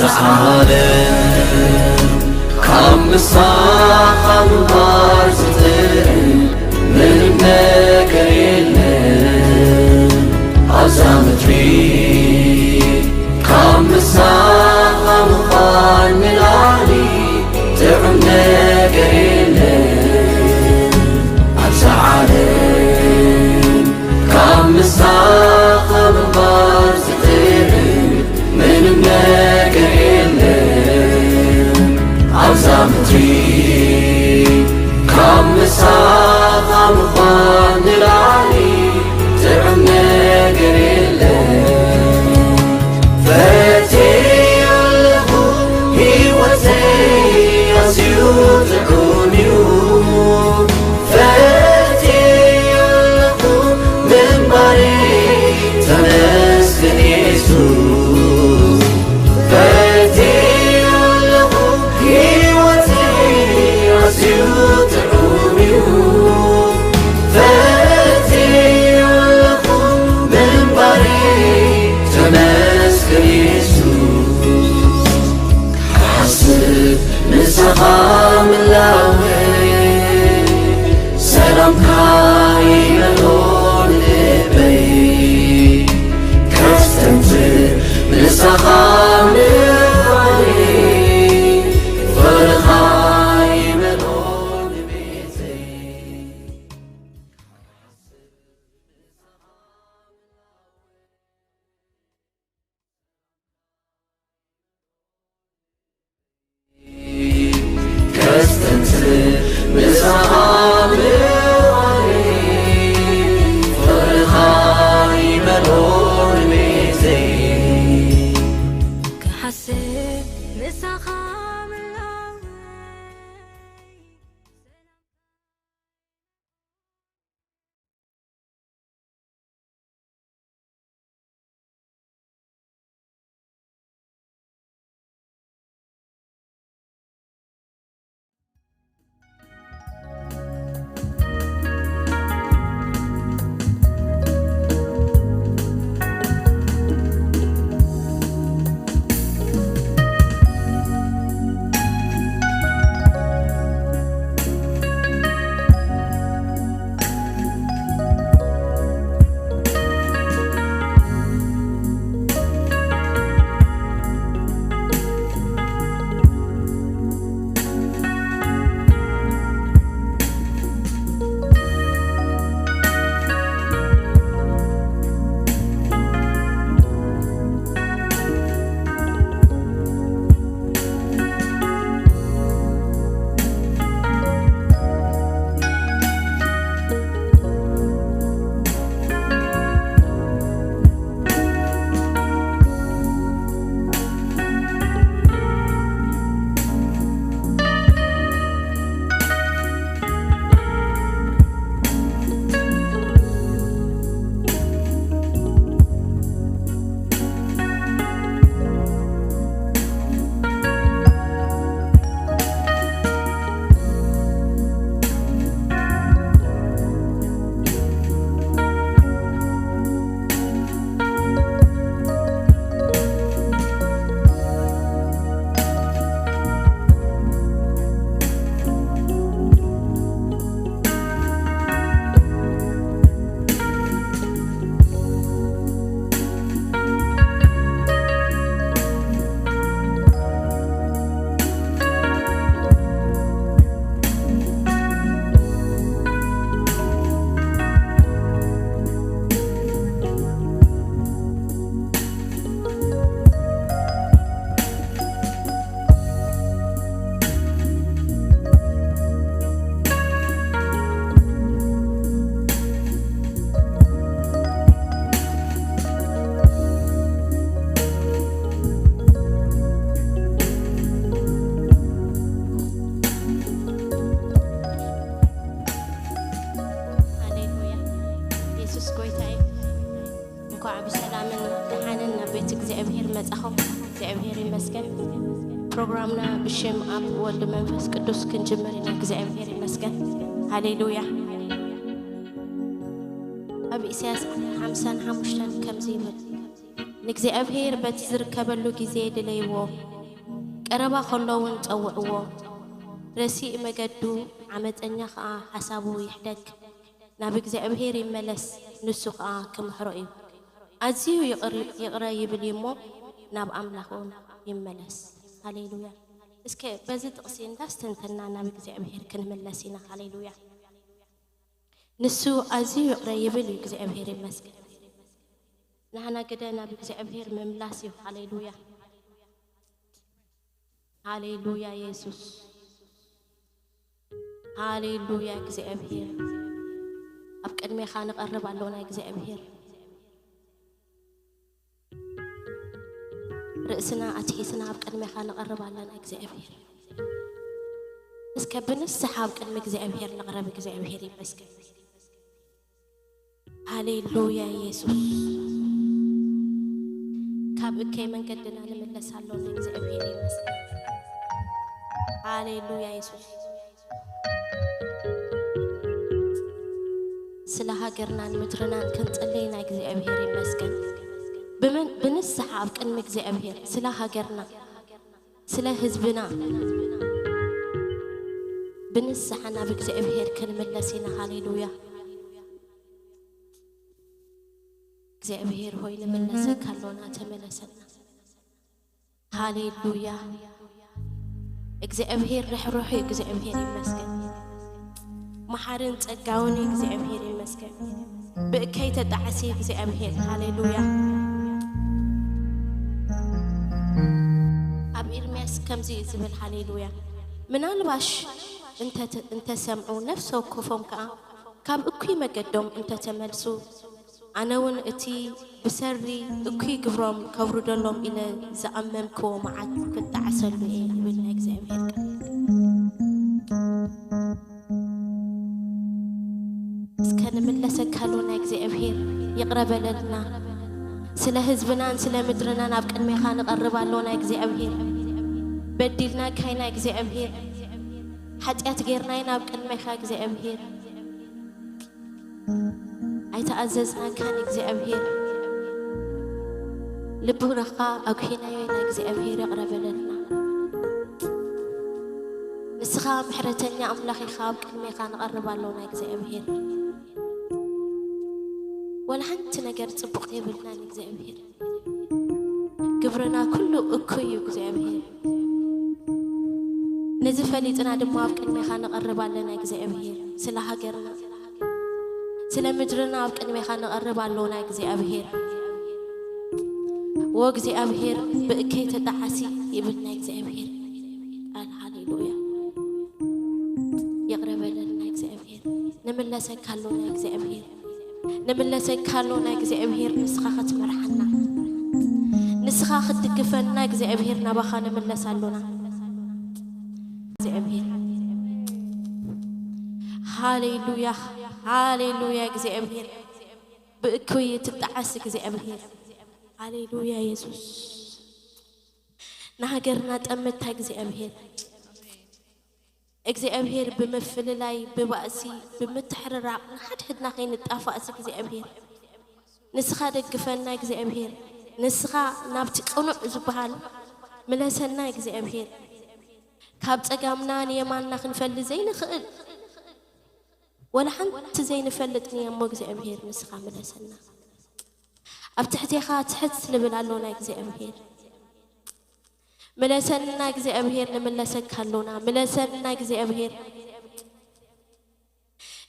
ዓለም ካብ ምሳኻ ምንባር ዝጥዕም ምንም ነገር የለን። ኣብዛ ምድሪ ካብ ምሳኻ ምዃን ንላዕሊ ጥዑም ነገር የለን። ኣብዛ ዓለም ካብ ምሳኻ ምንባር ዝጥዕም ምንም ነገር የለን። ኣብዛ ምድሪ ካብ ምሳኻ ምዃን ንላዕሊ ጥዑም ነገር የለን። ፈትየዮ ኣለኹ፣ ህይወተይ ኣዝዩ ጥዑም እዩ። ፈትየዮ ኣለኹ ምንባረይ፣ ተመስገን የሱስ። ፈትየዮ ኣለኹ፣ ህይወተይ ኣዝዩ ጥዑም እዩ። ፈትየዮ ኣለኹ ምንባረይ፣ ተመስገን የሱስ። ክሓስብ ምሳኻ ምላወይ፣ ሰላምካ ይመልኦ ልበይ። ከስተንትር ምሳኻ ምዃነይ፣ ፍቕርኻ ይመልኦ ልበይ። ከስተንትር ምሳኻ ምዃነይ፣ ፍቕርኻ ይመልኦ ልበይ። ክሓስብ ምሳኻ ምላወይ። ሃሌሉያ። የሱስ ጎይታ እዩ። እንኳዕ ብሰላምን ደሓንን ናብ ቤት እግዚኣብሔር መጻኹም። እግዚኣብሔር ይመስገን። ፕሮግራምና ብሽም ኣብ፣ ወልድ፣ መንፈስ ቅዱስ ክንጅምር ኢና። እግዚኣብሔር ይመስገን። ሃሌሉያ። ኣብ ኢሳያስ ሓምሳን ሓሙሽተን ከምዚ ይብል። ንእግዚኣብሔር በቲ ዝርከበሉ ግዜ ድለይዎ፣ ቀረባ ከሎ እውን ጸውዕዎ። ረሲእ መገዱ፣ ዓመጸኛ ኸኣ ሓሳቡ ይሕደግ። ናብ እግዚኣብሔር ይመለስ፣ ንሱ ኸኣ ክምሕሮ እዩ። ኣዝዩ ይቕር-፣ ይቕረ ይብል እዩ እሞ፣ ናብ ኣምላኽ እውን ይመለስ። ሃሌሉያ። እስከ በዚ ጥቕሲ እንዳስተንተና ናብ እግዚኣብሔር ክንምለስ ኢና። ሃሌሉያ። ንሱ ኣዝዩ ይቕረ ይብል እዩ። እግዚኣብሔር ይመስገን። ንሕና ግደ ናብ እግዚኣብሔር ምምላስ እዩ። ሃሌሉያ። ሃሌሉያ የሱስ። ሃሌሉያ እግዚኣብሔር። ኣብ ቅድሜኻ ንቐርብ ኣሎና እግዚኣብሔር። ርእስና ኣትሒዝና ኣብ ቅድሜኻ ንቐርብ ኣለና እግዚኣብሔር። እስከ ብንስሓ ኣብ ቅድሚ እግዚኣብሔር ንቕረብ። እግዚኣብሔር ይመስገን። ሃሌሉያ የሱስ። ካብ እከይ መንገድና ንምለስ ኣሎና እግዚኣብሔር ይመስገን። ሃሌሉያ የሱስ። ስለ ሃገርናን ምድርናን ክንጽልይ ናይ እግዚኣብሔር ይመስገን። ብምን-፣ ብንስሓ ኣብ ቅድሚ እግዚኣብሔር ስለ ሃገርና፣ ስለ ህዝብና ብንስሓ ናብ እግዚኣብሔር ክንምለስ ኢና። ሃሌሉያ። እግዚኣብሔር ሆይ ንምለሰካ ኣሎና፣ ተመለሰና። ሃሌሉያ። እግዚኣብሔር ርሕሩሕ እዩ። እግዚኣብሔር ይመስገን። መሓርን ጸጋውን እዩ። እግዚኣብሔር ይመስገን። ብእከይ ተጣዕሲ እግዚኣብሔር። ሃሌሉያ። ኣብ ኤርምያስ ከምዚ እዩ ዝብል። ሃሌሉያ። ምናልባሽ እንተ-፣ እንተሰምዑ፣ ነፍሲ ወከፎም ከኣ ካብ እኩይ መገዶም እንተተመልሱ፣ ኣነ እውን እቲ ብሰሪ እኩይ ግብሮም ከውርደሎም ኢለ ዝኣመንክዎ መዓት ክጣዕሰሉ እየ ይብል ናይ እግዚኣብሔር ቃል። እስከ ንምለሰካ ኣሎ ናይ እግዚኣብሔር፣ ይቕረ በለልና። ስለ ህዝብናን ስለ ምድርናን ኣብ ቅድሜኻ ንቐርብ ኣሎ ናይ እግዚኣብሔር። በዲልናካ ኢና እግዚኣብሔር። ሓጢኣት ጌርና ኢና ኣብ ቅድሜኻ እግዚኣብሔር። ኣይተኣዘዝናካን እግዚኣብሔር። ልብናኻ ኣጉሂናዮ ኢና እግዚኣብሔር፣ ይቕረ በለልና። ንስኻ ምሕረተኛ ኣምላኽ ኢኻ፣ ኣብ ቅድሜኻ ንቐርብ ኣሎና እግዚኣብሔር። ወላ ሓንቲ ነገር ጽቡቕ የብልናን እግዚኣብሔር። ግብርና ኩሉ እኩይ እዩ እግዚኣብሔር። ነዚ ፈሊጥና ድማ ኣብ ቅድሜኻ ንቐርብ ኣለና እግዚኣብሔር። ስለ ሃገርና፣ ስለ ምድርና ኣብ ቅድሜኻ ንቐርብ ኣሎና እግዚኣብሔር። ወእግዚኣብሔር ብእከይ ተጣዓሲ ይብል ናይ እግዚኣብሔር ቃል። ሃሌሉያ። ይቕረ በለልና እግዚኣብሔር። ንምለሰካ ኣሎና እግዚኣብሔር። ንምለሰካ ኣሎና እግዚኣብሔር፣ ንስኻ ክትመርሓና፣ ንስኻ ክትድግፈና እግዚኣብሔር፣ ናባኻ ንምለስ ኣሎና እግዚኣብሔር። ሃሌሉያ፣ ሃሌሉያ እግዚኣብሔር። ብእኩይ ትጣዓስ እግዚኣብሔር። ሃሌሉያ የሱስ። ንሃገርና ጠምታ እግዚኣብሔር። እግዚኣብሔር ብምፍልላይ፣ ብባእሲ፣ ብምትሕርራቕ ንሓድሕድና ከይንጣፋእሲ እግዚኣብሔር፣ ንስኻ ደግፈና እግዚኣብሔር። ንስኻ ናብቲ ቅኑዕ ዝበሃል ምለሰና እግዚኣብሔር። ካብ ጸጋምና ንየማንና ክንፈሊ ዘይንኽእል፣ ወላ ሓንቲ ዘይንፈልጥ ንየሞ እግዚኣብሔር፣ ንስኻ ምለሰና። ኣብ ትሕቴኻ ትሕት ንብል ኣሎና እግዚኣብሔር። ምለሰና እግዚኣብሔር፣ ንምለሰካ ኣሎና። ምለሰና እግዚኣብሔር።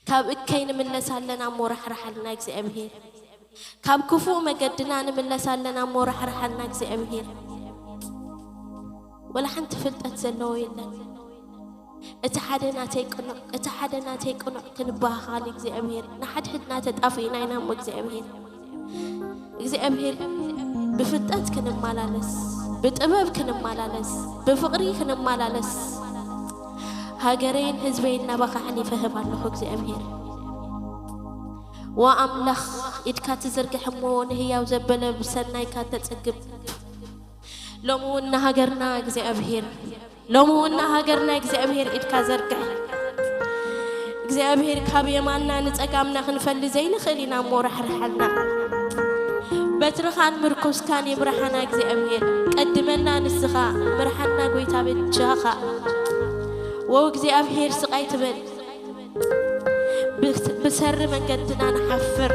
ካብ እከይ ንምለስ ኣለና እሞ ራሕርሓልና እግዚኣብሔር። ካብ ክፉእ መገድና ንምለስ ኣለና እሞ ራሕርሓልና እግዚኣብሔር። ወላ ሓንቲ ፍልጠት ዘለዎ የለን። እቲ ሓደ ናተይ ቅኑዕ፣ እቲ ሓደ ናተይ ቅኑዕ ክንበሃሃል እግዚኣብሔር። ንሓድሕድና ተጣፊእና ኢና እሞ እግዚኣብሔር። እግዚኣብሔር ብፍልጠት ክንመላለስ፣ ብጥበብ ክንመላለስ፣ ብፍቕሪ ክንመላለስ፣ ሃገረይን ህዝበይን ናባኻ ኣሕሊፈ እህብ ኣለኹ እግዚኣብሔር። ወኣምላኽ ኢድካ ትዝርግሕ እሞ ንህያው ዘበለ ብሰናይካ ተጸግብ። ሎሚ እውን ንሃገርና እግዚኣብሔር፣ ሎሚ እውን ንሃገርና እግዚኣብሔር ኢድካ ዘርግሕ። እግዚኣብሔር ካብ የማንና ንጸጋምና ክንፈሊ ዘይንኽእል ኢና እሞ ራሕርሓልና። በትርኻን ምርኩስካን ይምርሓና እግዚኣብሔር። ቀድመና ንስኻ ምርሓና ጎይታ በጃኻ። ወው እግዚኣብሔር ስቕ ኣይትበል። ብስ-፣ ብሰሪ መንገድና ንሓፍር።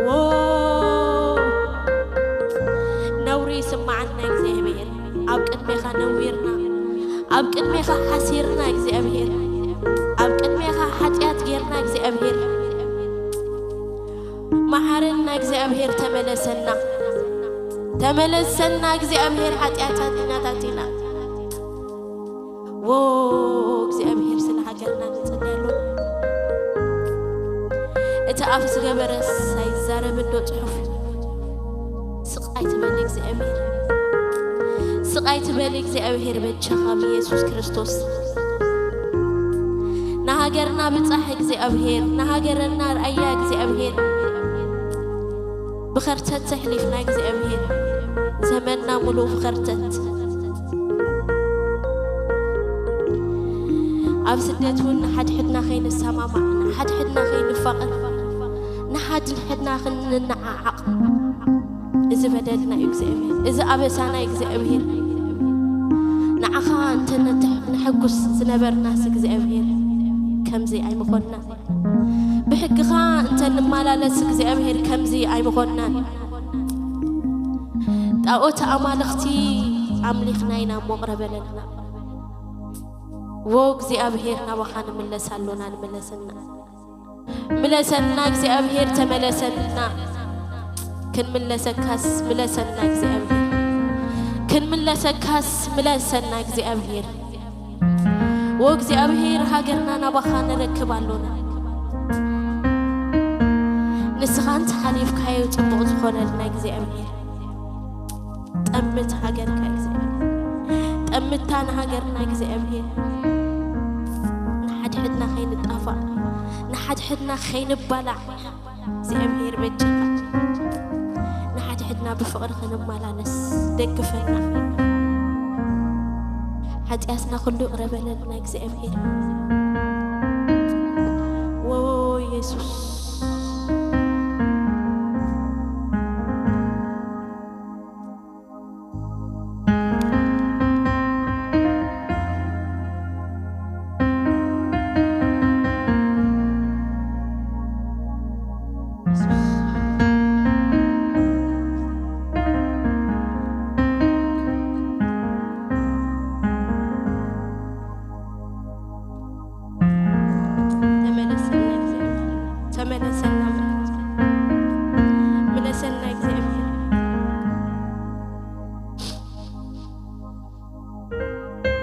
ወው ነውሪ ይስምዓና እግዚኣብሔር። ኣብ ቅድሜኻ ነዊርና፣ ኣብ ቅድሜኻ ሓሲርና እግዚኣብሔር። ኣብ ቅድሜኻ ሓጢኣት ጌርና እግዚኣብሔር። መሓረና እግዚኣብሔር፣ ተመለሰና፣ ተመለሰና እግዚኣብሔር፣ ሓጢኣታትናታቲና። ዎ እግዚኣብሔር፣ ስለ ሃገርና ንጽልየሉ። እቲ ኣፍ ዝገበረስ ኣይዛረብን ዶ ጽሑፍ? ስቕ ኣይትበል እግዚኣብሔር፣ ስቕ ኣይትበል እግዚኣብሔር፣ በጃኻ ብኢየሱስ ክርስቶስ። ንሃገርና ብጻሕ እግዚኣብሔር፣ ንሃገርና ርኣያ እግዚኣብሔር። ብኸርተት ተሕሊፍና እግዚኣብሔር፣ ዘመንና ሙሉእ ብኸርተት። ኣብ ስደት እውን ንሓድሕድና ከይንሰማማዕ፣ ንሓድሕድና ከይንፋቐር፣ ንሓድሕድና ክንነዓዓቕ፣ እዚ በደልና እዩ እግዚኣብሔር፣ እዚ ኣበሳና እዩ እግዚኣብሔር። ንዓኻ እንተ ነተሕ-፣ ነሐጉስ ዝነበርናስ እግዚኣብሔር፣ ከምዚ ኣይምኾንና። ብሕግኻ እንተ ንመላለስ እግዚኣብሔር፣ ከምዚ ኣይምኾንናን። ጣኦት ኣማልኽቲ ኣምሊኽና ኢና እሞ ቅረ በለልና። ዎ እግዚኣብሔር፣ ናባኻ ንምለስ ኣሎና፣ ንምለሰና። ምለሰና እግዚኣብሔር፣ ተመለሰና። ክንምለሰካስ ምለሰና እግዚኣብሔር፣ ክንምለሰካስ ምለሰና እግዚኣብሔር። ዎ እግዚኣብሔር፣ ሃገርና ናባኻ ነረክብ ኣሎና። ንስኻ እንተ ሓሊፍካዮ ጽቡቕ ዝኾነልና እግዚኣብሔር። ጠምት ሃገርካ እግዚኣብሔር፣ ጠምታ ንሃገርና እግዚኣብሔር። ንሓድሕድና ከይንጣፋእ፣ ንሓድሕድና ከይንባላዕ እግዚኣብሔር በጃኻ። ንሓድሕድና ብፍቕሪ ክንመላለስ ደግፈና። ሓጢኣትና ኩሉ ይቕረ በለልና እግዚኣብሔር። ዎ የሱስ። ተመለሰና እግዚኣብሔር፣ ተመለሰና፣ ምለሰና እግዚኣብሔር።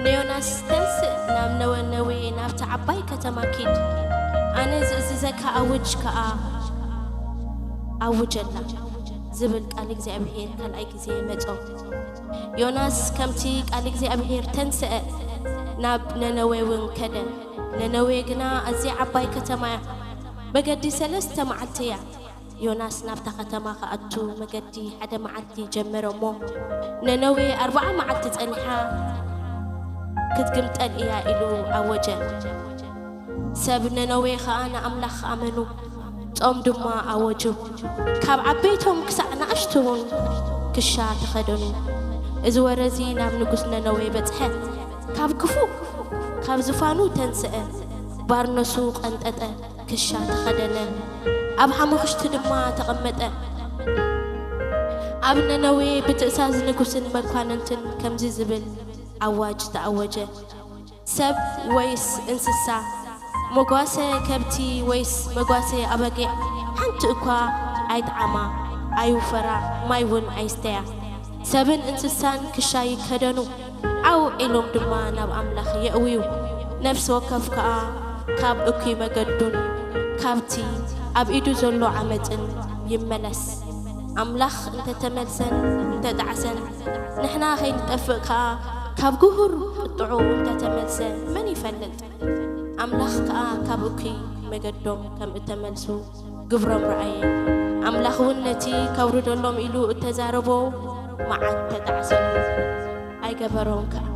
ንዮናስ፣ ተንስእ፣ ናብ ነወ-፣ ነነዌ፣ ናብታ ዓባይ ከተማ ኪድ፣ ኣነ ዝእዝዘካ ኣውጅ ከኣ ኣውጀላ፣ ዝብል ቃል እግዚኣብሔር ካልኣይ ግዜ መጾ። ዮናስ ከምቲ ቃል እግዚኣብሔር ተንስአ፣ ናብ ነነዌ እውን ከደ። ነነዌ ግና ኣዝያ ዓባይ ከተማ እያ፣ መገዲ ሰለስተ መዓልቲ እያ። ዮናስ ናብታ ከተማ ክኣቱ መገዲ ሓደ መዓልቲ ጀመረ እሞ፣ ነነዌ ኣርብዓ መዓልቲ ጸኒሓ ክትግምጠል እያ ኢሉ ኣወጀ። ሰብ ነነዌ ኸኣ ንኣምላኽ ኣመኑ፣ ጾም ድማ ኣወጁ። ካብ ዓበይቶም ክሳዕ ንኣሽቱ እውን ክሻ ተኸደኑ። እዚ ወረ እዚ ናብ ንጉስ ነነዌ በጽሐ። ካብ ክፉእ ካብ ዝፋኑ ተንስአ፣ ባርነሱ ቀንጠጠ፣ ክሻ ተኸደነ፣ ኣብ ሓሙኽሽቲ ድማ ተቐመጠ። ኣብ ነነዌ ብትእዛዝ ንጉስን መኳንንትን ከምዚ ዝብል ኣዋጅ ተኣወጀ። ሰብ ወይስ እንስሳ፣ መጓሰ ከብቲ ወይስ መጓሰ ኣባጊዕ ሓንቲ እኳ ኣይጥዓማ፣ ኣይውፈራ፣ ማይ እውን ኣይስተያ። ሰብን እንስሳን ክሻ ይከደኑ፣ ዓው ኢሎም ድማ ናብ ኣምላኽ የእውዩ። ነፍሲ ወከፍ ከኣ ካብ እኩይ መገዱን ካብቲ ኣብ ኢዱ ዘሎ ዓመጽን ይመለስ። ኣምላኽ እንተ ተመልሰን እንተ ጣዕሰን፣ ንሕና ኸይንጠፍእ ከኣ ካብ ግሁር ቁጥዑ እንተ ተመልሰ መን ይፈልጥ? ኣምላኽ ከኣ ካብ እኩይ መገዶም ከም እተመልሱ ግብሮም ረኣየ። ኣምላኽ እውን ነቲ ከውርደሎም ኢሉ እተዛረቦ መዓት ተጣዕሰሉ፣ ኣይገበሮን ከኣ።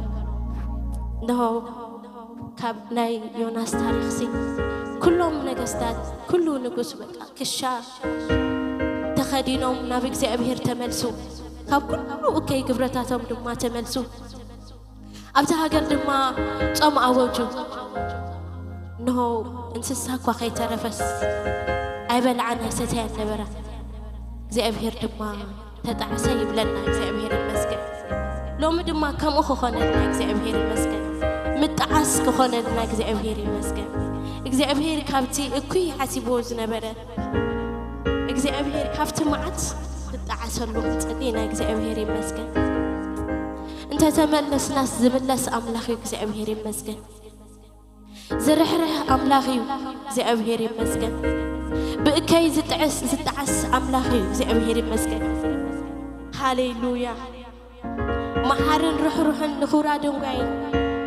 እንሆ፣ ካብ ናይ ዮናስ ታሪኽሲ፣ ኩሎም ነገስታት፣ ኩሉ ንጉስ በቃ ክሻ ከዲኖም ናብ እግዚኣብሔር ተመልሱ። ካብ ኩሉ እከይ ግብረታቶም ድማ ተመልሱ። ኣብቲ ሃገር ድማ ጾም ኣወጁ። እንሆ እንስሳ እኳ ከይተረፈስ ኣይበልዓን ኣይሰተያን ነበራ። እግዚኣብሔር ድማ ተጣዕሰ ይብለና። እግዚኣብሔር ይመስገን። ሎሚ ድማ ከምኡ ክኾነልና እግዚኣብሔር ይመስገን። ምጣዓስ ክኾነልና እግዚኣብሔር ይመስገን። እግዚኣብሔር ካብቲ እኩይ ሓሲብዎ ዝነበረ፣ እግዚኣብሔር ካብቲ መዓት ክጣዓሰሉ ክንጸሊ ኢና። እግዚኣብሔር ይመስገን። እንተተመለስናስ ዝምለስ ኣምላኽ እዩ። እግዚኣብሔር ይመስገን። ዝርሕርሕ ኣምላኽ እዩ። እግዚኣብሔር ይመስገን። ብእከይ ዝጥዕስ፣ ዝጣዓስ ኣምላኽ እዩ። እግዚኣብሔር ይመስገን። ሃሌሉያ። መሓርን ርሕሩሕን ንኽቡራ ደንጓይን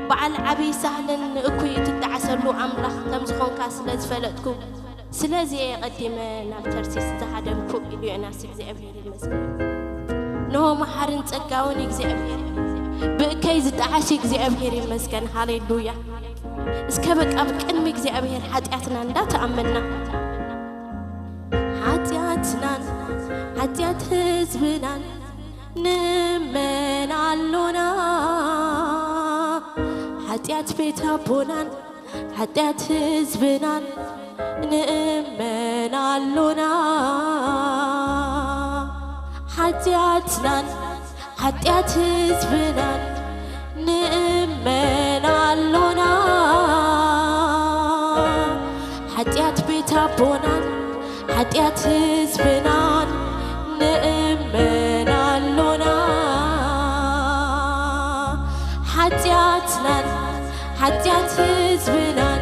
በዓል ዓብዪ ሳህልን ንእኩይ እትጣዓሰሉ ኣምላኽ ከም ዝኾንካ ስለ ዝፈለጥኩ፣ ስለዚ እየ ቀዲመ ናብ ተርሲስ ዝሃደምኩ፣ ኢሉ ዮናስ። እግዚኣብሔር ይመስገን። እንሆ መሓርን ጸጋውን እግዚኣብሔር፣ ብእከይ ዝጠዓሽ እግዚኣብሔር ይመስገን። ሃሌሉያ። እስከ በቃ ብቅድሚ እግዚኣብሔር ሓጢኣትና እንዳተኣመና፣ ሓጢኣትናን ሓጢኣት ህዝብናን ንእመን ኣሎና። ሓጢኣት ቤት ኣቦናን ሓጢኣት ህዝብናን ንእመን ኣሎና። ሓጢኣትናን ሓጢኣት ህዝብናን ንእመን ኣሎና። ሓጢኣት ቤት ኣቦናን ሓጢኣት ህዝብናን ንእመን ኣሎና። ሓጢኣትናን ሓጢኣት ህዝብናን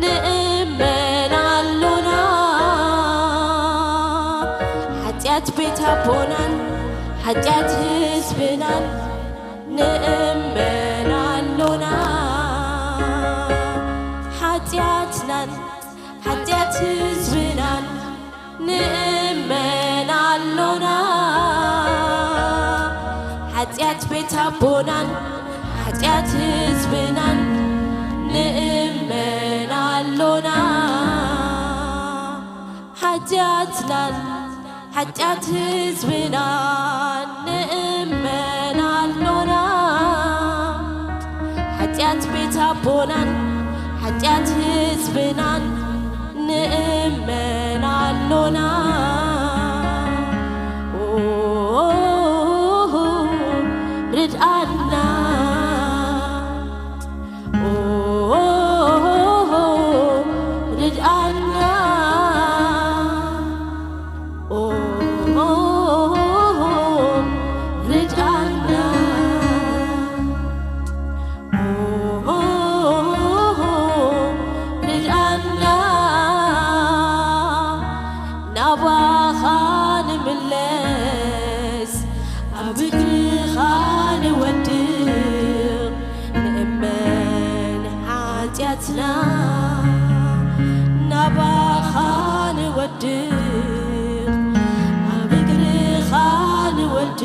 ንእመን ኣሎና። ሓጢኣት ቤት ኣቦናን ሓጢኣት ህዝብናን ንእመን ኣሎና። ሓጢኣትናን ሓጢኣት ህዝብናን ንእመን ኣሎና። ሓጢኣት ቤት ኣቦናን ሓጢኣት ህዝብናን ንእመን ኣሎና። ሓጢኣትናን ሓጢኣት ህዝብናን ንእመን ኣሎና። ሓጢኣት ቤት ኣቦናን ሓጢኣት ህዝብናን ንእመን ኣሎና። ኦ፣ ርድኣና። ኦ፣ ርድኣና። ኦ፣ ርድኣና። ኦ፣ ርድኣና። ናባኻ ንምለስ፣ ኣብ እግርኻ ንወድቕ፣ ንእመን ሓጢኣትና ናባኻ ንወድቕ፣ ኣብ እግርኻ ንወድቕ።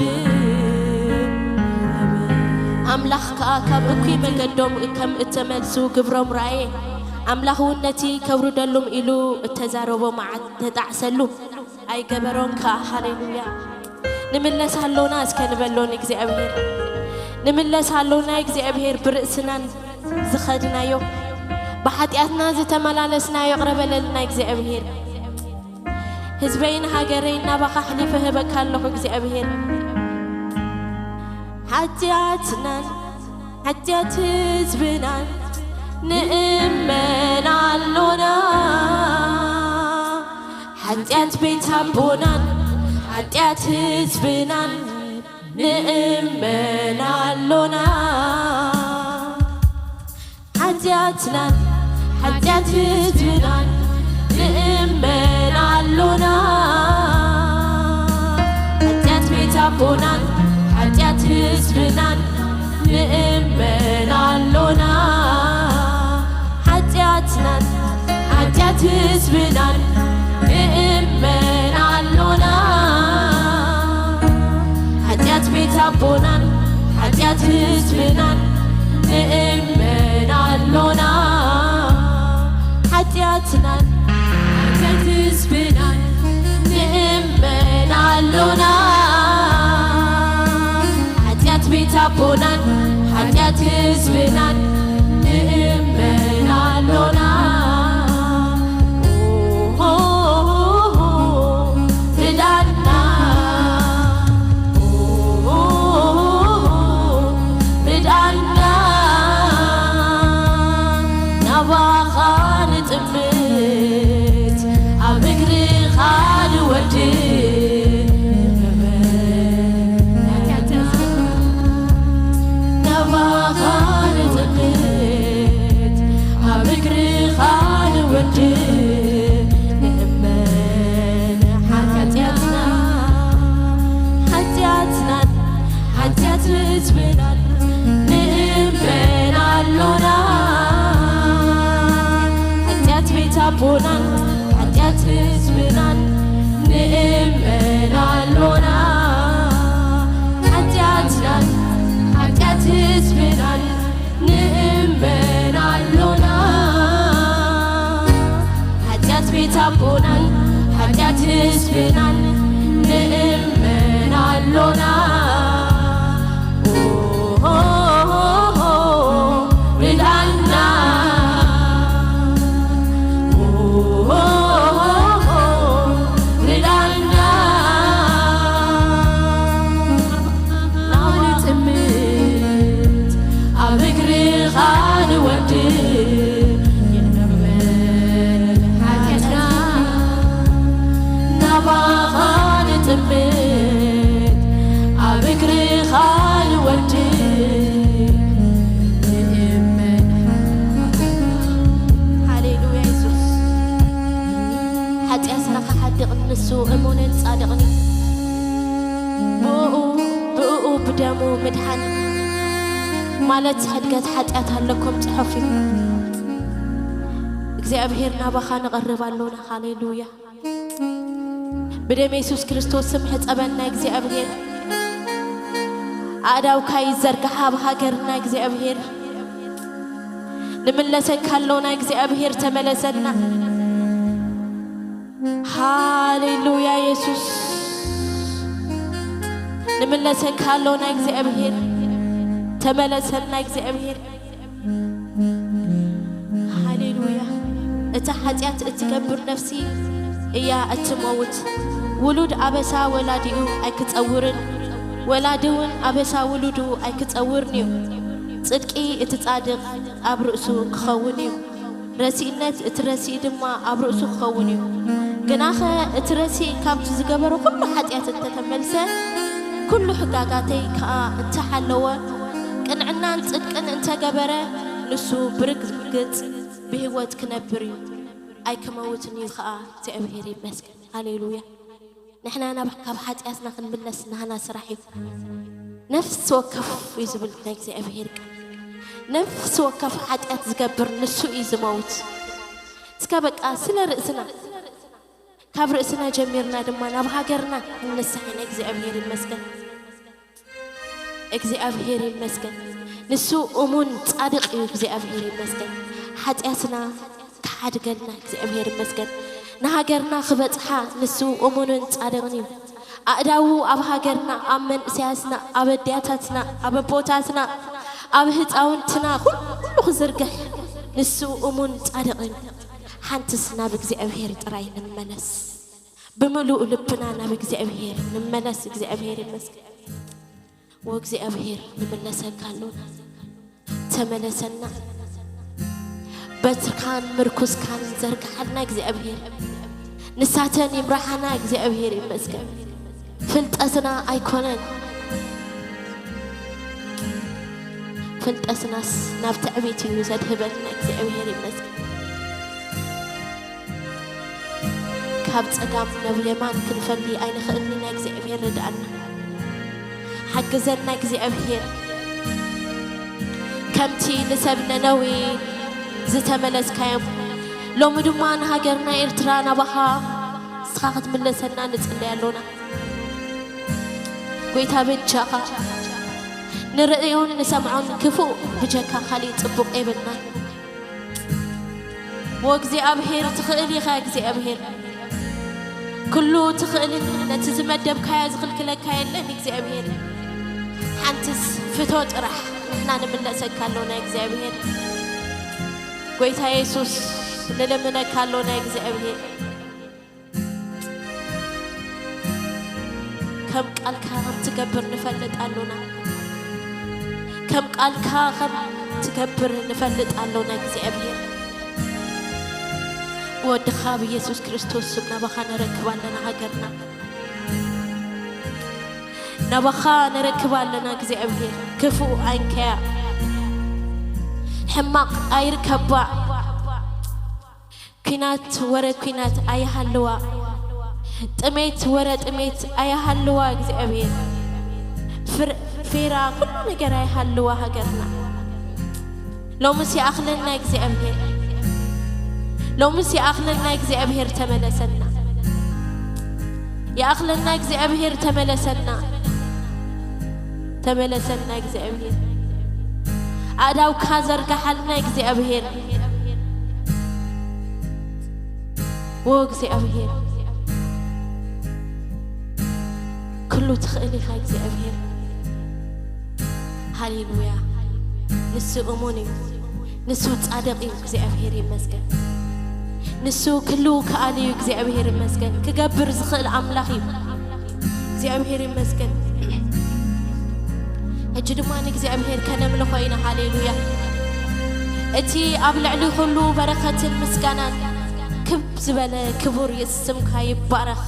ኣምላኽ ከኣ ካብ እኩይ መገዶም ከም እተመልሱ ግብሮም ረኣየ። ኣምላኽ እውን ነቲ ከውርደሉም ኢሉ እተዛረቦ መዓት ተጣዕሰሉ። ኣይገበሮን ከኣ። ሃሌሉያ። ንምለስ ኣሎና እስከ ንበሎ ንእግዚኣብሔር። ንምለስ ኣሎና እግዚኣብሔር፣ ብርእስናን ዝኸድናዮ፣ ብሓጢኣትና ዝተመላለስናዮ ይቕረ በለልና እግዚኣብሔር። ህዝበይን ሃገረይን ናባኻ ኣሕሊፈ ህበካ ኣለኹ እግዚኣብሔር። ሓጢኣትናን ሓጢኣት ህዝብናን ንእመን ኣሎና። ሓጢኣት ቤት ኣቦናን ሓጢኣት ህዝብናን ንእመን ኣሎና። ሓጢኣትናን ሓጢኣት ህዝብናን ንእመን ኣሎና። ሓጢኣት ቤት ኣቦናን ሓጢኣት ህዝብናን ንእመን ኣሎና። ሓጢኣትናን ሓጢኣት ህዝብናን ንእመን ኣሎና። ሓጢኣት ቤት ኣቦናን ሓጢኣት ህዝብናን ንእመን ኣሎና። ሓጢኣትናን ሓጢኣት ህዝብናን ንእመን ኦናን ሓጢኣት ህዝብናን ንእመን ኣሎና። ኦሆሆሆ ርዳና። ኦሆሆሆ ርዳና። ናባኻ ንጥምት ኣብ እግርኻ ንወድቅ። ናባኻ ንጥምት ኣብ እግርኻ ንወድቅ። ንእመን ሓጢኣትና፣ ሓጢኣትናን ሓጢኣት ህዝብናን ንእመን ኣሎና። ሓጢኣት ቤት ኣቦናን ሓጢኣት ህዝብናን ንእመን ኣሎና። ሓጢኣትናን ሓጢኣት ህዝብናን ንእመን ኣሎና። ሓጢኣት ቤት ኣቦናን ሓጢኣት ህዝብናን ንእመን ኣሎና። ኦሆሆሆ ርዳና። ኦሆሆሆ ርዳና። ናብ ንጥምት ኣብ እግርኻ ንወድቅ። የእመን ሓጢኣትና ናባኻ ንጥምት ኣብ እግርኻ ንወድቅ። ንእመን። ሃሌሉያ የሱስ። ሓጢኣትና ክሓድቕ ንሱ እሙንን ጻድቕን እዩ። ብእኡ፣ ብእኡ ብደሙ ምድሓን ማለት ሕድገት ሓጢኣት ኣለኩም ጽሑፍ እዩ። እግዚኣብሔር ናባኻ ንቐርብ ኣሎና። ሃሌሉያ። ብደም የሱስ ክርስቶስ ስም ሕጸበና እግዚኣብሔር። ኣእዳውካ ይዘርግሓ ኣብ ሃገርና እግዚኣብሔር። ንምለሰካ ኣሎና እግዚኣብሔር ተመለሰና። ሃሌሉያ የሱስ። ንምለሰካ ኣሎና እግዚኣብሔር። ተመለሰና እግዚኣብሔር። ሃሌሉያ። እታ ሓጢኣት እትገብር ነፍሲ እያ እትመውት። ውሉድ ኣበሳ ወላዲኡ ኣይክጸውርን፣ ወላዲ እውን ኣበሳ ውሉዱ ኣይክጸውርን እዩ። ጽድቂ እቲ ጻድቕ ኣብ ርእሱ ክኸውን እዩ። ረሲእነት እቲ ረሲእ ድማ ኣብ ርእሱ ክኸውን እዩ። ግናኸ እቲ ረሲእ ካብቲ ዝገበሮ ኩሉ ሓጢኣት እንተተመልሰ፣ ኩሉ ሕጋጋተይ ከኣ እንተሓለወ፣ ቅንዕናን ጽድቅን እንተገበረ፣ ንሱ ብርግጽ ብህይወት ክነብር እዩ፣ ኣይክመውትን እዩ ኸኣ። እግዚኣብሔር ይመስገን። ሃሌሉያ። ንሕና ናብ፣ ካብ ሓጢኣትና ክንምለስ ናህና ስራሕ እዩ። ነፍሲ ወከፍ እዩ ዝብል ናይ እግዚኣብሔር ቃል። ነፍሲ ወከፍ ሓጢኣት ዝገብር ንሱ እዩ ዝመውት። እስከ በቃ ስለ ርእስና፣ ካብ ርእስና ጀሚርና ድማ ናብ ሃገርና ክንነሳሕ ኢና። እግዚኣብሔር ይመስገን። እግዚኣብሔር ይመስገን። ንሱ እሙን ጻድቕ እዩ። እግዚኣብሔር ይመስገን። ሓጢኣትና ክሓድገልና እግዚኣብሔር ይመስገን። ንሃገርና ክበጽሓ ንሱ እሙንን ጻድቕን እዩ። ኣእዳዉ ኣብ ሃገርና፣ ኣብ መንእሰያትና፣ ኣብ ኣዲያታትና፣ ኣብ ኣቦታትና፣ ኣብ ህፃውንትና ኩሉ ክዝርግሕ ንሱ እሙን ጻድቕን። ሓንትስ ናብ እግዚኣብሔር ጥራይ ንመለስ። ብምሉእ ልብና ናብ እግዚኣብሔር ንመለስ። እግዚኣብሔር ይመስገን። ወእግዚኣብሔር ንምለሰካ ኣሎና። ተመለሰና። በትርካን ምርኩስካን ዘርግሓልና እግዚኣብሔር። ንሳተን ይምርሓና እግዚኣብሔር ይመስገን። ፍልጠትና ኣይኮነን። ፍልጠትናስ ናብ ትዕቢት እዩ ዘድህበልና እግዚኣብሔር ይመስገን። ካብ ጸጋም ናብ የማን ክንፈሊ ኣይንኽእልን ኢና። እግዚኣብሔር ርድኣና። ሓግዘና እግዚኣብሔር። ከምቲ ንሰብ ነነዌ ዝተመለስካዮም፣ ሎሚ ድማ ንሃገርና ኤርትራ ናባኻ ንስኻ ክትምለሰና ንጽለይ ኣሎና። ጎይታ በጃኻ። ንርእዮን ንሰምዖን ክፉእ ብጀካ ካሊእ ጽቡቕ የብልናን። ወእግዚኣብሔር ትኽእል ኢኻ እግዚኣብሔር። ኩሉ ትኽእልን ነቲ ዝመደብካዮ ዝኽልክለካ የለን እግዚኣብሔር። ሓንትስ ፍቶ ጥራሕ ንሕና ንምለሰካ ኣሎና እግዚኣብሔር። ጎይታ የሱስ ንልምነካ ኣሎና እግዚኣብሔር። ከም ቃልካ ከም ትገብር ንፈልጥ ኣሎና። ከም ቃልካ ከም ትገብር ንፈልጥ ኣሎና እግዚኣብሔር። ብወድኻ ብየሱስ ክርስቶስ ስም ናባኻ ነረክብ ኣለና ሃገርና። ናባኻ ነረክብ ኣለና እግዚኣብሔር። ክፉእ ኣይንከያ። ሕማቕ ኣይርከባ። ኲናት ወረ ኲናት ኣይሃልዋ። ጥሜት ወረ ጥሜት ኣይሃልዋ እግዚኣብሔር። ፍር-፣ ፌራ ኩሉ ነገር ኣይሃልዋ ሃገርና። ሎምስ ይኣኽለና እግዚኣብሔር። ሎምስ ይኣኽለና እግዚኣብሔር ተመለሰና። ይኣኽለና እግዚኣብሔር ተመለሰና። ተመለሰና እግዚኣብሔር። ኣእዳውካ ዘርግሓልና እግዚኣብሔር። ዎ እግዚኣብሔር፣ ኩሉ ትኽእል ኢኻ እግዚኣብሔር። ሃሌሉያ። ንሱ እሙን እዩ። ንሱ ጻድቕ እዩ። እግዚኣብሔር ይመስገን። ንሱ ክሉ ከኣል እዩ። እግዚኣብሔር ይመስገን። ክገብር ዝኽእል ኣምላኽ እዩ። እግዚኣብሔር ይመስገን። ሕጂ ድማ ንእግዚኣብሔር ከነምልኾ ኢና። ሃሌሉያ። እቲ ኣብ ልዕሊ ኩሉ በረኸትን ምስጋናን ክብ ዝበለ ክቡር ስምካ ይባረኽ።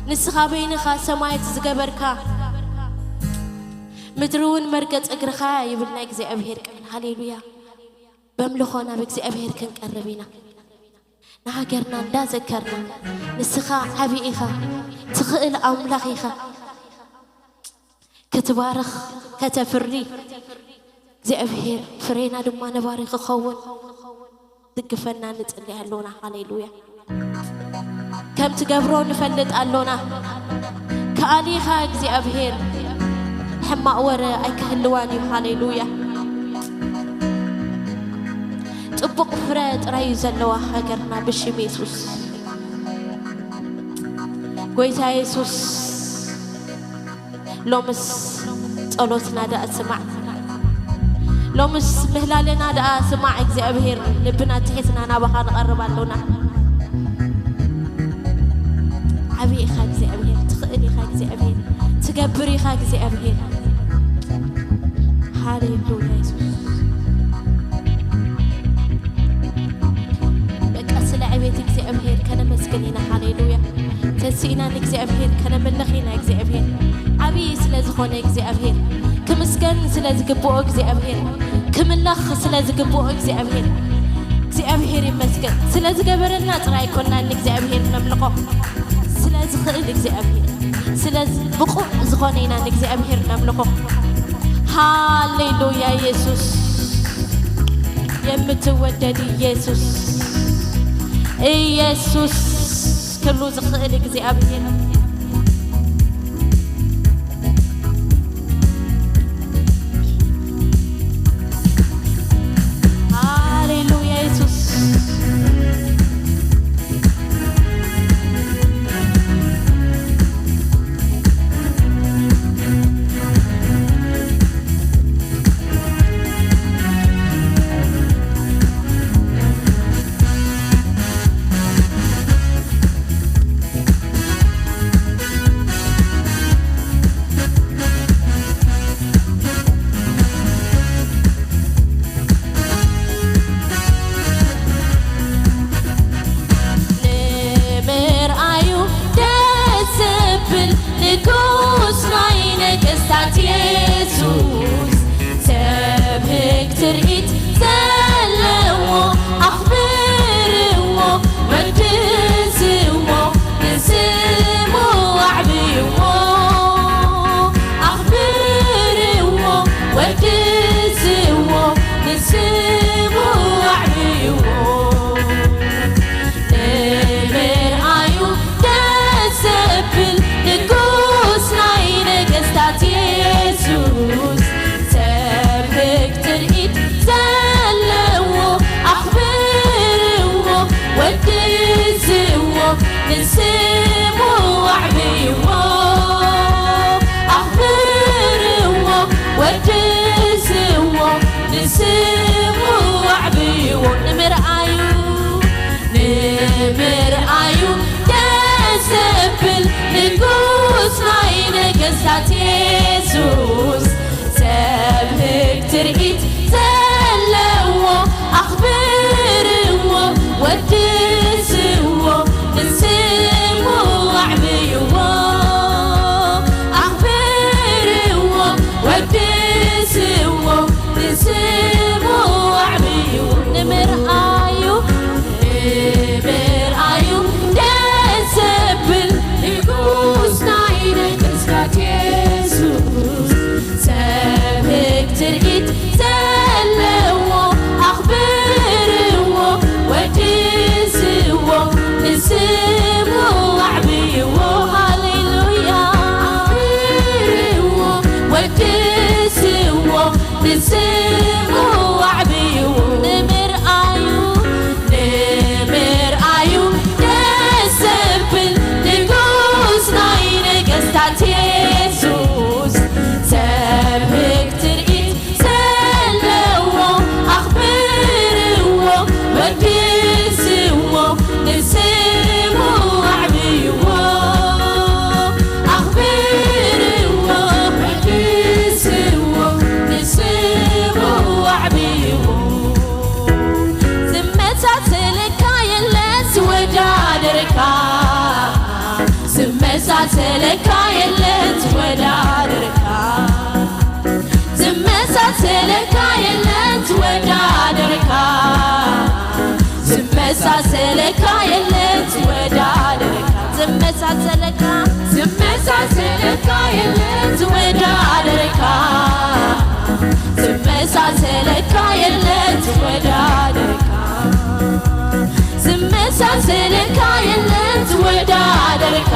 ንስኻ በይንኻ ሰማያት ዝገበርካ፣ ምድሪ እውን መርገጽ እግርኻ ይብል ናይ እግዚኣብሔር ቃል። ሃሌሉያ። በምልኾ ናብ እግዚኣብሔር ክንቀርብ ኢና። ንሃገርና እንዳዘከርና፣ ንስኻ ዓቢ ኢኻ፣ ትኽእል ኣምላኽ ኢኻ። ክትባረኽ፣ ከተፍሪ፣ እግዚኣብሔር ፍሬና ድማ ነባሪ ክኸውን። ድግፈና ንጽሊ ኣሎና። ሃሌሉያ። ከም ትገብሮ ንፈልጥ ኣሎና። ከኣሊኻ እግዚኣብሔር፣ ሕማቕ ወረ ኣይክህልዋን እዩ። ሃሌሉያ። ጽቡቕ ፍረ ጥራይ እዩ ዘለዋ ሃገርና ብሽም የሱስ። ጎይታ የሱስ፣ ሎምስ ጸሎትና ደኣ ስማዕ። ሎምስ ምህላለና ደኣ ስማዕ እግዚኣብሔር። ልብና ትሒትና ናባኻ ንቐርብ ኣሎና። ዓቢ ኢኻ እግዚኣብሔር፣ ትኽእል ኢኻ እግዚኣብሔር፣ ትገብር ኢኻ እግዚኣብሔር። ሃሌሉያ የሱስ። በቃ ስለ ዕቤት እግዚኣብሔር ከነመስግን ኢና። ሃሌሉያ። ተንሲእና ንእግዚኣብሔር ከነምልኽ ኢና። እግዚኣብሔር ዓብዪ ስለ ዝኾነ እግዚኣብሔር ክምስገን ስለ ዝግብኦ እግዚኣብሔር ክምለኽ ስለ ዝግብኦ እግዚኣብሔር እግዚኣብሔር ይመስገን። ስለ ዝገበረልና ጥራይ ኣይኮናን ንእግዚኣብሔር ነምልኾ። ስለ ዝኽእል እግዚኣብሔር ስለ ዝ-፣ ብቑዕ ዝኾነ ኢና ንእግዚኣብሔር ነምልኾ። ሃሌሉያ ኢየሱስ። የምትወደድ ኢየሱስ፣ ኢየሱስ ክሉ ዝኽእል እግዚኣብሔር። ሃሌሉያ ኢየሱስ። ንምርኣዩ ደስ ዘብል ንጉስ ናይ ነገስታት የሱስ፣ ተብህግ ትርኢት ዘለዎ ኣኽብርዎ፣ ወድስዎ፣ ንስሙ ኣዕብይዎ። ኣኽብርዎ፣ ወድስዎ፣ ንስሙ ኣዕብይዎ። ንምርኣዩ ደስ ዘብል ንጉስ ናይ ነገስታት የሱስ፣ ተብህግ ትርኢት ዘለዎ ኣኽብርዎ፣ ወድስዎ፣ ንስሙ ኣዕብይዎ። ኣኽብርዎ፣ ምርኣዩ ደስ ዘብል ንጉስ ናይ ነገስታት የሱስ፣ ሰብ ህግ ትርኢት ዘለዎ ኣኽብርዎ፣ ወድስዎ፣ ንስሙ ኣዕብይዎ። ኣኽብርዎ፣ ወድስዎ፣ ንስሙ ኣዕብይዎ። ንምርኣዩ፣ ንምርኣዩ ደስ ዘብል ንጉስ ናይ ነገስታት የሱስ፣ ሰብ ህግ ትርኢት ዘለዎ ኣኽብርዎ፣ ወድስዎ፣ ንስሙ ኣዕብይዎ። ሃሌሉያ። ኣኽብርዎ፣ ወድስዎ፣ ንስሙ ኣዕብይዎ። ንምርኣዩ፣ ንምርኣዩ ደስ ዘብል ንጉስ ናይ ነገስታት የሱስ፣ ሰብ ህግ ትርኢት ዘለዎ ኣኽብርዎ፣ ወድስዎ፣ ንስሙ ኣዕብይዎ። ኣኽብርዎ፣ ወድስዎ፣ ንስሙ ኣዕብይዎ። ዝመሳሰለካ የለን ዝወዳደረካ፣ ዝመሳሰለካ የለን ዝወዳደረካ፣ ዝመሳሰለካ የለን ዝወዳደረካ፣ ዝመሳሰለካ የለን ዝወዳደረካ፣ ዝመሳሰለካ፣ ዝመሳሰለካ የለን ዝወዳደረካ፣ ዝመሳሰለካ የለን ዝወዳደረካ፣ ዝመሳሰለካ የለን ዝወዳደረካ፣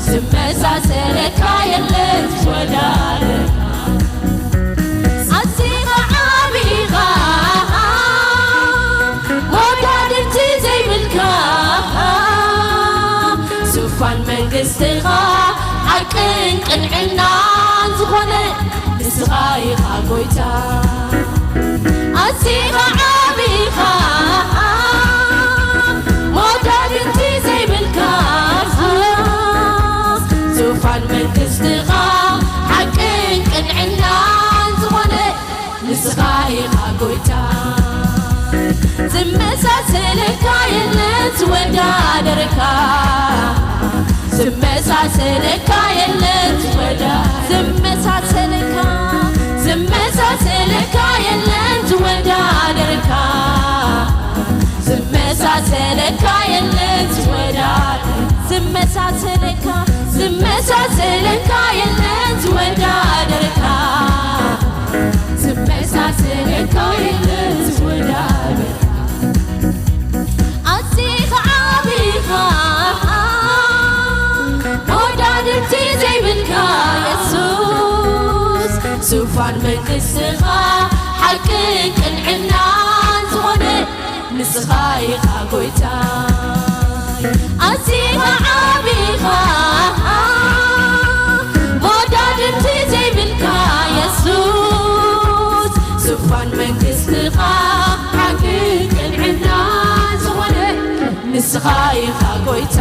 ዝመሳሰለካ የለን ዝወዳደረካ። ኣዚኻ ዓቢኻ፣ መወዳድርቲ ዘይብልካ፣ ዙፋን መንግስትኻ ሓቅን ቅንዕናን ዝኾነ ንስኻ ኢኻ ጎይታ። ኣዚኻ ዓቢኻ፣ መወዳድርቲ ዘይብልካ፣ ዙፋን መንግስትኻ ሓቅን ቅንዕናን ዝኾነ ንስኻ ኢኻ ጎይታ። ዝመሳሰለካ የለን ዝወዳደረካ፣ ዝመሳሰለካ የለን ዝወዳ-፣ ዝመሳሰለካ፣ ዝመሳሰለካ የለን ዝወዳደረካ፣ ዝመሳሰለካ የለን ዝወዳደር-፣ ዝመሳሰለካ፣ ዝመሳሰለካ የለን ዝወዳደረካ፣ ዝመሳሰለካ የለን ዝወዳደር። ኣዚኻ ዓቢኻ፣ መወዳድርቲ ዘይብልካ የሱስ፣ ዙፋን መንግስትኻ ሓቅን ቅንዕናን ዝኾነ ንስኻ ኢኻ ጎይታ። ኣዚኻ ዓቢኻ፣ መወዳድርቲ ዘይብልካ የሱስ፣ ዙፋን መንግስትኻ ሓቅን ቅንዕናን ዝኾነ ንስኻ ኢኻ ጎይታ።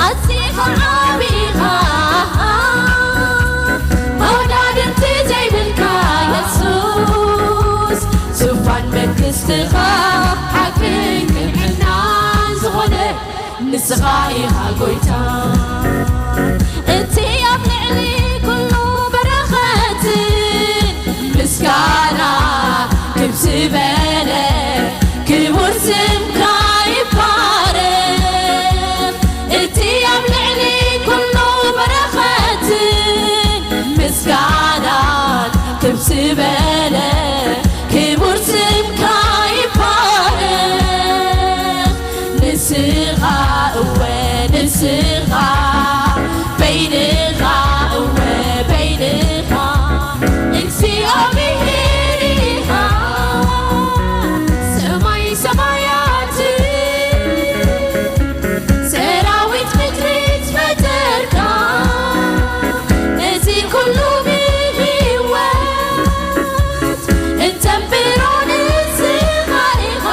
ኣዚኻ ዓቢኻ፣ መወዳድርቲ ዘይብልካ የሱስ፣ ዙፋን መንግስትኻ ሓቅን ቅንዕናን ዝኾነ ንስኻ ኢኻ ጎይታ። እቲ ኣብ ልዕሊ ኩሉ በረኸትን ምስጋና ክብ ዝበለ ክቡር ስምካ ይባረኽ። እቲ ኣብ ልዕሊ ኩሉ በረኸትን ምስጋናን ክብ ዝበለ ክቡር ስምካ ይባረኽ። ንስኻ እወ ንስኻ በይንኻ እወ በይንኻ እግዚኣብሔር ኢኻ። ሰማይ ሰማያት ሰራዊት ምድሪ ዝፈጠርካ ነዚ ኩሉ ብህይወት እተንብሮ ንስኻ ኢኻ።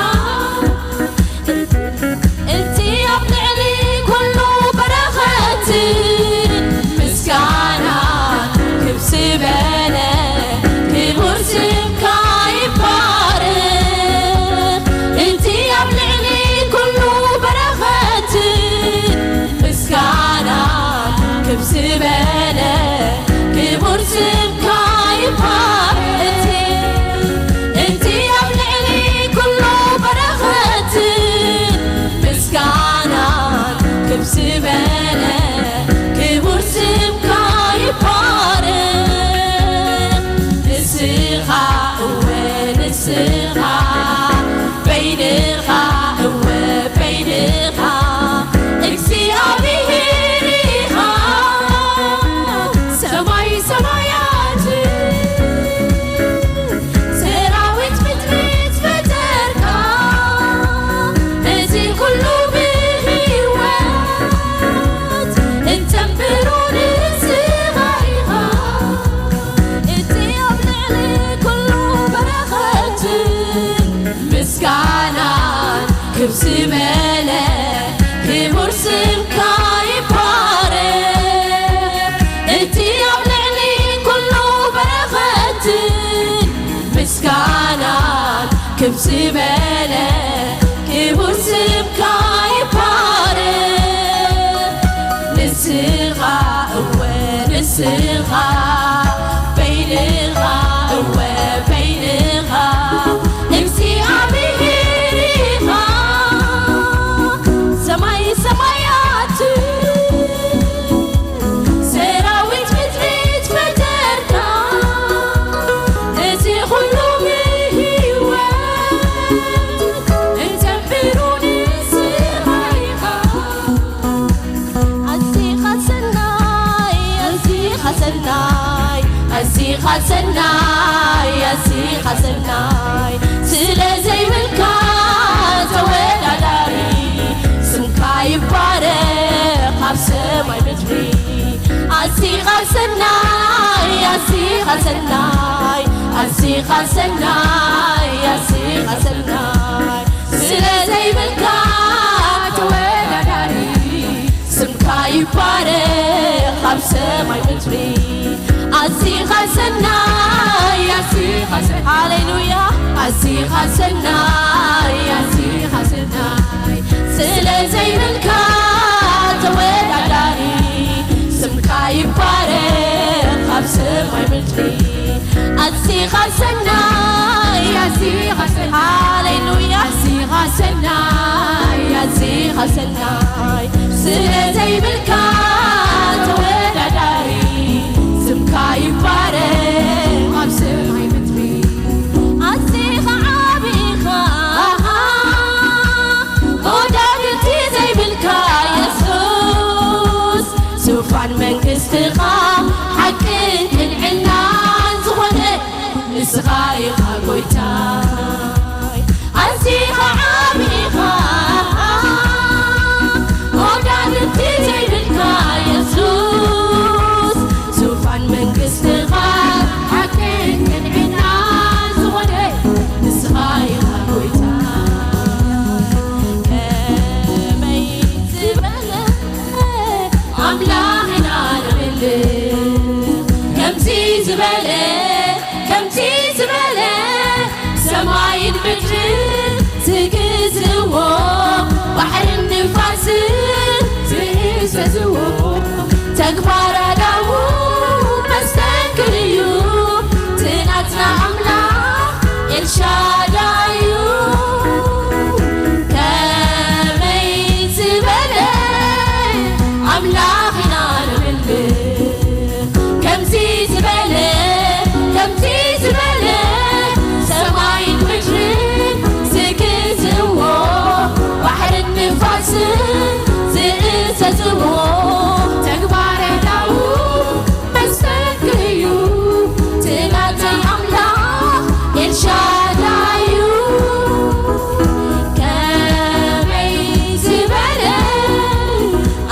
ዝበለ ክቡር ስምካ ይባረክ። እቲ ኣብ ልዕሊ ኩሉ በረኸትን ምስጋናን ክብ ዝበለ ክቡር ስምካ ይባረክ። ንስኻ እወ ንስኻ በይንኻ እወ በይንኻ እግዚኣብሔር ኢኻ። ሰማይ ሰማያት ሰራዊት ምድሪ ዝፈጠርካ እዚ ኩሉ ብህይወት እንተንብሩ ንስኻ ኢኻ። ኣዚኻ ሰናይ ኣዚኻ ሰናይ ኣዚኻ ሰናይ ኣዚኻ ሰናይ ስለ ዘይብልካ ተወዳዳሪ ስምካ ይባረኽ ኣብ ሰማይ ምድሪ። ኣዚኻ ሰናይ ኣዚኻ ሰናይ ኣዚኻ ሰናይ ኣዚኻ ሰናይ ስለ ዘይብልካ ተወዳዳሪ ስምካ ይባረኽ ኣብ ሰማይ ምድሪ። ኣዚኻ ሰናይ ኣዚኻ ሰናይ ሃሌሉያ ኣዚኻ ሰናይ ኣዚኻ ሰናይ ስለ ዘይብልካ ተወዳዳሪ ስምካ ይባረኽ ኣብ ሰማይ ምድሪ። ኣዚኻ ሰናይ ኣዚኻ ሰናይ ሃሌሉያ ኣዚኻ ሰናይ ኣዚኻ ሰናይ ስለ ዘይብልካ ተወዳዳሪ ስምካ ይባረኽ ኣብ ሰማይ ምድሪ። ኣዚኻ ዓቢ ኢኻ መወዳድርቲ ዘይብልካ የሱስ ዙፋን መንግስትኻ ሓቅን ቅንዕናን ዝኾነ ንስኻ ኢኻ ጎይታይ ኣዚኻ ዓቢ ኢኻ መወዳድርቲ ዘይብልካ የሱስ ዙፋን መንግስትኻ ሓቅን ቅንዕናን ዝኾነ ንስኻ ኢኻ ጎይታይ ከመይ ዝበለ ኣምላኽ ኢና ነምልኽ ከምዚ ዝበለ ከምዚ ዝበለ ሰማይን ምድርን ዝግዝዎ ባሕርን ንፋስን ዝእዘዝዎ ተግባር ኣዳሙ መስተንክር እዩ ትናትና ኣምላኽ ኤልሻዳይ እዩ ከመይ ዝበለ ኣምላኽ ኢና ነምልኽ ከምዚ ዝበለ ከምዚ ዝበለ ሰማይን ምድርን ዝግዝዎ ባሕርን ንፋስን ዝእዘዝዎ ተግባረ ዳው መስተንክር እዩ ትናተይ ኣምላኽ ኤልሻዳይ እዩ ከመይ ዝበለ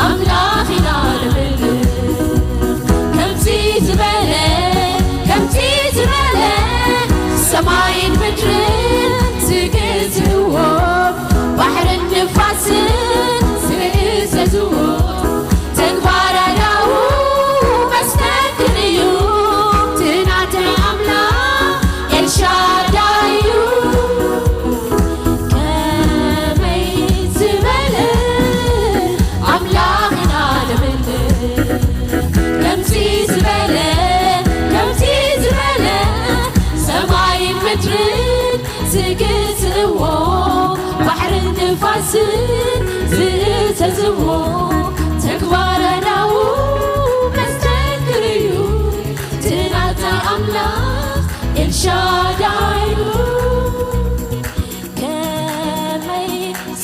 ኣምላኽ ኢና ንምልክ ከምዚ ዝበለ ከምዚ ዝበለ ሰማይን ምድርን ዝግዝእዎ ባሕርን ንፋስን ዝእዘዝዎ ተግባር ኣዳኡ መስተንክር እዩ ትናተይ ኣምላኽ ኤልሻዳይ እዩ ከመይ ዝበለ ኣምላኽ ኢና ንምልክ ከምዚ ዝበለ ከምዚ ዝበለ ሰማይን ምድርን ዝግዝእዎ ባሕርን ንፋስን ዝእዘዝዎ ተግባረ ዳኡ መስተንክር እዩ ትናተይ ኣምላኽ ኤልሻዳይ እዩ ከመይ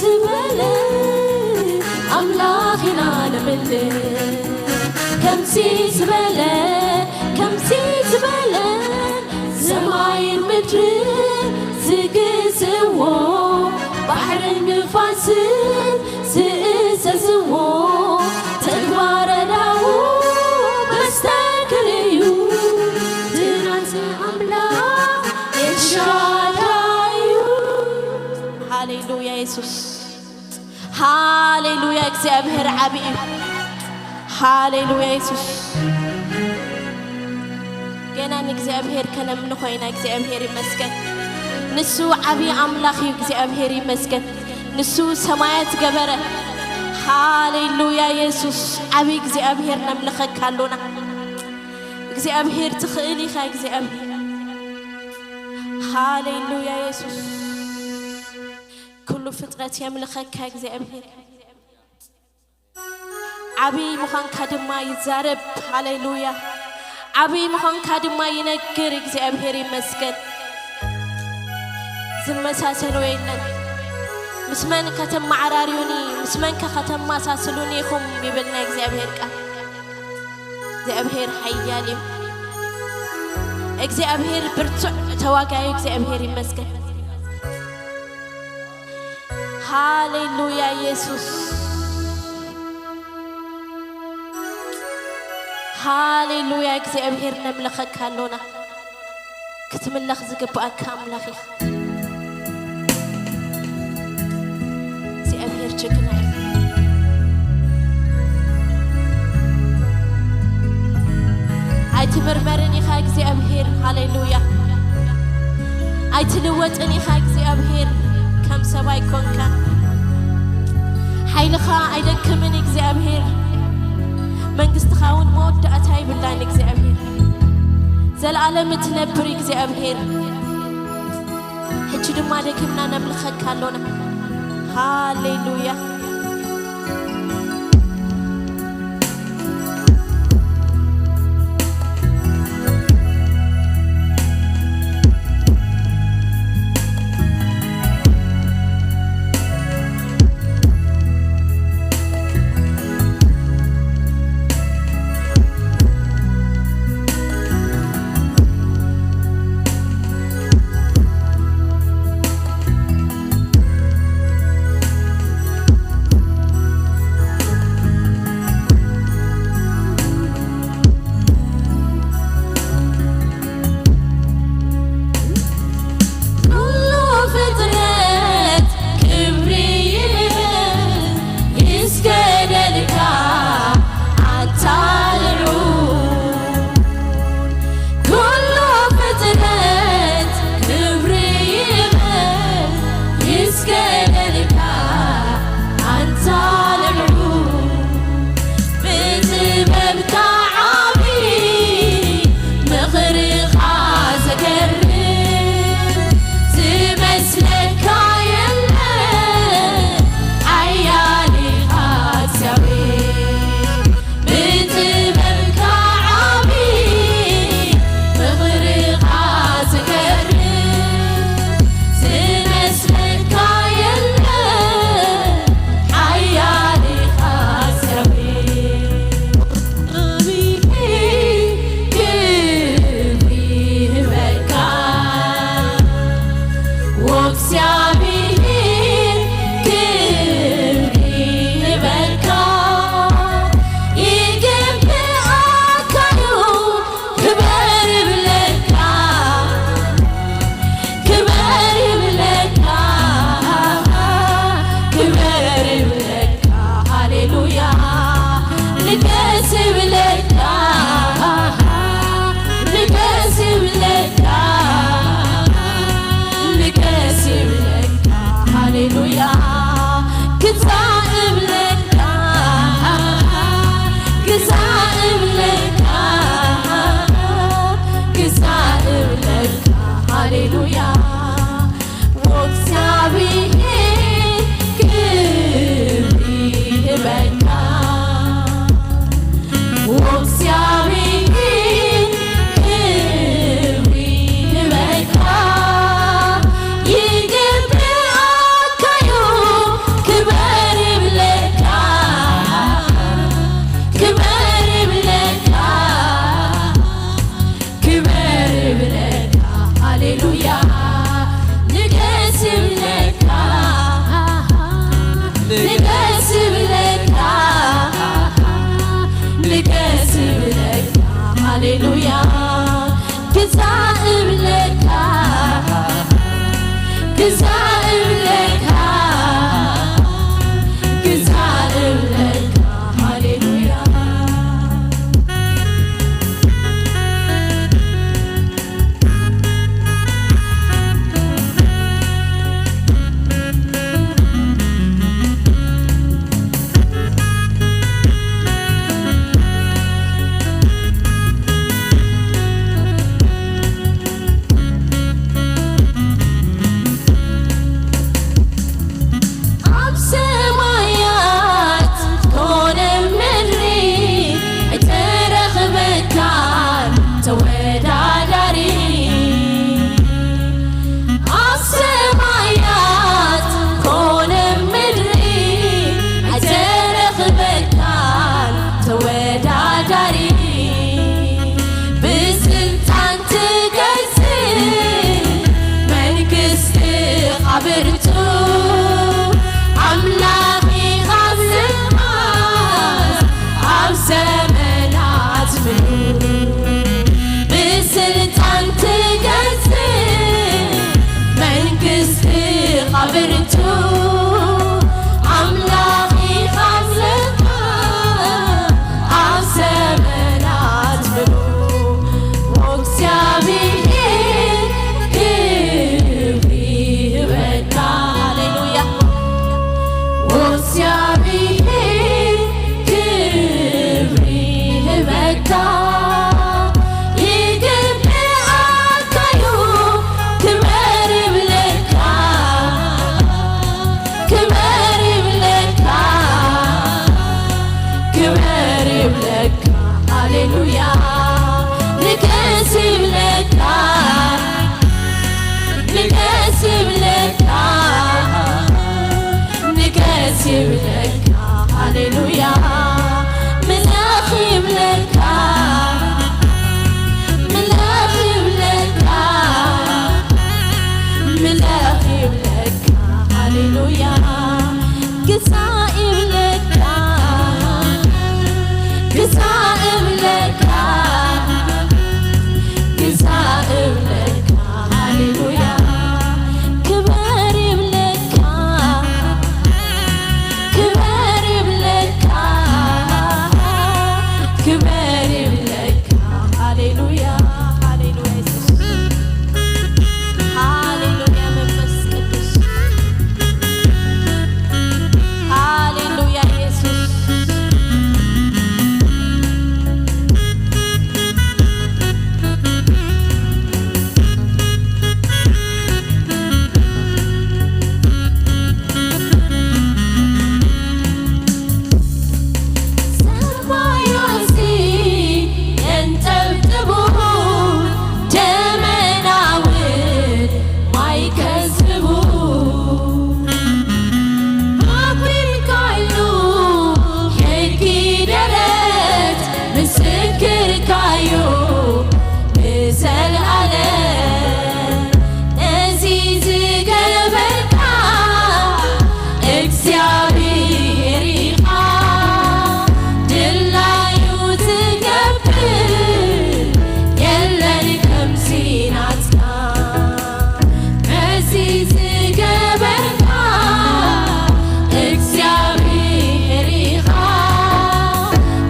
ዝበለ ኣምላኽ ኢና ንምልክ ከምዚ ዝበለ ከምዚ ዝበለ ሰማይን ምድርን ዝግዝእዎ ባሕርን ንፋስን ዝእዘዝዎ ተግባረ ዳኡ መስተንክር እዩ ትናንት ኣምላኽ ኤልሻዳይ እዩ ሃሌሉያ የሱስ ሃሌሉያ፣ እግዚኣብሔር ዓቢ እዩ። ሃሌሉያ የሱስ። ገና ንእግዚኣብሔር ከነምልኾ ኢና። እግዚኣብሔር ይመስገን። ንሱ ዓቢ ኣምላኽ እዩ። እግዚኣብሔር ይመስገን። ንሱ ሰማያት ገበረ። ሃሌሉያ የሱስ። ዓቢ እግዚኣብሔር ነምልኸካ ኣሎና። እግዚኣብሔር ትኽእል ኢኻ እግዚኣብሔር። ሃሌሉያ የሱስ። ኩሉ ፍጥረት የምልኸካ እግዚኣብሔር። ዓብዪ ምዃንካ ድማ ይዛረብ። ሃሌሉያ። ዓብዪ ምዃንካ ድማ ይነግር። እግዚኣብሔር ይመስገን። ዝመሳሰሎ የለን። ምስ መን ከተመዓራርዩኒ፣ ምስ መን ከ ከተመሳስሉኒ ኢኹም ይብል ናይ እግዚኣብሔር ቃል። እግዚኣብሔር ሓያል እዩ። እግዚኣብሔር ብርቱዕ ተዋጋዩ። እግዚኣብሔር ይመስገን። ሃሌሉያ የሱስ። ሃሌሉያ እግዚኣብሔር ነምልኸካ ኣሎና። ክትምለኽ ዝግብኣካ ኣምላኽ ኢኻ። እግዚኣብሔር ጅግና እዩ። ኣይትምርመርን ኢኻ እግዚኣብሔር። ሃሌሉያ። ኣይትልወጥን ኢኻ እግዚኣብሔር። ከም ሰብ ኣይኮንካን። ሓይልኻ ኣይደክምን እግዚኣብሔር። መንግስትኻ እውን መወዳእታ ይብላን እግዚኣብሔር። ዘለኣለም እትነብር እግዚኣብሔር። ሕጂ ድማ ደጊምና ነምልኸካ ኣሎና። ሃሌሉያ። ኩሉ ፍጥረት ክብሪ ይበል ይስገደልካ ኣንታ ልዑል። ኩሉ ፍጥረት ክብሪ ይበል ይስገደልካ ኣንታ ልዑል። ብጥበብካ ዓቢ ምኽርኻ ዘገርም ዝመስለካ የለን ሓያል ኢኻ እግዚኣብሔር። ብጥበብካ ዓቢ ምኽርኻ ዘገርም ዝመስለካ የለን ሓያል ኢኻ እግዚኣብሔር። ዓቢ ክብሪ ይህበካ። ወእግዚኣብሔር ክብሪ ይህበካ። ይግብኣካ እዩ ክበር ይብለካ። ክበር ይብለካ። ክበር ይብለካ። ሃሌሉያ። ንገስ ይብለካ። ንገስ ይብለካ። ንገስ ይብለካ። ሃሌሉያ። ግዛእ እብለካ። ግዛእ እብለካ። ግዛእ እብለካ። ሃሌሉያ። ወእግዚኣብሔር ክብሪ ይህበካ። ወእግዚኣብሔር ክብሪ ይህበካ። ይግብኣካ እዩ ክበር ይብለካ። ክበር ይብለካ። ክበር ይብለካ። ሃሌሉያ። ንገስ ይብለካ። ንገስ ይብለካ። ንገስ ይብለካ። ሃሌሉያ። ግዛእ እብለካ። ግዛእ እብለካ። ይብለካ፣ ሃሌሉያ። ምለኽ ይብለካ፣ ምለኽ ይብለካ፣ ምለኽ ይብለካ፣ ሃሌሉያ። ግዛእ ይብለካ፣ ግዛእ ይብለካ፣ ግዛእ ይብለካ፣ ሃሌሉያ። ክበር ይብለካ፣ ክበር ይብለካ፣ ክበር ይብለካ፣ ሃሌሉያ፣ ሃሌሉያ፣ የሱስ። ሃሌሉያ፣ መንፈስ ቅዱስ። ሃሌሉያ፣ የሱስ። ሰማያት የንጠብጥቡ፣ ደመናውን ማይ ከዝቡ። ኣቑምካሉ ሕጊ ደረት፣ ምስክርካዩ ንዘለኣለም። ነዚ ዝገበርካ እግዚኣብሔር ኢኻ፣ ድላዩ ዝገብር የለን ከምዚ ናትካ። ነዚ ዝገበርካ እግዚኣብሔር ኢኻ፣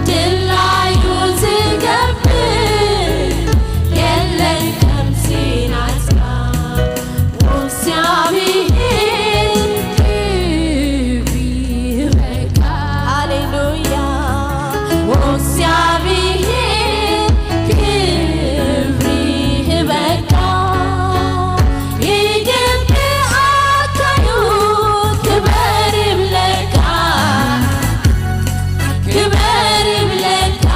ድላዩ ዝገብር የለን ከምዚ ናትካ። እግዚኣብሔር ክብሪ ይበካ። ሃሌሉያ። እግዚኣብሔር ክብሪ ይበካ። ይግብኣካዩ ክበር ይብለካ። ክበር ይብለካ፣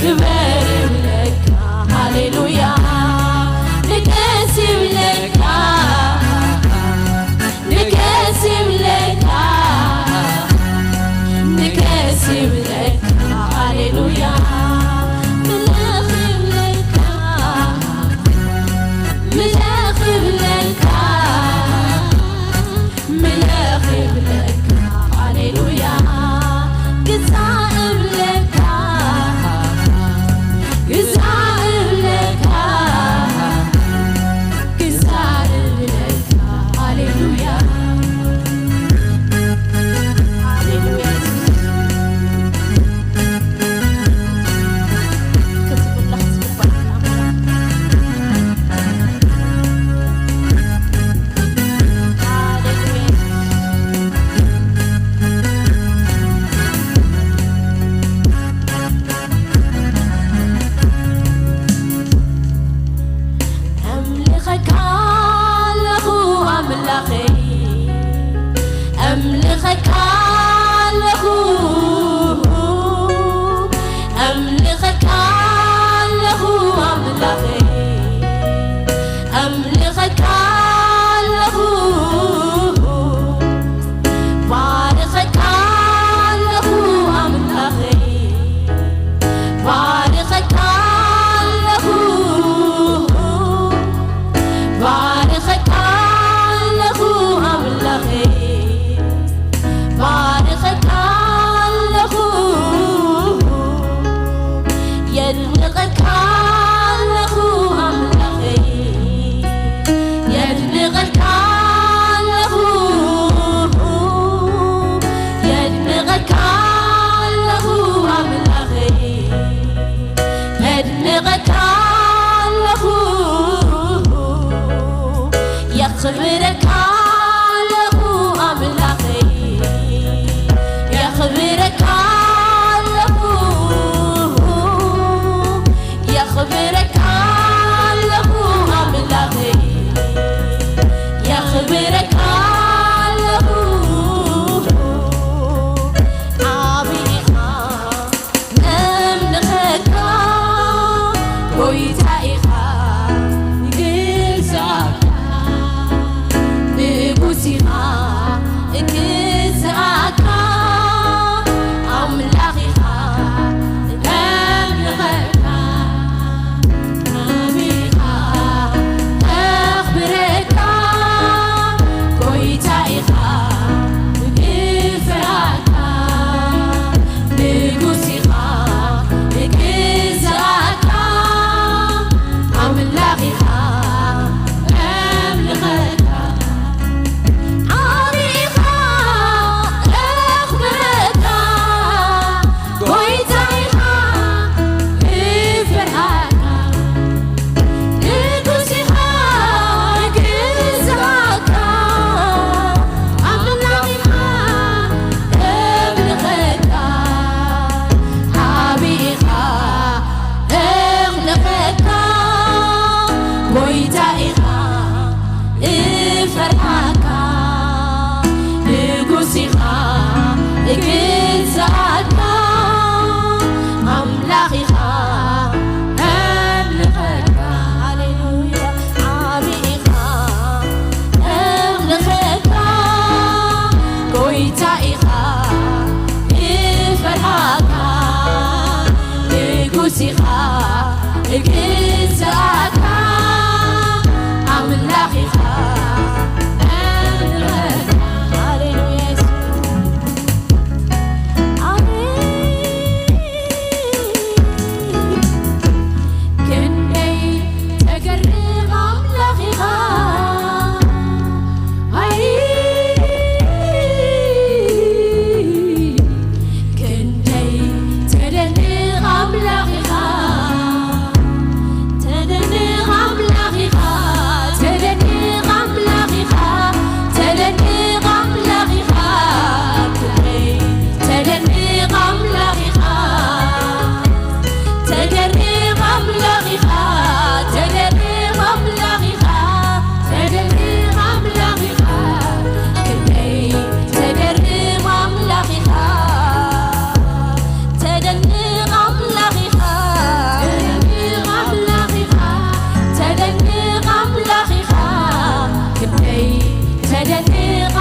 ክበር ይብለካ፣ ሃሌሉያ። ንገስ ይብለካ፣ ንገስ ይብለካ፣ ንገስ ይብለካ፣ ሃሌሉያ። ምለኽ ይብለካ፣ ምለኽ ይብለካ፣ ምለኽ ይብለካ፣ ሃሌሉያ። ግዛእ እብለካ፣ ግዛእ እብለካ፣ ግዛእ እብለካ፣ ሃሌሉያ። ሃሌሉያ፣ የሱስ። ክትምለኽ ዝግባእ ኣምላኽ። ሃሌሉያ። ኣምልኸካ ኣለኹ ኣምላኸይ፣ ኣምልኸካ ኣለኹ፣ ኣምልኸካ ኣለኹ ኣምላኸይ፣ ኣምልኸካ ኣለኹ፣ ባርኸካ ኣለኹ ኣምላኸይ፣ ባርኸካ ኣለኹ፣ ባርኸካ ኣለኹ ኣምላኸይ፣ ባርኸካ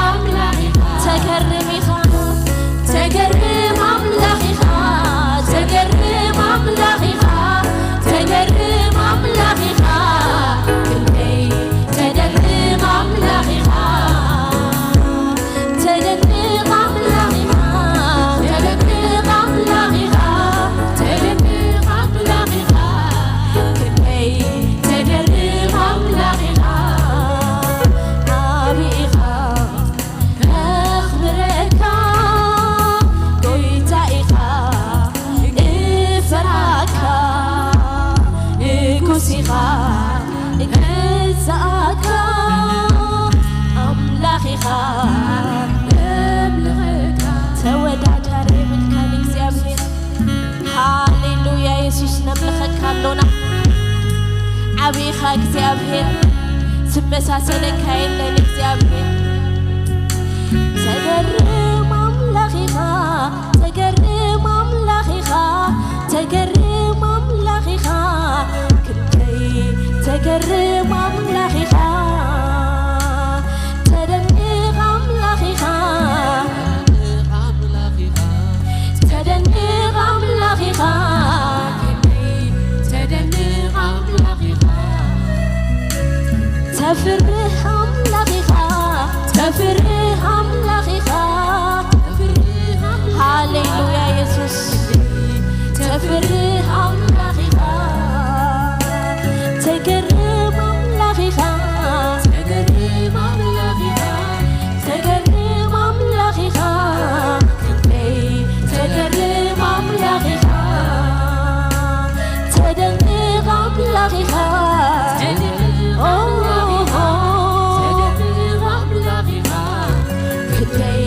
ኣምላኽ ኢኻ። ተገርም ኢኻ፣ ተገርም ኣምላኽ ኢኻ፣ ተገርም ኣምላኽ ኢኻ፣ ተገርም ኣምላኽ ኢኻ። ክንደይ ተደርም ኣምላኽ ኢኻ፣ ተደንቕ ኣምላኽ ኢኻ፣ ተደንቕ ኣምላኽ ኢኻ፣ ተደንቕ ኣምላኽ ኢኻ። ክንደይ ተገርም ኣምላኽ ኢኻ፣ ዓቢ ኢኻ። ከኽብረካ ጎይታ ኢኻ፣ እፈርሃካ ንጉስ ኢኻ፣ እገዛእካ ኣምላኽ ኢኻ፣ እምልኸካ። ተወዳዳሪ የብልካን እግዚኣብሔር። ሃሌሉያ የሱስ፣ ነምልኸካ ኣሎና። ዓብኻ እግዚኣብሔር፣ ትመሳሰለካ የለን እግዚኣብሔር። ተገርም ኣምላኽ ኢኻ፣ ተገርም ኣምላኽ ኢኻ፣ ተገርም ኣምላኽ ኢኻ። ክንደይ ተገርም ኣምላኽ ኢኻ፣ ተደንቕ ኣምላኽ ኢኻ። ተደንቕ ኣምላኽ ኢኻ። ተደንቕ ኣምላኽ ኢኻ። ተፍርህ ኣምላኽ ኢኻ። ተፍርህ ኣምላኽ ኢኻ። ሃሌሉያ የሱስ። ተፍርህ ኣምላኽ ኢኻ። ተገርም ኣምላኽ ኢኻ። ተገርም ኣምላኽ ኢኻ። ተገርም ኣምላኽ ኢኻ። ክንደይ ተገርም ኣምላኽ ኢኻ። ተደንቕ ኣምላኽ ኢኻ። ኦ፣ ተደንቕ ኣምላኽ ኢኻ። ክንደይ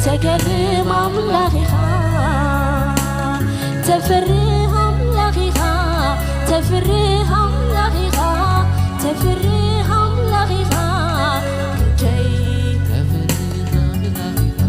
ተገርም ኣምላኽ ኢኻ። ተፍርህ ኣምላኽ ኢኻ። ተፍርህ ኣምላኽ ኢኻ። ተፍርህ ኣምላኽ ኢኻ። ክንደይ ተፍርህ ኣምላኽ ኢኻ።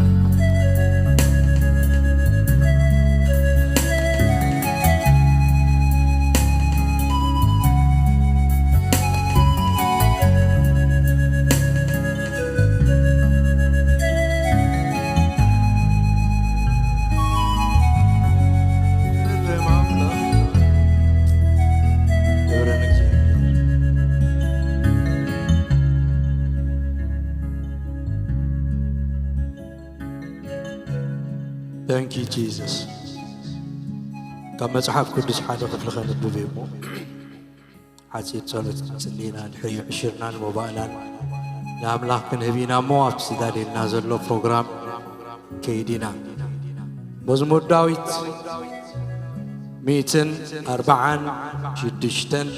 Thank you, Jesus. ካብ መጽሓፍ ቅዱስ ሓደ ክፍሊ ከንብብ እየ እሞ፣ ሓጺር ጸሎት ጽሊና ድሕሪ ዕሽርናን ሞባእላን ንኣምላኽ ክንህብ ኢና እሞ፣ ኣብቲ ዝዳለየልና ዘሎ ፕሮግራም ከይድ ኢና። መዝሙር ዳዊት ሚእትን ኣርባዓን ሽዱሽተን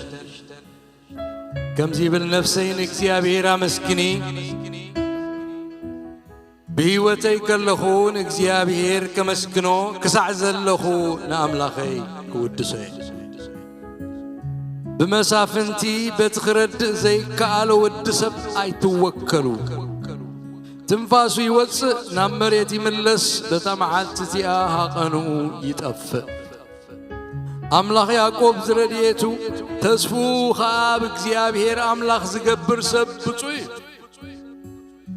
ከምዚ ይብል፣ ነፍሰይ ንእግዚኣብሔር ኣመስግኒ፣ ብህይወተይ ከለኹ ንእግዚኣብሔር ከመስግኖ፣ ክሳዕ ዘለኹ ንኣምላኸይ ክውድሶ እየ። ብመሳፍንቲ በቲ ክረድእ ዘይከኣሎ ወዲ ሰብ ኣይትወከሉ። ትንፋሱ ይወጽእ፣ ናብ መሬት ይምለስ፣ በታ መዓልቲ እቲኣ ሃቐንኡ ይጠፍእ። ኣምላኽ ያዕቆብ ዝረድኤቱ፣ ተስፍኡ ኸኣ ኣብ እግዚኣብሔር ኣምላኽ ዝገብር ሰብ ብፁዕ እዩ።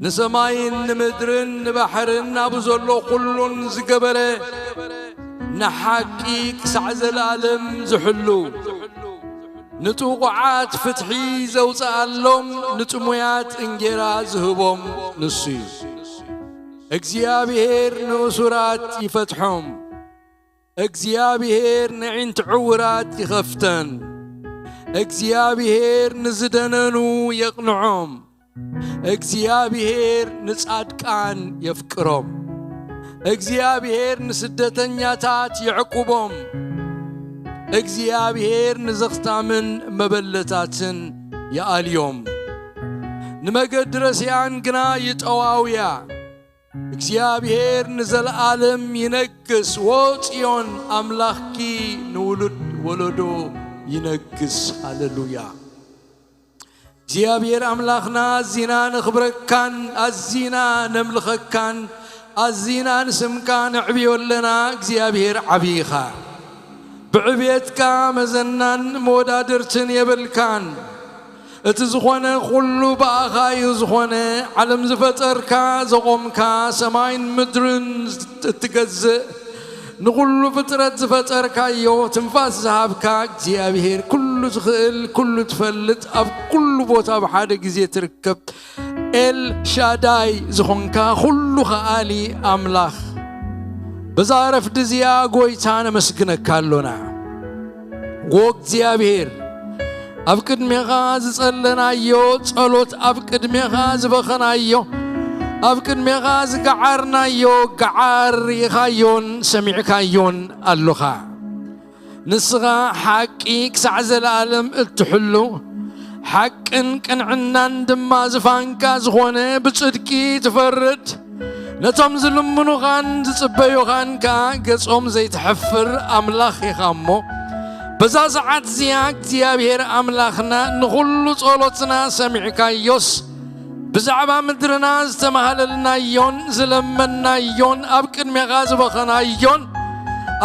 ንሰማይን ንምድርን ንባሕርን ኣብ ዘሎ ኹሉን ዝገበረ፣ ንሓቂ ክሳዕ ዘለኣለም ዝሕሉ፣ ንጥቑዓት ፍትሒ ዘውፅኣሎም፣ ንጥሙያት እንጌራ ዝህቦም ንሱ እዩ። እግዚኣብሔር ንእሱራት ይፈትሖም። እግዚኣብሔር ነዒንቲ ዕውራት ይኸፍተን። እግዚኣብሔር ንዝደነኑ የቕንዖም። እግዚኣብሔር ንጻድቃን የፍቅሮም። እግዚኣብሔር ንስደተኛታት የዕቁቦም። እግዚኣብሔር ንዘኽታምን መበለታትን ይኣልዮም። ንመገዲ ረሲኣን ግና ይጠዋውያ። እግዚኣብሔር ንዘለኣለም ይነግስ። ዎ ጽዮን፣ ኣምላኽኪ ንውሉድ ወለዶ ይነግስ። ሃሌሉያ። እግዚኣብሔር ኣምላኽና፣ ኣዚና ነኽብረካን ኣዚና ነምልኸካን ኣዚና ንስምካ ነዕብዮ ኣለና። እግዚኣብሔር ዓብዪ ኢኻ። ብዕብየትካ መዘናን መወዳድርትን የብልካን። እቲ ዝኾነ ኩሉ ብኣኻ እዩ ዝኾነ። ዓለም ዝፈጠርካ፣ ዘቖምካ፣ ሰማይን ምድርን እትገዝእ፣ ንኹሉ ፍጥረት ዝፈጠርካዮ፣ ትንፋስ ዝሃብካ እግዚኣብሔር፣ ኩሉ ትኽእል፣ ኩሉ ትፈልጥ፣ ኣብ ኩሉ ቦታ ኣብ ሓደ ግዜ ትርከብ፣ ኤል ሻዳይ ዝኾንካ፣ ኩሉ ከኣሊ ኣምላኽ፣ በዛ ረፍዲ እዚኣ ጎይታ ነመስግነካ ኣሎና። ጎ እግዚኣብሔር፣ ኣብ ቅድሜኻ ዝጸለናዮ ጸሎት፣ ኣብ ቅድሜኻ ዝበኸናዮ፣ ኣብ ቅድሜኻ ዝገዓርናዮ ገዓር ርኢኻዮን ሰሚዕካዮን ኣሎኻ። ንስኻ ሓቂ ክሳዕ ዘለኣለም እትሕሉ፣ ሓቅን ቅንዕናን ድማ ዝፋንካ ዝኾነ፣ ብጽድቂ ትፈርድ፣ ነቶም ዝልምኑኻን ዝጽበዩኻን ከኣ ገጾም ዘይትሐፍር ኣምላኽ ኢኻ እሞ፣ በዛ ሰዓት እዚኣ እግዚኣብሔር ኣምላኽና ንኹሉ ጸሎትና ሰሚዕካዮስ፣ ብዛዕባ ምድርና ዝተማህለልናዮን ዝለመንናዮን ኣብ ቅድሜኻ ዝበኸናዮን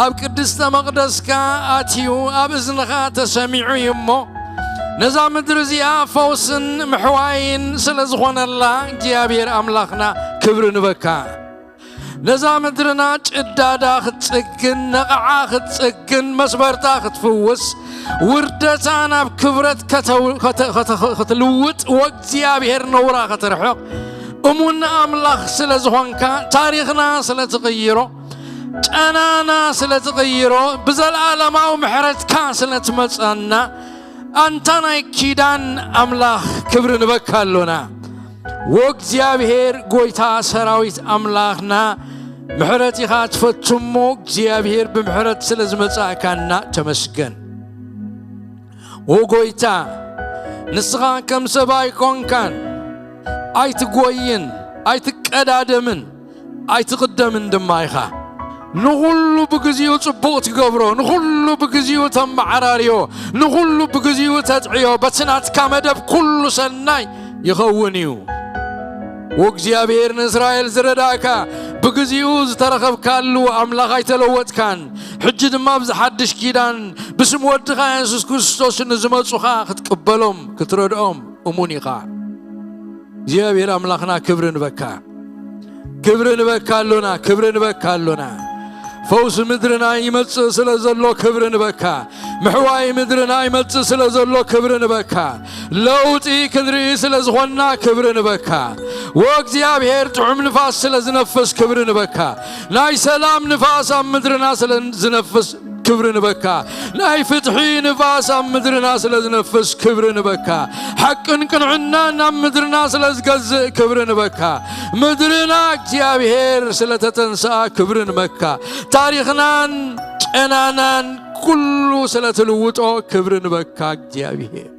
ኣብ ቅድስተ መቕደስካ ኣትዩ ኣብ እዝንኻ ተሰሚዑ እዩ እሞ፣ ነዛ ምድሪ እዚኣ ፈውስን ምሕዋይን ስለ ዝኾነላ እግዚኣብሔር ኣምላኽና ክብሪ ንበካ። ነዛ ምድርና ጭዳዳ ክትጽግን፣ ነቕዓ ክትጽግን፣ መስበርታ ክትፍውስ፣ ውርደታ ናብ ክብረት ከተው-፣ ከተ-፣ ከተ-፣ ክትልውጥ፣ ወእግዚኣብሔር ነውራ ከተርሕቕ፣ እሙን ኣምላኽ ስለ ዝኾንካ፣ ታሪኽና ስለ ትቕይሮ፣ ጨናና ስለ ትቕይሮ፣ ብዘለኣለማዊ ምሕረትካ ስለ ትመጸና፣ ኣንታ ናይ ኪዳን ኣምላኽ ክብሪ ንበካ ኣሎና። ወእግዚኣብሔር ጎይታ ሰራዊት ኣምላኽና፣ ምሕረት ኢኻ ትፈቱ እሞ፣ እግዚኣብሔር ብምሕረት ስለ ዝመጻእካና ተመስገን። ወጎይታ፣ ንስኻ ከም ሰብ ኣይኮንካን፣ ኣይትጎይን፣ ኣይትቀዳደምን፣ ኣይትቕደምን ድማ ኢኻ። ንኹሉ ብግዜኡ ጽቡቕ ትገብሮ፣ ንኹሉ ብግዜኡ ተመዓራርዮ፣ ንኹሉ ብግዜኡ ተጥዕዮ፣ በቲ ናትካ መደብ ኩሉ ሰናይ ይኸውን እዩ። ወእግዚኣብሔር ንእስራኤል ዝረዳእካ፣ ብግዜኡ ዝተረኸብካሉ ኣምላኽ ኣይተለወጥካን። ሕጂ ድማ ኣብዚ ሓድሽ ኪዳን ብስም ወድኻ የሱስ ክርስቶስ ንዝመጹኻ ክትቅበሎም፣ ክትረድኦም እሙን ኢኻ። እግዚኣብሔር ኣምላኽና ክብሪ ንበካ። ክብሪ ንበካ ኣሎና፣ ክብሪ ንበካ ኣሎና። ፈውሲ ምድርና ይመጽእ ስለ ዘሎ ክብሪ ንበካ። ምሕዋይ ምድርና ይመጽእ ስለ ዘሎ ክብሪ ንበካ። ለውጢ ክንርኢ ስለ ዝኾንና ክብሪ ንበካ። ወእግዚኣብሔር ጥዑም ንፋስ ስለ ዝነፍስ ክብሪ ንበካ። ናይ ሰላም ንፋስ ኣብ ምድርና ስለ ዝነፍስ ክብሪ ንበካ። ናይ ፍትሒ ንፋስ ኣብ ምድርና ስለ ዝነፍስ ክብሪ ንበካ። ሓቅን ቅንዕናን ኣብ ምድርና ስለ ዝገዝእ ክብሪ ንበካ። ምድርና እግዚኣብሔር ስለ ተተንስኣ ክብሪ ንበካ። ታሪኽናን ጨናናን ኩሉ ስለ ትልውጦ ክብሪ ንበካ እግዚኣብሔር።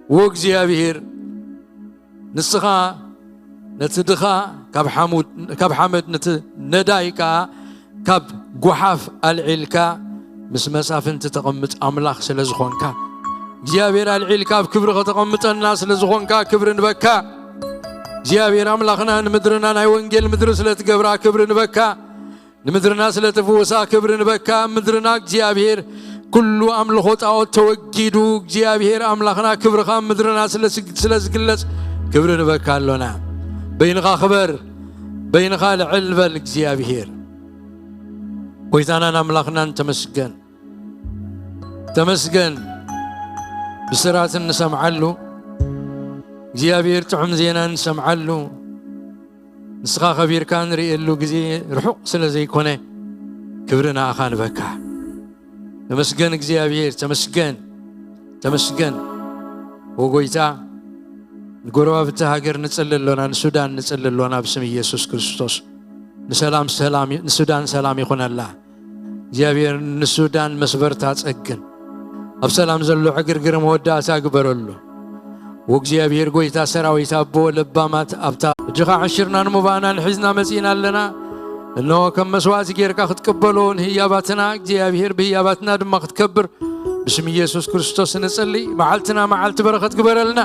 ወእግዚኣብሔር ንስኻ ነቲ ድኻ ካብ ሓሙድ-፣ ካብ ሓመድ፣ ነቲ ነዳይ ከኣ ካብ ጓሓፍ ኣልዒልካ ምስ መሳፍንቲ ተቐምጥ ኣምላኽ ስለ ዝኾንካ፣ እግዚኣብሔር ኣልዒልካ ኣብ ክብሪ ከተቐምጠና ስለ ዝኾንካ ክብሪ ንበካ። እግዚኣብሔር ኣምላኽና ንምድርና ናይ ወንጌል ምድሪ ስለ ትገብራ ክብሪ ንበካ። ንምድርና ስለ ትፍውሳ ክብሪ ንበካ። ኣብ ምድርና እግዚኣብሔር ኩሉ ኣምልኾ ጣዖት ተወጊዱ፣ እግዚኣብሔር ኣምላኽና ክብርኻ ኣብ ምድርና ስለ ስግ-፣ ስለ ዝግለጽ ክብሪ ንበካ ኣሎና። በይንኻ ክበር፣ በይንኻ ልዕል በል እግዚኣብሔር። ጎይታናን ኣምላኽናን ተመስገን፣ ተመስገን። ብስራት እንሰምዓሉ፣ እግዚኣብሔር ጥዑም ዜና እንሰምዓሉ፣ ንስኻ ከቢርካ ንርእየሉ ግዜ ርሑቕ ስለ ዘይኮነ፣ ክብሪ ንኣኻ ንበካ። ተመስገን እግዚኣብሔር፣ ተመስገን፣ ተመስገን። ወጎይታ፣ ንጎረባብቲ ሃገር ንጽሊ ኣሎና፣ ንሱዳን ንጽሊ ኣሎና ብስም ኢየሱስ ክርስቶስ። ንሰላም ሰላም ይ-፣ ንሱዳን ሰላም ይኹነላ። እግዚኣብሔር ንሱዳን መስበርታ ጸግን። ኣብ ሰላም ዘሎ ዕግርግር መወዳእታ ግበረሉ። ወእግዚኣብሔር ጎይታ ሰራዊት ኣቦ ለባማት ኣብታ እጅኻ ዓሽርና ንሙባእና ንሒዝና መጺእና ኣለና። እነሆ ከም መስዋዕቲ ጌርካ ክትቅበሎ ንህያባትና እግዚኣብሔር ብህያባትና ድማ ክትከብር ብስም ኢየሱስ ክርስቶስ ንጽሊ። መዓልትና መዓልቲ በረኸት ግበረልና።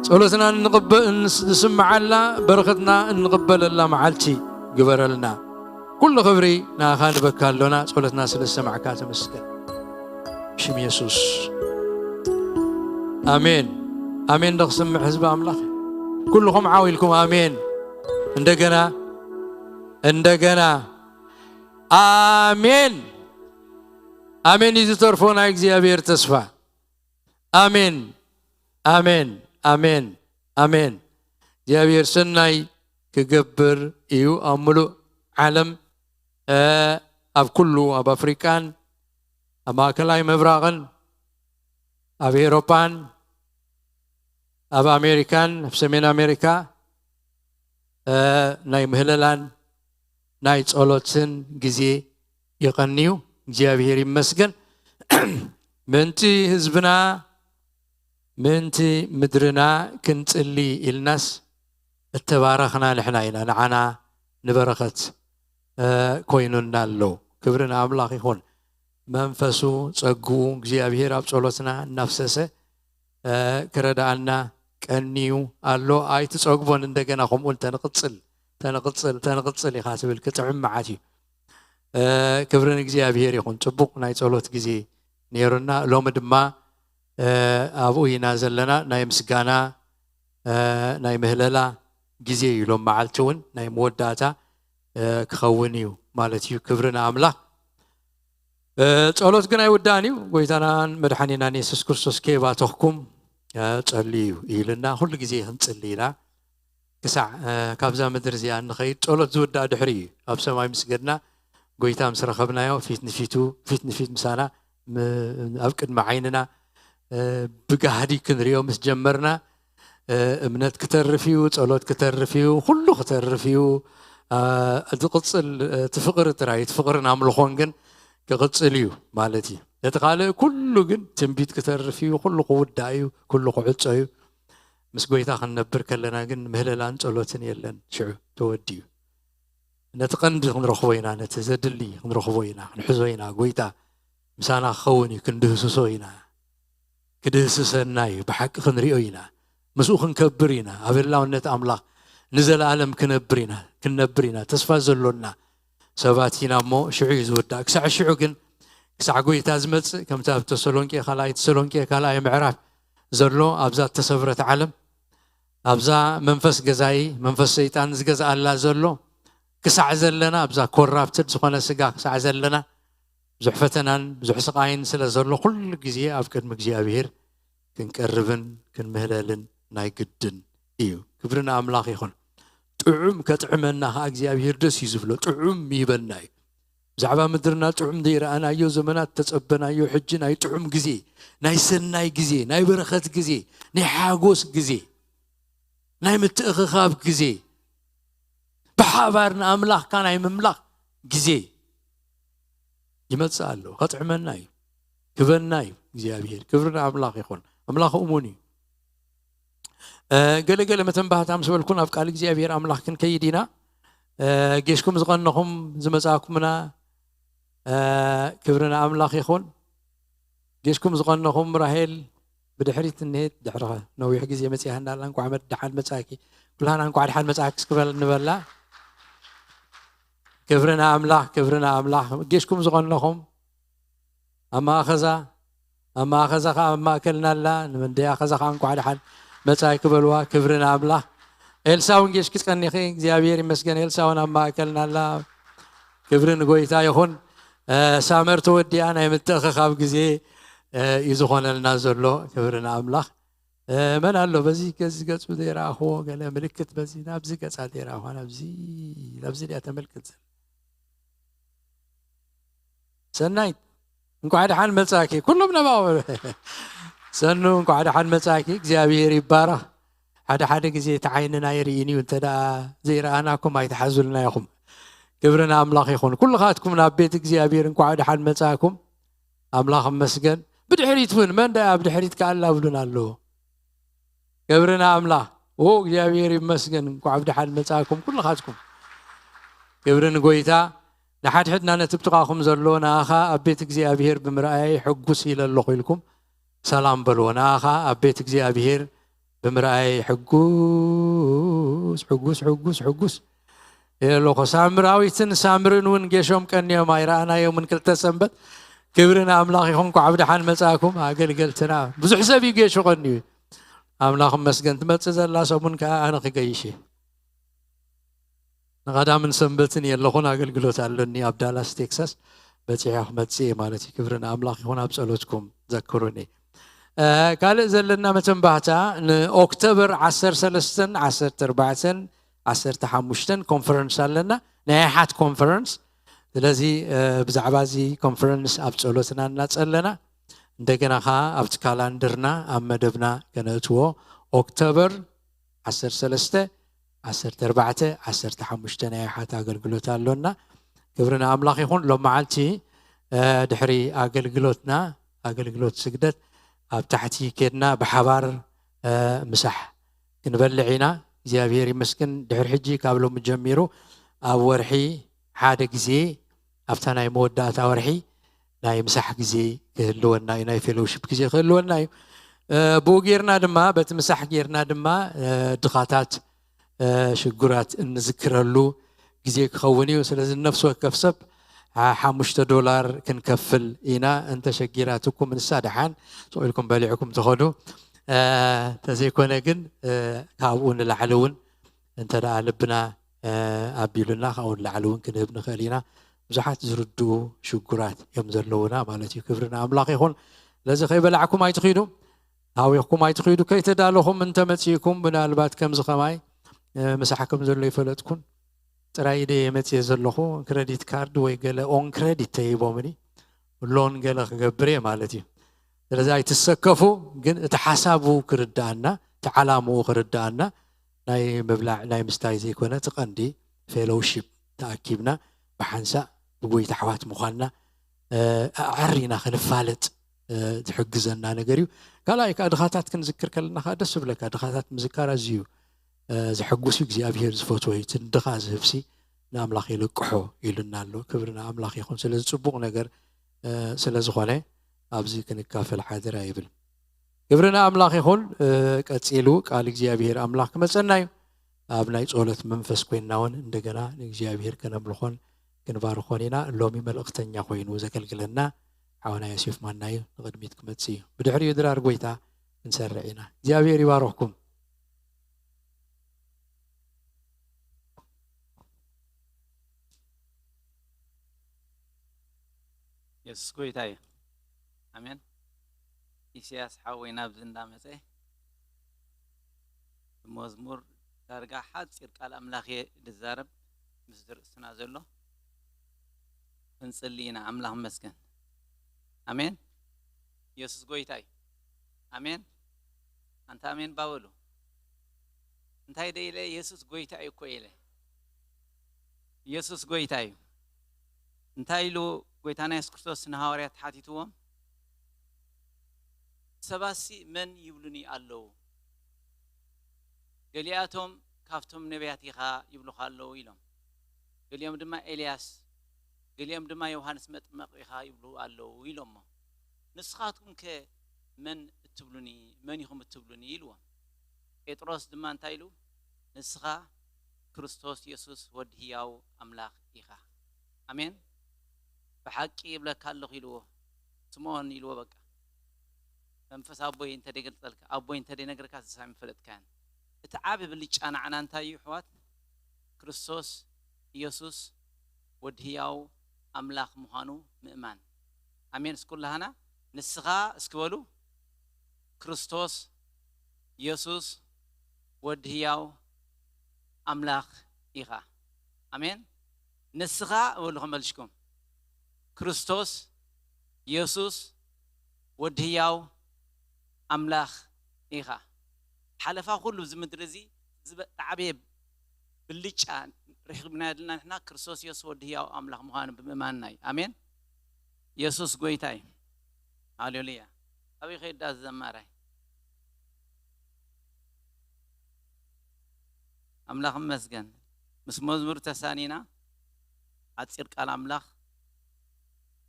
ጸሎትና እንቕበ-፣ እንስ-፣ እንስምዓላ በረኸትና እንቕበለላ መዓልቲ ግበረልና። ኩሉ ክብሪ ንኣኻ ንበካ ኣሎና፣ ጸሎትና ስለ ዝሰማዕካ ተመስገን። ብሽም የሱስ። ኣሜን። ኣሜን። ዶ ክስምዕ ህዝቢ ኣምላኽ? ኩልኹም ዓው ኢልኩም ኣሜን። እንደገና፣ እንደገና ኣሜን። ኣሜን እዩ ዝተርፎ ናይ እግዚኣብሔር ተስፋ። ኣሜን፣ ኣሜን፣ ኣሜን፣ ኣሜን። እግዚኣብሔር ሰናይ ክገብር እዩ ኣብ ምሉእ ዓለም፣ እ፣ ኣብ ኩሉ፣ ኣብ ኣፍሪቃን፣ ኣብ ማእከላይ ምብራቕን፣ ኣብ ኤውሮጳን፣ ኣብ ኣሜሪካን፣ ኣብ ሰሜን ኣሜሪካ፣ እ፣ ናይ ምህለላን ናይ ጸሎትን ግዜ ይቐንዩ። እግዚኣብሔር ይመስገን። ምእንቲ ህዝብና፣ ምእንቲ ምድርና ክንጽሊ ኢልናስ እተባረኽና ንሕና ኢና። ንዓና ንበረኸት፣ እ፣ ኮይኑና ኣሎ። ክብሪ ንኣምላኽ ይኹን። መንፈሱ፣ ጸግኡ እግዚኣብሔር ኣብ ጸሎትና እናፍሰሰ፣ እ፣ ክረድኣና ቀንዩ ኣሎ። ኣይትጸግቦን፣ እንደገና ከምኡ ተንቕጽል፣ ተንቕጽል፣ ተንቕጽል ኢኻ ትብል፣ ክጥዕም መዓት እዩ። እ፣ ክብሪ ንእግዚኣብሔር ይኹን። ጽቡቕ ናይ ጸሎት ግዜ ነይሩና። ሎሚ ድማ፣ እ፣ ኣብኡ ኢና ዘለና። ናይ ምስጋና፣ እ፣ ናይ ምህለላ ግዜ እዩ። ሎም መዓልቲ እውን ናይ መወዳእታ፣ እ፣ ክኸውን እዩ ማለት እዩ። ክብሪ ንኣምላኽ። እ፣ ጸሎት ግን ኣይውዳእን እዩ። ጎይታናን መድሓኒናን የሱስ ክርስቶስ ከይባተኽኩም፣ እ፣ ጸልዩ ኢልና፣ ኩሉ ግዜ ክንጽሊ ኢና። ክሳዕ፣ እ፣ ካብዛ ምድሪ እዚኣ ንኸይድ ጸሎት ዝውዳእ ድሕሪ እዩ። ኣብ ሰማይ ምስ ገድና፣ ጎይታ ምስ ረኸብናዮ፣ ፊት ንፊቱ፣ ፊት ንፊት ምሳና፣ ም-፣ ኣብ ቅድሚ ዓይንና፣ እ፣ ብጋህዲ ክንሪኦ ምስ ጀመርና፣ እ፣ እምነት ክተርፍ እዩ፣ ጸሎት ክተርፍ እዩ፣ ኩሉ ክተርፍ እዩ። እ፣ ዝቕጽል፣ እ፣ እቲ ፍቕሪ ጥራይ፣ እቲ ፍቕርን ኣምልኾን ግን ክቕጽል እዩ ማለት እዩ። እቲ ካልእ ኩሉ ግን ትንቢት ክተርፍ እዩ፣ ኩሉ ክውዳእ እዩ፣ ኩሉ ክዕጾ እዩ። ምስ ጎይታ ክንነብር ከለና ግን ምህለላን ጸሎትን የለን። ሽዑ ተወዲኡ። ነቲ ቀንዲ ክንረኽቦ ኢና፣ ነቲ ዘድሊ ክንረኽቦ ኢና፣ ክንሕዞ ኢና። ጎይታ ምሳና ክኸውን እዩ፣ ክንድህስሶ ኢና። ክድህስሰና እዩ፣ ብሓቂ ክንሪኦ ኢና። ምስኡ ክንከብር ኢና። ኣብ ህላውነት ኣምላኽ ንዘለኣለም ክነብር ኢና፣ ክንነብር ኢና። ተስፋ ዘሎና ሰባት ኢና እሞ ሽዑ እዩ ዝውዳእ። ክሳዕ ሽዑ ግን፣ ክሳዕ ጎይታ ዝመጽእ፣ ከምቲ ኣብ ተሰሎንቄ፣ ካልኣይ ተሰሎንቄ፣ ካልኣይ ምዕራፍ ዘሎ፣ ኣብዛ እተሰብረት ዓለም፣ ኣብዛ መንፈስ ገዛኢ፣ መንፈስ ሰይጣን ዝገዝኣላ ዘሎ፣ ክሳዕ ዘለና፣ ኣብዛ ኮራፕትድ ዝኾነ ስጋ ክሳዕ ዘለና፣ ብዙሕ ፈተናን ብዙሕ ስቓይን ስለ ዘሎ፣ ኩሉ ግዜ ኣብ ቅድሚ እግዚኣብሔር ክንቀርብን ክንምህለልን ናይ ግድን እዩ። ክብሪ ንኣምላኽ ይኹን። ጥዑም ከጥዕመና ኸዓ እግዚኣብሔር ደስ እዩ ዝብሎ። ጥዑም ይበልና እዩ። ብዛዕባ ምድርና ጥዑም ዘይረኣናዮ ዘመናት፣ ተጸበናዮ፣ ሕጂ ናይ ጥዑም ግዜ፣ ናይ ሰናይ ግዜ፣ ናይ በረኸት ግዜ፣ ናይ ሓጎስ ግዜ፣ ናይ ምትእኽኻብ ግዜ፣ ብሓባር ንኣምላኽካ ናይ ምምላኽ ግዜ ይመጽእ ኣሎ። ከጥዕመና እዩ፣ ክበና እዩ እግዚኣብሔር። ክብሪ ንኣምላኽ ይኹን። ኣምላኽ እሙን እዩ። እ፣ ገለ ገለ መተንባህታ ምስ በልኩ ናብ ቃል እግዚኣብሔር ኣምላኽ ክንከይድ ኢና። እ፣ ጌሽኩም ዝቐነኹም ዝመጻእኩምና፣ እ፣ ክብሪ ንኣምላኽ ይኹን። ጌሽኩም ዝቐነኹም ራሄል ብድሕሪት እንሄት፣ ድሕርኸ ነዊሕ ግዜ መጺኣና ኣላ። እንኳዕ መድ-፣ ደሓን መጻእኪ። ኩላና እንኳዕ ደሓን መጻእኪ እስክበል ንበላ። ክብሪ ንኣምላኽ፣ ክብሪ ንኣምላኽ። ጌሽኩም ዝቐነኹም ኣብ ማእኸዛ፣ ኣብ ማእኸዛ ኸዓ ኣብ ማእከልና ኣላ። ንመንደይ ኣኸዛ ኸዓ እንኳዕ ደሓን መጻእኪ በልዋ። ክብሪ ንኣምላኽ። ኤልሳ እውን ጌሽኪ ጸኒኺ፣ እግዚኣብሔር ይመስገን። ኤልሳ እውን ኣብ ማእከልና ኣላ። ክብሪ ንጎይታ ይኹን። እ፣ ሳመር ተወዲኣ፣ ናይ ምትእኽኻብ ግዜ፣ እ፣ እዩ ዝኾነልና ዘሎ። ክብሪ ንኣምላኽ። እ፣ መን ኣሎ በዚ ገጽ፣ ገጹ ዘይረኣኽዎ፣ ገለ ምልክት በዚ፣ ናብዚ ገጻ ዘይረኣኽዋ፣ ናብዚ፣ ናብዚ ድያ ተመልክት ዘላ? ሰናይት፣ እንኳዕ ደሓን መጻኪ። ኩሎም ነባቕ በሉ። ሰኑ፣ እንኳዕ ደሓን መጻኪ። እግዚኣብሔር ይባረኽ። ሓደ ሓደ ግዜ እቲ ዓይንና ኣይርእይን እዩ። እንተ ደኣ ዘይረኣናኩም ኣይትሓዙልና ኢኹም። ክብሪ ንኣምላኽ ይኹን። ኩልኻትኩም ናብ ቤት እግዚኣብሔር እንኳዕ ደሓን መጻእኩም። ኣምላኽ ይመስገን። ብድሕሪት እውን መን ደኣ ኣብ ድሕሪት ከኣ ኣላብሉን ኣለዎ። ክብሪ ንኣምላኽ። ኦ እግዚኣብሔር ይመስገን። እንኳዕ ብደሓን መጻእኩም ኩልኻትኩም። ክብሪ ንጎይታ። ንሓድሕድና ነቲ ብጥቓኹም ዘሎ ንኣኻ ኣብ ቤት እግዚኣብሔር ብምርኣየይ ሕጉስ ኢለ ኣለኹ ኢልኩም ሰላም በልዎ። ንኣኻ ኣብ ቤት እግዚኣብሔር ብምርኣየይ ሕጉስ፣ ሕጉስ፣ ሕጉስ፣ ሕጉስ ኢለ ኣለኹ። ሳምራዊትን ሳምርን እውን ጌሾም ቀንዮም ኣይረኣናዮምን ክልተ ሰንበት። ክብሪ ንኣምላኽ ይኹን። እንኳዕ ብደሓን መጻእኩም ኣገልገልትና። ብዙሕ ሰብ እዩ ጌሹ ቀንዩ። ኣምላኽ መስገን ትመጽእ ዘላ ሰሙን ከዓ ኣነ ክገይሽ እየ። ንቐዳምን ሰንበትን የለኹን፣ ኣገልግሎት ኣለኒ ኣብ ዳላስ ቴክሳስ። በፂሐ ክመፅእ እየ ማለት እዩ። ክብሪ ንኣምላኽ ይኹን። ኣብ ጸሎትኩም ዘክሩኒ። ካልእ ዘለና መተንባህታ ንኦክቶበር ዓሰርተ ሰለስተን ዓሰርተ ኣርባዕተን ዓሰርተ ሓሙሽተን ኮንፈረንስ ኣለና፣ ናይ ኣሓት ኮንፈረንስ። ስለዚ ብዛዕባ እዚ ኮንፈረንስ ኣብ ጸሎትና እናጸለና እንደገና ከዓ ኣብቲ ካላንደርና ኣብ መደብና ከነእትዎ። ኦክቶበር ዓሰርተ ሰለስተ ዓሰርተ ኣርባዕተ ዓሰርተ ሓሙሽተ ናይ ኣሓት ኣገልግሎት ኣሎና። ክብሪ ንኣምላኽ ይኹን። ሎም መዓልቲ ድሕሪ ኣገልግሎትና ኣገልግሎት ስግደት ኣብ ታሕቲ ኬድና ብሓባር ምሳሕ ክንበልዕ ኢና። እግዚኣብሔር ይመስግን። ድሕሪ ሕጂ ካብ ሎሚ ጀሚሩ ኣብ ወርሒ ሓደ ግዜ ኣብታ ናይ መወዳእታ ወርሒ ናይ ምሳሕ ግዜ ክህልወና እዩ፣ ናይ ፌሎውሺፕ ግዜ ክህልወና እዩ። ብኡ ጌርና ድማ በቲ ምሳሕ ጌርና ድማ ድኻታት ሽጉራት እንዝክረሉ ግዜ ክኸውን እዩ። ስለዚ ነፍሲ ወከፍ ሰብ ሓሙሽተ ዶላር ክንከፍል ኢና። እንተሸጊራትኩም ንሳ ደሓን ስቕ ኢልኩም በሊዕኩም ትኸዱ። ተዘይኮነ ግን ካብኡ ንላዕሊ እውን እንተ ደኣ ልብና ኣቢሉና ካብኡ ንላዕሊ እውን ክንህብ ንኽእል ኢና። ብዙሓት ዝርድኡ ሽጉራት እዮም ዘለውና ማለት እዩ። ክብሪ ንኣምላኽ ይኹን። ስለዚ ከይበላዕኩም ኣይትኺዱ፣ ሃዊኽኩም ኣይትኺዱ፣ ከይተዳለኹም እንተመጺእኩም ምናልባት ከምዚ ከማይ ምሳሕ ከም ዘሎ ይፈለጥኩን ጥራይ ኢደ የመጽየ ዘለኹ ክረዲት ካርድ ወይ ገለ ኦን ክረዲት ተሂቦምኒ ሎን ገለ ክገብር እየ ማለት እዩ። ስለዚ ኣይትሰከፉ፣ ግን እቲ ሓሳቡ ክርዳኣና እቲ ዓላምኡ ክርዳኣና ናይ ምብላዕ ናይ ምስታይ ዘይኮነ እቲ ቀንዲ ፌሎውሺፕ ተኣኪብና ብሓንሳእ ብጎይታ ኣሕዋት ምዃንና ኣዕሪና ክንፋለጥ ዝሕግዘና ነገር እዩ። ካልኣይ ከዓ ድኻታት ክንዝክር ከለና ከዓ ደስ ዝብለካ ድኻታት ምዝካር ኣዝዩ ዘሐጉስ እዩ። እግዚኣብሄር ዝፈትዎ እዩ። እቲ ንድኻ ዝህብሲ ንኣምላኽ የልቅሖ ኢሉና ኣሎ። ክብሪ ንኣምላኽ ይኹን። ስለዚ ፅቡቕ ነገር ስለ ዝኾነ ኣብዚ ክንካፈል ሓደራ ይብል። ክብሪ ንኣምላኽ ይኹን። ቀፂሉ ቃል እግዚኣብሄር ኣምላኽ ክመፀና እዩ። ኣብ ናይ ጸሎት መንፈስ ኮይንና እውን እንደገና ንእግዚኣብሄር ከነምልኾን ክንባርኾን ኢና። ሎሚ መልእኽተኛ ኮይኑ ዘገልግለና ሓውና ዮሴፍ ማና እዩ። ንቕድሚት ክመጽእ እዩ። ብድሕሪኡ ድራር ጎይታ ክንሰርዕ ኢና። እግዚኣብሄር ይባርኽኩም። የሱስ ጎይታ እዩ። ኣሜን። ኢሳያስ ሓወይ ናብዚ እንዳመጸ መዝሙር ዳርጋ ሓጺር ቃል ኣምላኽ እየ ዝዛረብ ምስ ዝርእስና ዘሎ ክንጽሊ ኢና። ኣምላኽ መስገን። ኣሜን። የሱስ ጎይታ እዩ። ኣሜን። ኣንታ ኣሜን ባበሉ። እንታይ ደ ኢለ የሱስ ጎይታ እዩ እኮ ኢለ። የሱስ ጎይታ እዩ። እንታይ ኢሉ ጎይታና የሱስ ክርስቶስ ንሃዋርያት ሓቲትዎም? ሰባሲ መን ይብሉኒ ኣለዉ? ገሊኣቶም ካብቶም ነቢያት ኢኻ ይብሉኻ ኣለዉ ኢሎም። ገሊኦም ድማ ኤልያስ፣ ገሊኦም ድማ ዮሃንስ መጥመቕ ኢኻ ይብሉ ኣለዉ ኢሎሞ። ንስኻትኩም ከ መን እትብሉኒ፣ መን ኢኹም እትብሉኒ ኢልዎም። ጴጥሮስ ድማ እንታይ ኢሉ? ንስኻ ክርስቶስ የሱስ ወዲ ህያው ኣምላኽ ኢኻ። ኣሜን። ብሓቂ ይብለካ ኣለኹ ኢልዎ። ስምዖን ኢልዎ በቃ መንፈስ ኣቦይ እንተ ደገልጸልካ ኣቦይ እንተ ደነግርካ ዝሳሚ ፈለጥካያን። እቲ ዓቢ ብልጫ ንዓና እንታይ እዩ ኣሕዋት? ክርስቶስ ኢየሱስ ወዲ ህያው ኣምላኽ ምዃኑ ምእማን። ኣሜን። እስኩላህና ንስኻ እስኪ በሉ ክርስቶስ ኢየሱስ ወዲ ህያው ኣምላኽ ኢኻ። ኣሜን። ንስኻ በሉ ከመልሽኩም ክርስቶስ ኢየሱስ ወዲ ህያው ኣምላኽ ኢኻ። ሓለፋ ኩሉ እዚ ምድሪ እዚ ዝዓበየ ብልጫ ርሒብና ያድልና ንሕና ክርስቶስ ኢየሱስ ወዲ ህያው ኣምላኽ ምዃኑ ብምእማንና እዩ። ኣሜን። ኢየሱስ ጎይታ እዩ። ሃሌሉያ። ኣበይ ከይዳ ዘማራይ ኣምላኽ መስገን። ምስ መዝሙር ተሳኒና ሓፂር ቃል ኣምላኽ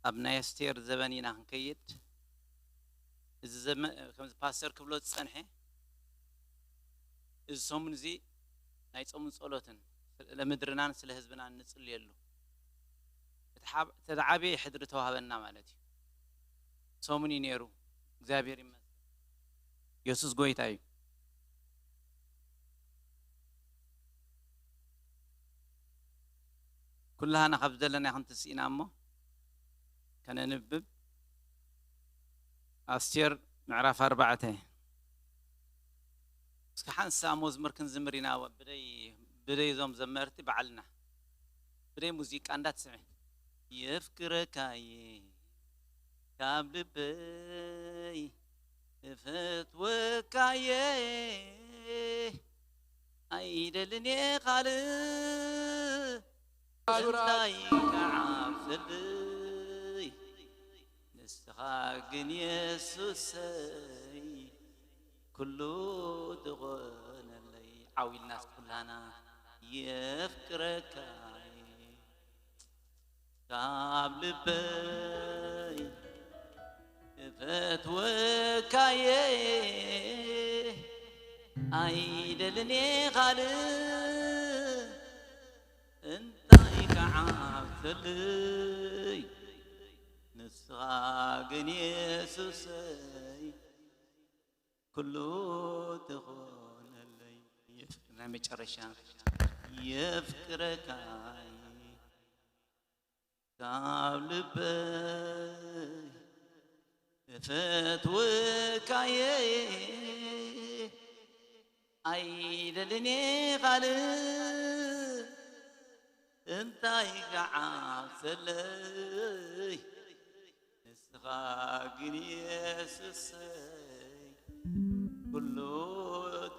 ኣብ ናይ ኣስቴር ዘበን ኢና ክንከይድ። እዚ ዘመ- ከምዚ ፓስተር ክብሎ ዝፀንሐ እዚ ሰሙን እዚ ናይ ፆምን ፀሎትን ስለ ምድርናን ስለ ህዝብናን ንፅልየሉ እቲ ሓብ- እቲ ዝዓበየ ሕድሪ ተዋህበና ማለት እዩ። ሰሙን እዩ ነይሩ። እግዚኣብሔር ይመስገን። ኢየሱስ ጎይታ እዩ። ኩላህና ካብ ዘለና ይኹን ተስኢና እሞ ከነንብብ። ኣስቴር ምዕራፍ ኣርባዕተ። እስኪ ሓንሳ መዝሙር ክንዝምር ኢና። ብደይ ብደይ እዞም ዘመርቲ በዓልና ብደይ ሙዚቃ እንዳትስዕን የፍቅረካየ ካብ ልበይ እፈትወካየ ኣይደልን እየ ካልእ እንታይ ክዓብሰለይ ንስኻ ግን የሱሰይ ኩሉ ትኾነለይ ዓው ኢልና ኩላና የፍቅረካየ ካብ ልበይ እፈትወካየ ኣይደልን እየ ካልእ እንታይ ክዓብሰለይ ንስኻ ግን የሱሰይ ኩሉ ትኾነለይ ናይ መጨረሻ የፍቅረካየ ካብ ልበይ እፈትወካየ ኣይደልን እየ ካልእ እንታይ ክዓብሰለይ ንስኻ ግን የሱሰይ ኩሉ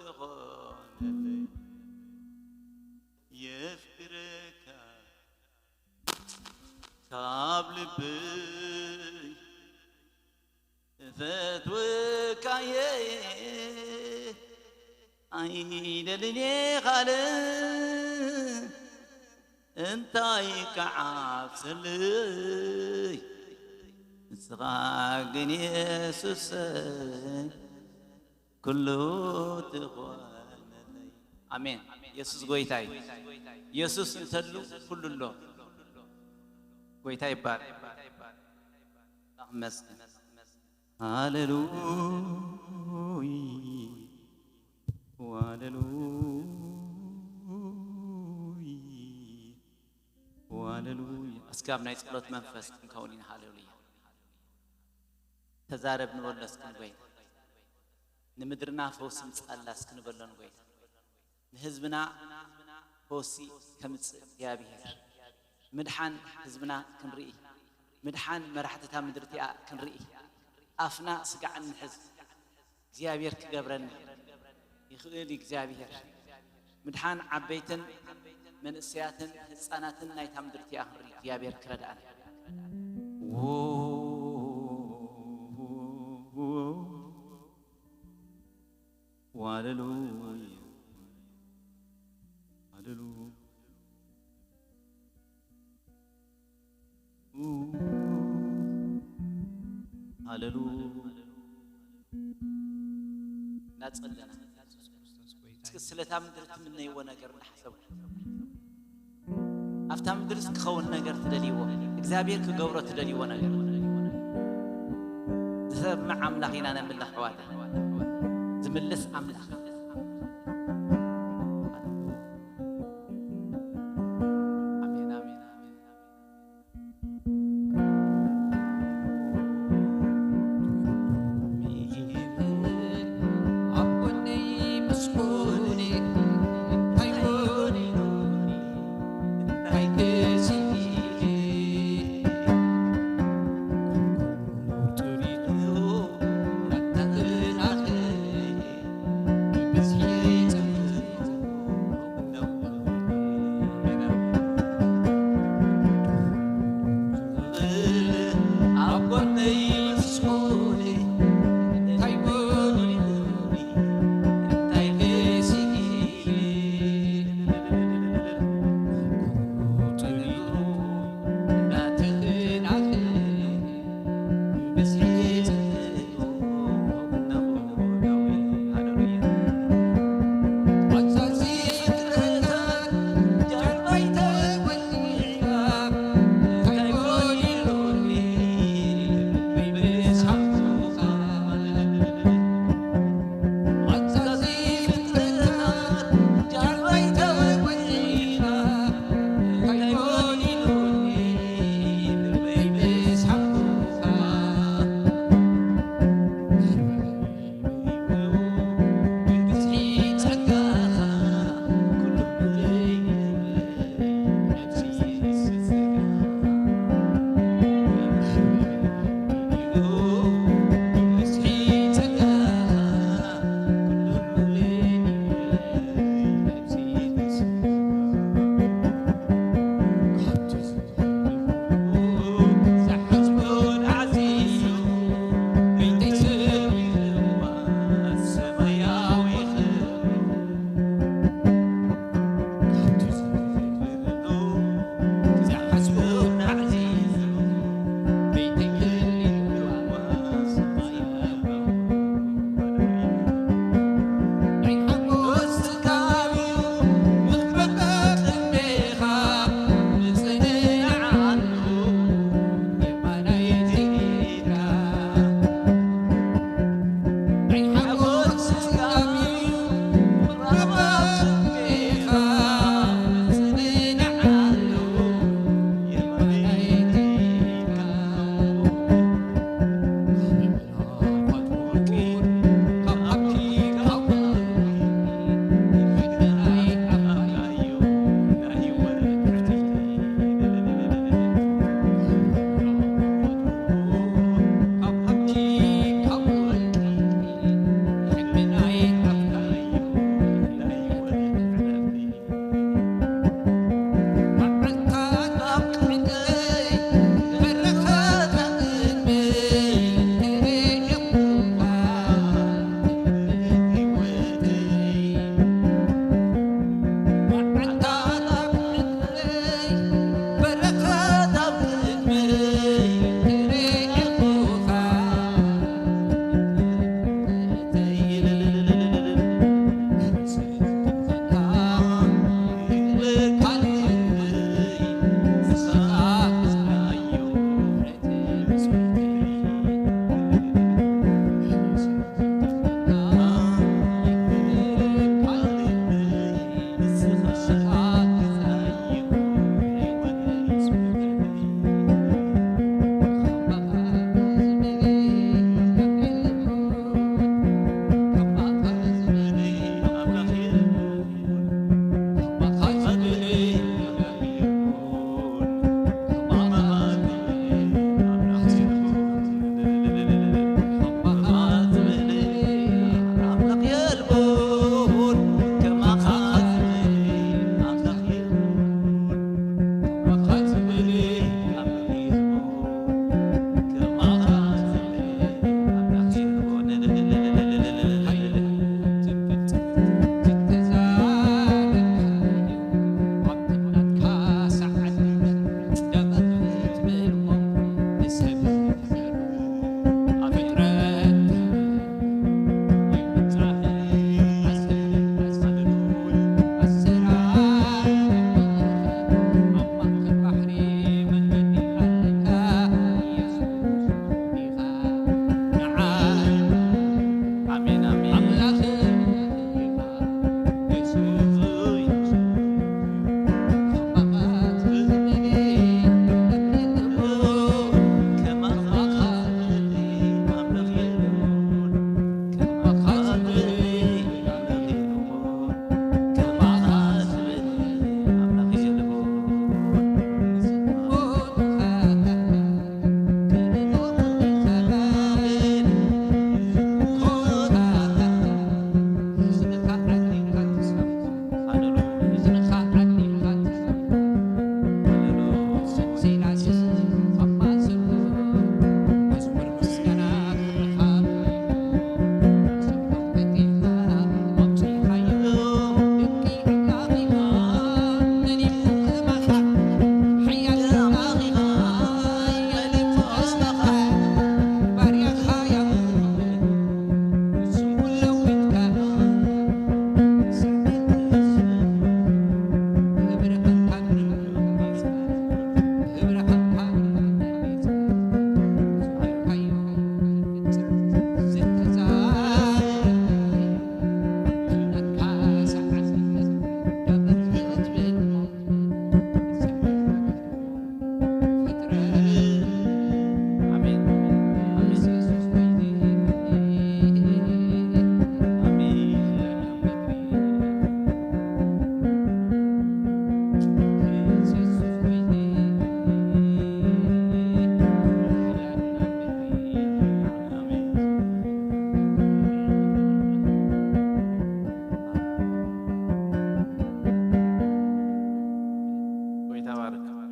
ትኾነለይ የፍቅረካ ካብ ልበይ እፈትወካየ ኣይደልን እየ ካልእ እንታይ ክዓብሰለይ ንስኻ ግን የሱሰይ ኩሉ ትኾነለይ ኣሜን። የሱስ ጎይታ እዩ። የሱስ እንተሉ ኩሉ ኣሎ። ጎይታ ይባረክ። ኣምላኽ ይመስገን። ሃሌሉይ ሃሌሉይ ሃሌሉይ። እስኪ ኣብ ናይ ጸሎት መንፈስ ክንከውን ኢና። ሃሌሉያ። ተዛረብ ንበሎ እስኪ ንጎይታ። ንምድርና ፈውሲ ምጻላ እስኪ ንበሎ ንጎይታ። ንህዝብና ፈውሲ ከምጽእ እግዚኣብሔር። ምድሓን ህዝብና ክንርኢ፣ ምድሓን መራሕትታ ምድርቲኣ ክንርኢ፣ ኣፍና ስጋዕ እንሕዝ እግዚኣብሔር ክገብረና ይኽእል እዩ። እግዚኣብሔር ምድሓን ዓበይትን መንእሰያትን ህፃናትን ናይታ ምድርቲኣ ክንርኢ እግዚኣብሔር ክረድኣና። ዋለሉያ ዋለሉ ሃለሉ እናጸለና እስኪ ስለታ ምድሪ ትምነይዎ ነገር እናሓሰብኩ ኣብታ ምድርስ ክኸውን ነገር ትደልይዎ እግዚኣብሔር ክገብሮ ትደልይዎ ነገር ዝሰምዕ ኣምላኽ ኢና ነምልኽ ኣሕዋት ዝምልስ ኣምላኽ ኣሜን ኣሜን ኣሜን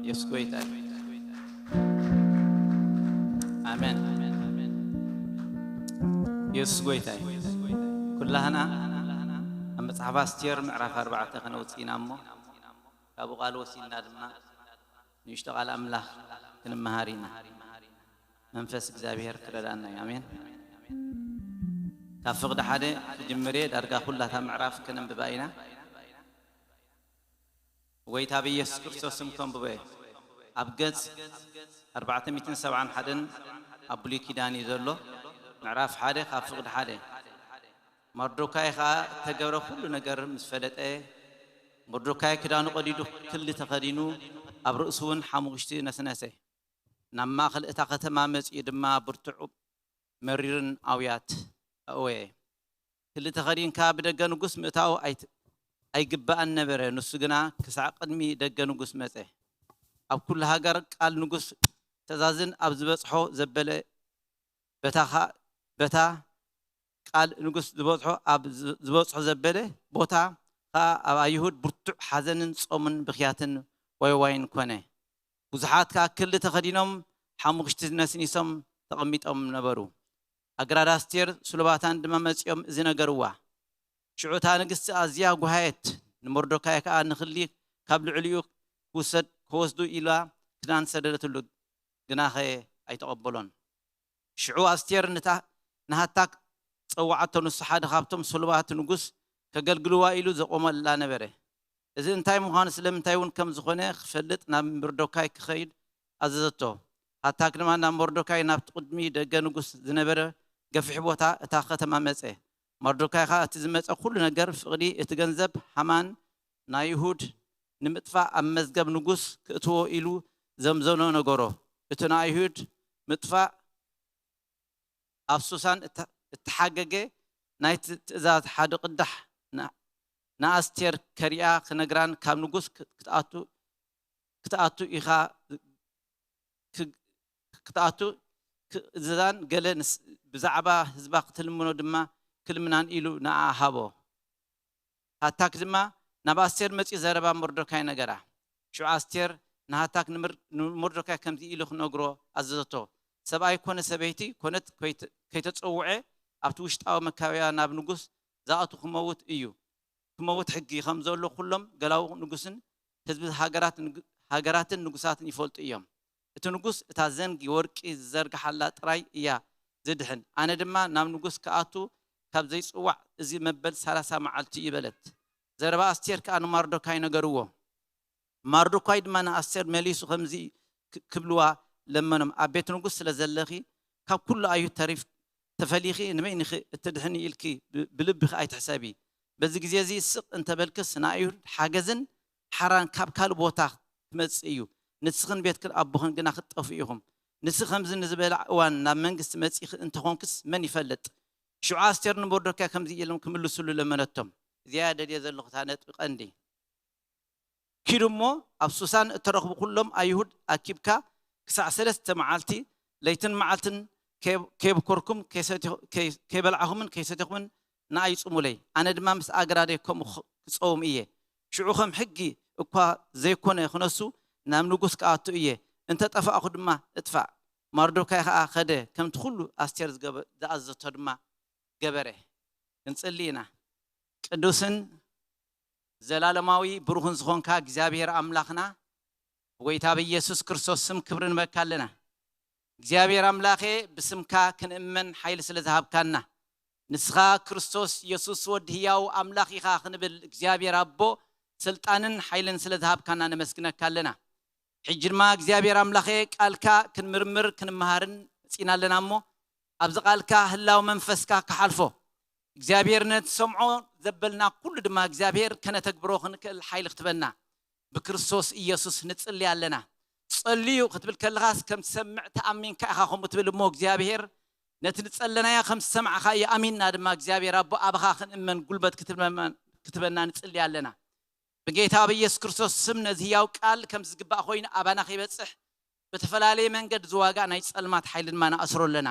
ኢየሱስ ጎይታ እዩ። ኣሜን። ኢየሱስ ጎይታ እዩ። ኩላህና ኣብ መጽሓፍ ኣስቴር ምዕራፍ ኣርባዕተ ከነውጽእ ኢና እሞ ካብኡ ቃል ወሲድና ድማ ንእሽቶ ቃል ኣምላኽ ክንመሃር ኢና። መንፈስ እግዚኣብሔር ክረዳና እዩ። ኣሜን። ካብ ፍቕዲ ሓደ ክጅምር እየ። ዳርጋ ኩላታ ምዕራፍ ከነንብባ ኢና። ጎይታ ብኢየሱስ ክርስቶስ ስም ከንብቦ እየ። ኣብ ገጽ ኣርባዕተ ሚእትን ሰብዓን ሓደን ኣብ ብሉይ ኪዳን እዩ ዘሎ። ምዕራፍ ሓደ ካብ ፍቕዲ ሓደ። መርዶካይ ኸኣ እተገብረ ኩሉ ነገር ምስ ፈለጠ፣ መርዶካይ ክዳኑ ቀዲዱ ክሊ ተኸዲኑ፣ ኣብ ርእሱ እውን ሓሙኽሽቲ ነስነሰ። ናብ ማእከል እታ ከተማ መጺኡ ድማ ብርቱዕ መሪርን ኣውያት ኣእወየ። ክሊ ተኸዲንካ ብደገ ንጉስ ምእታው ኣይት-፣ ኣይግባእን ነበረ። ንሱ ግና ክሳዕ ቅድሚ ደገ ንጉስ መጸ። ኣብ ኩሉ ሃገር ቃል ንጉስ ተዛዝን ኣብ ዝበጽሖ ዘበለ በታ ኸ-፣ በታ ቃል ንጉስ ዝበጽሖ ኣብ ዝ-፣ ዝበጽሖ ዘበለ ቦታ ኸኣ ኣብ ኣይሁድ ብርቱዕ ሓዘንን ጾምን ብኽያትን ዋይዋይን ኮነ። ብዙሓት ከኣ ክሊ ተኸዲኖም ሓሙኽሽቲ ነስኒሶም ተቐሚጦም ነበሩ። ኣግራድ ኣስቴር ስሉባታን ድማ መጺኦም እዚ ነገርዋ። ሽዑ እታ ንግስቲ ኣዝያ ጓሃየት፣ ንመርዶካይ ከኣ ንክሊ ካብ ልዕሊኡ ክውሰድ፣ ክወስዱ ኢላ ክዳን ሰደደትሉ፣ ግናኸ ኣይተቐበሎን። ሽዑ ኣስቴር ንታ-፣ ንሃታክ ጸውዓቶ፣ ንሱ ሓደ ካብቶም ስሉባት ንጉስ ከገልግልዋ ኢሉ ዘቖመላ ነበረ። እዚ እንታይ ምዃኑ ስለምንታይ እውን ከም ዝኾነ ክፈልጥ ናብ መርዶካይ ክኸይድ ኣዘዘቶ። ሃታክ ድማ ናብ መርዶካይ ናብቲ ቅድሚ ደገ ንጉስ ዝነበረ ገፊሕ ቦታ እታ ከተማ መጸ። መርዶካይ ኸኣ እቲ ዝመጸ ኩሉ ነገር ፍቕዲ እቲ ገንዘብ ሃማን ናይ ይሁድ ንምጥፋእ ኣብ መዝገብ ንጉስ ክእትዎ ኢሉ ዘምዘኖ ነገሮ። እቲ ንኣይሁድ ምጥፋእ ኣብ ሱሳን እተ-፣ እተሓገገ ናይ ት-፣ ትእዛዝ ሓደ ቅዳሕ ን-፣ ንኣስቴር ከሪኣ ክነግራን ካብ ንጉስ ክ-፣ ክትኣቱ፣ ክትኣቱ ኢኻ ክ-፣ ክትኣቱ ክእዘዛን ገለ ንስ-፣ ብዛዕባ ህዝባ ክትልምኖ ድማ ክልምናን ኢሉ ንኣ ሃቦ። ሃታክ ድማ ናብ ኣስቴር መጺኡ ዘረባ መርዶካይ ነገራ። ሽዑ ኣስቴር ንሃታክ ንምር-፣ ንመርዶካይ ከምዚ ኢሉ ክነግሮ ኣዘዘቶ። ሰብኣይ ኮነ ሰበይቲ ኮነት ከይተ-፣ ከይተጸውዐ ኣብቲ ውሽጣዊ መካበብያ ናብ ንጉስ ዝኣቱ ክመውት እዩ። ክመውት ሕጊ ከም ዘሎ ኩሎም ገላዉ ንጉስን ህዝቢ ሃገራት ንግ-፣ ሃገራትን ንጉሳትን ይፈልጡ እዮም። እቲ ንጉስ እታ ዘንጊ ወርቂ ዝዘርግሓላ ጥራይ እያ ዝድሕን። ኣነ ድማ ናብ ንጉስ ክኣቱ ካብ ዘይጽዋዕ እዚ መበል ሰላሳ መዓልቲ እዩ በለት። ዘረባ ኣስቴር ከኣ ንማርዶካይ ነገርዎ። ማርዶካይ ድማ ንኣስቴር መሊሱ ከምዚ ክ-፣ ክብልዋ ለመኖም፣ ኣብ ቤት ንጉስ ስለ ዘለኺ ካብ ኩሉ ኣዩ ተሪፍ ተፈሊኺ ንበይንኺ እትድሕኒ ኢልኪ ብ-፣ ብልብኺ ኣይትሕሰቢ። በዚ ግዜ እዚ ስቕ እንተበልክስ ንኣይሁድ ሓገዝን ሓራን ካብ ካልእ ቦታ ክመጽእ እዩ። ንስኽን ቤትክን ኣቦኽን ግና ክትጠፍኡ ኢኹም። ንስ ከምዚ ንዝበላ እዋን ናብ መንግስቲ መጺእኺ እንተኾንክስ መን ይፈልጥ? ሽዑ ኣስቴር ንመርዶካይ ከምዚ ኢሎም ክምልስሉ ለመነቶም። እዚኣ ደልየ ዘለኹ እታ ነጥቢ ቀንዲ። ኪዱ እሞ ኣብ ሱሳን እተረኽቡ ኩሎም ኣይሁድ ኣኪብካ ክሳዕ ሰለስተ መዓልቲ ለይትን መዓልትን ከይ-፣ ከየብኮርኩም ከይሰቲ-፣ ከይ-፣ ከይበላዕኹምን ከይሰቲኹምን ንኣይ ጽሙለይ። ኣነ ድማ ምስ ኣግራደይ ከምኡ ኽ-፣ ክጸውም እየ። ሽዑ ከም ሕጊ እኳ ዘይኮነ ክነሱ ናብ ንጉስ ክኣቱ እየ። እንተ ጠፋእኹ ድማ እጥፋእ። ማርዶካይ ኸኣ ኸደ፣ ከምቲ ኹሉ ኣስቴር ዝገበ-፣ ዝኣዘዞ ድማ ገበረ። ክንጽሊ ኢና። ቅዱስን ዘላለማዊ ብሩኽን ዝኾንካ እግዚኣብሔር ኣምላኽና፣ ብጎይታ ብኢየሱስ ክርስቶስ ስም ክብሪ ንበካ ኣለና። እግዚኣብሔር ኣምላኸ፣ ብስምካ ክንእመን ሓይሊ ስለ ዝሃብካና፣ ንስኻ ክርስቶስ ኢየሱስ ወዲ ህያው ኣምላኽ ኢኻ ክንብል እግዚኣብሔር ኣቦ ስልጣንን ሓይልን ስለ ዝሃብካና ነመስግነካ ኣለና። ሕጂ ድማ እግዚኣብሔር ኣምላኸ፣ ቃልካ ክንምርምር ክንመሃርን መጺና ኣለና እሞ፣ ኣብዚ ቃልካ ህላው መንፈስካ ክሓልፎ፣ እግዚኣብሔር ነቲ ሰምዖ ዘበልና ኩሉ ድማ እግዚኣብሔር ከነተግብሮ ክንክእል ሓይሊ ክትበና ብክርስቶስ ኢየሱስ ንጽሊ ኣለና። ጸልዩ ክትብል ከለኻስ ከም ትሰምዕ ተኣሚንካ ኢኻ ከምኡ ትብል እሞ እግዚኣብሔር ነቲ ንጸለናዮ ከም ዝሰማዕኻ እዩ ኣሚንና ድማ እግዚኣብሔር ኣቦ ኣባኻ ክንእመን ጉልበት ክትበና፣ ክትበና ንጽሊ ኣለና። ብጌታ ብኢየሱስ ክርስቶስ ስም ነዚ ህያው ቃል ከም ዝግባእ ኮይኑ ኣባና ከይበጽሕ ብተፈላለየ መንገድ ዝዋጋእ ናይ ጸልማት ሓይሊ ድማ ንኣስሮ ኣለና።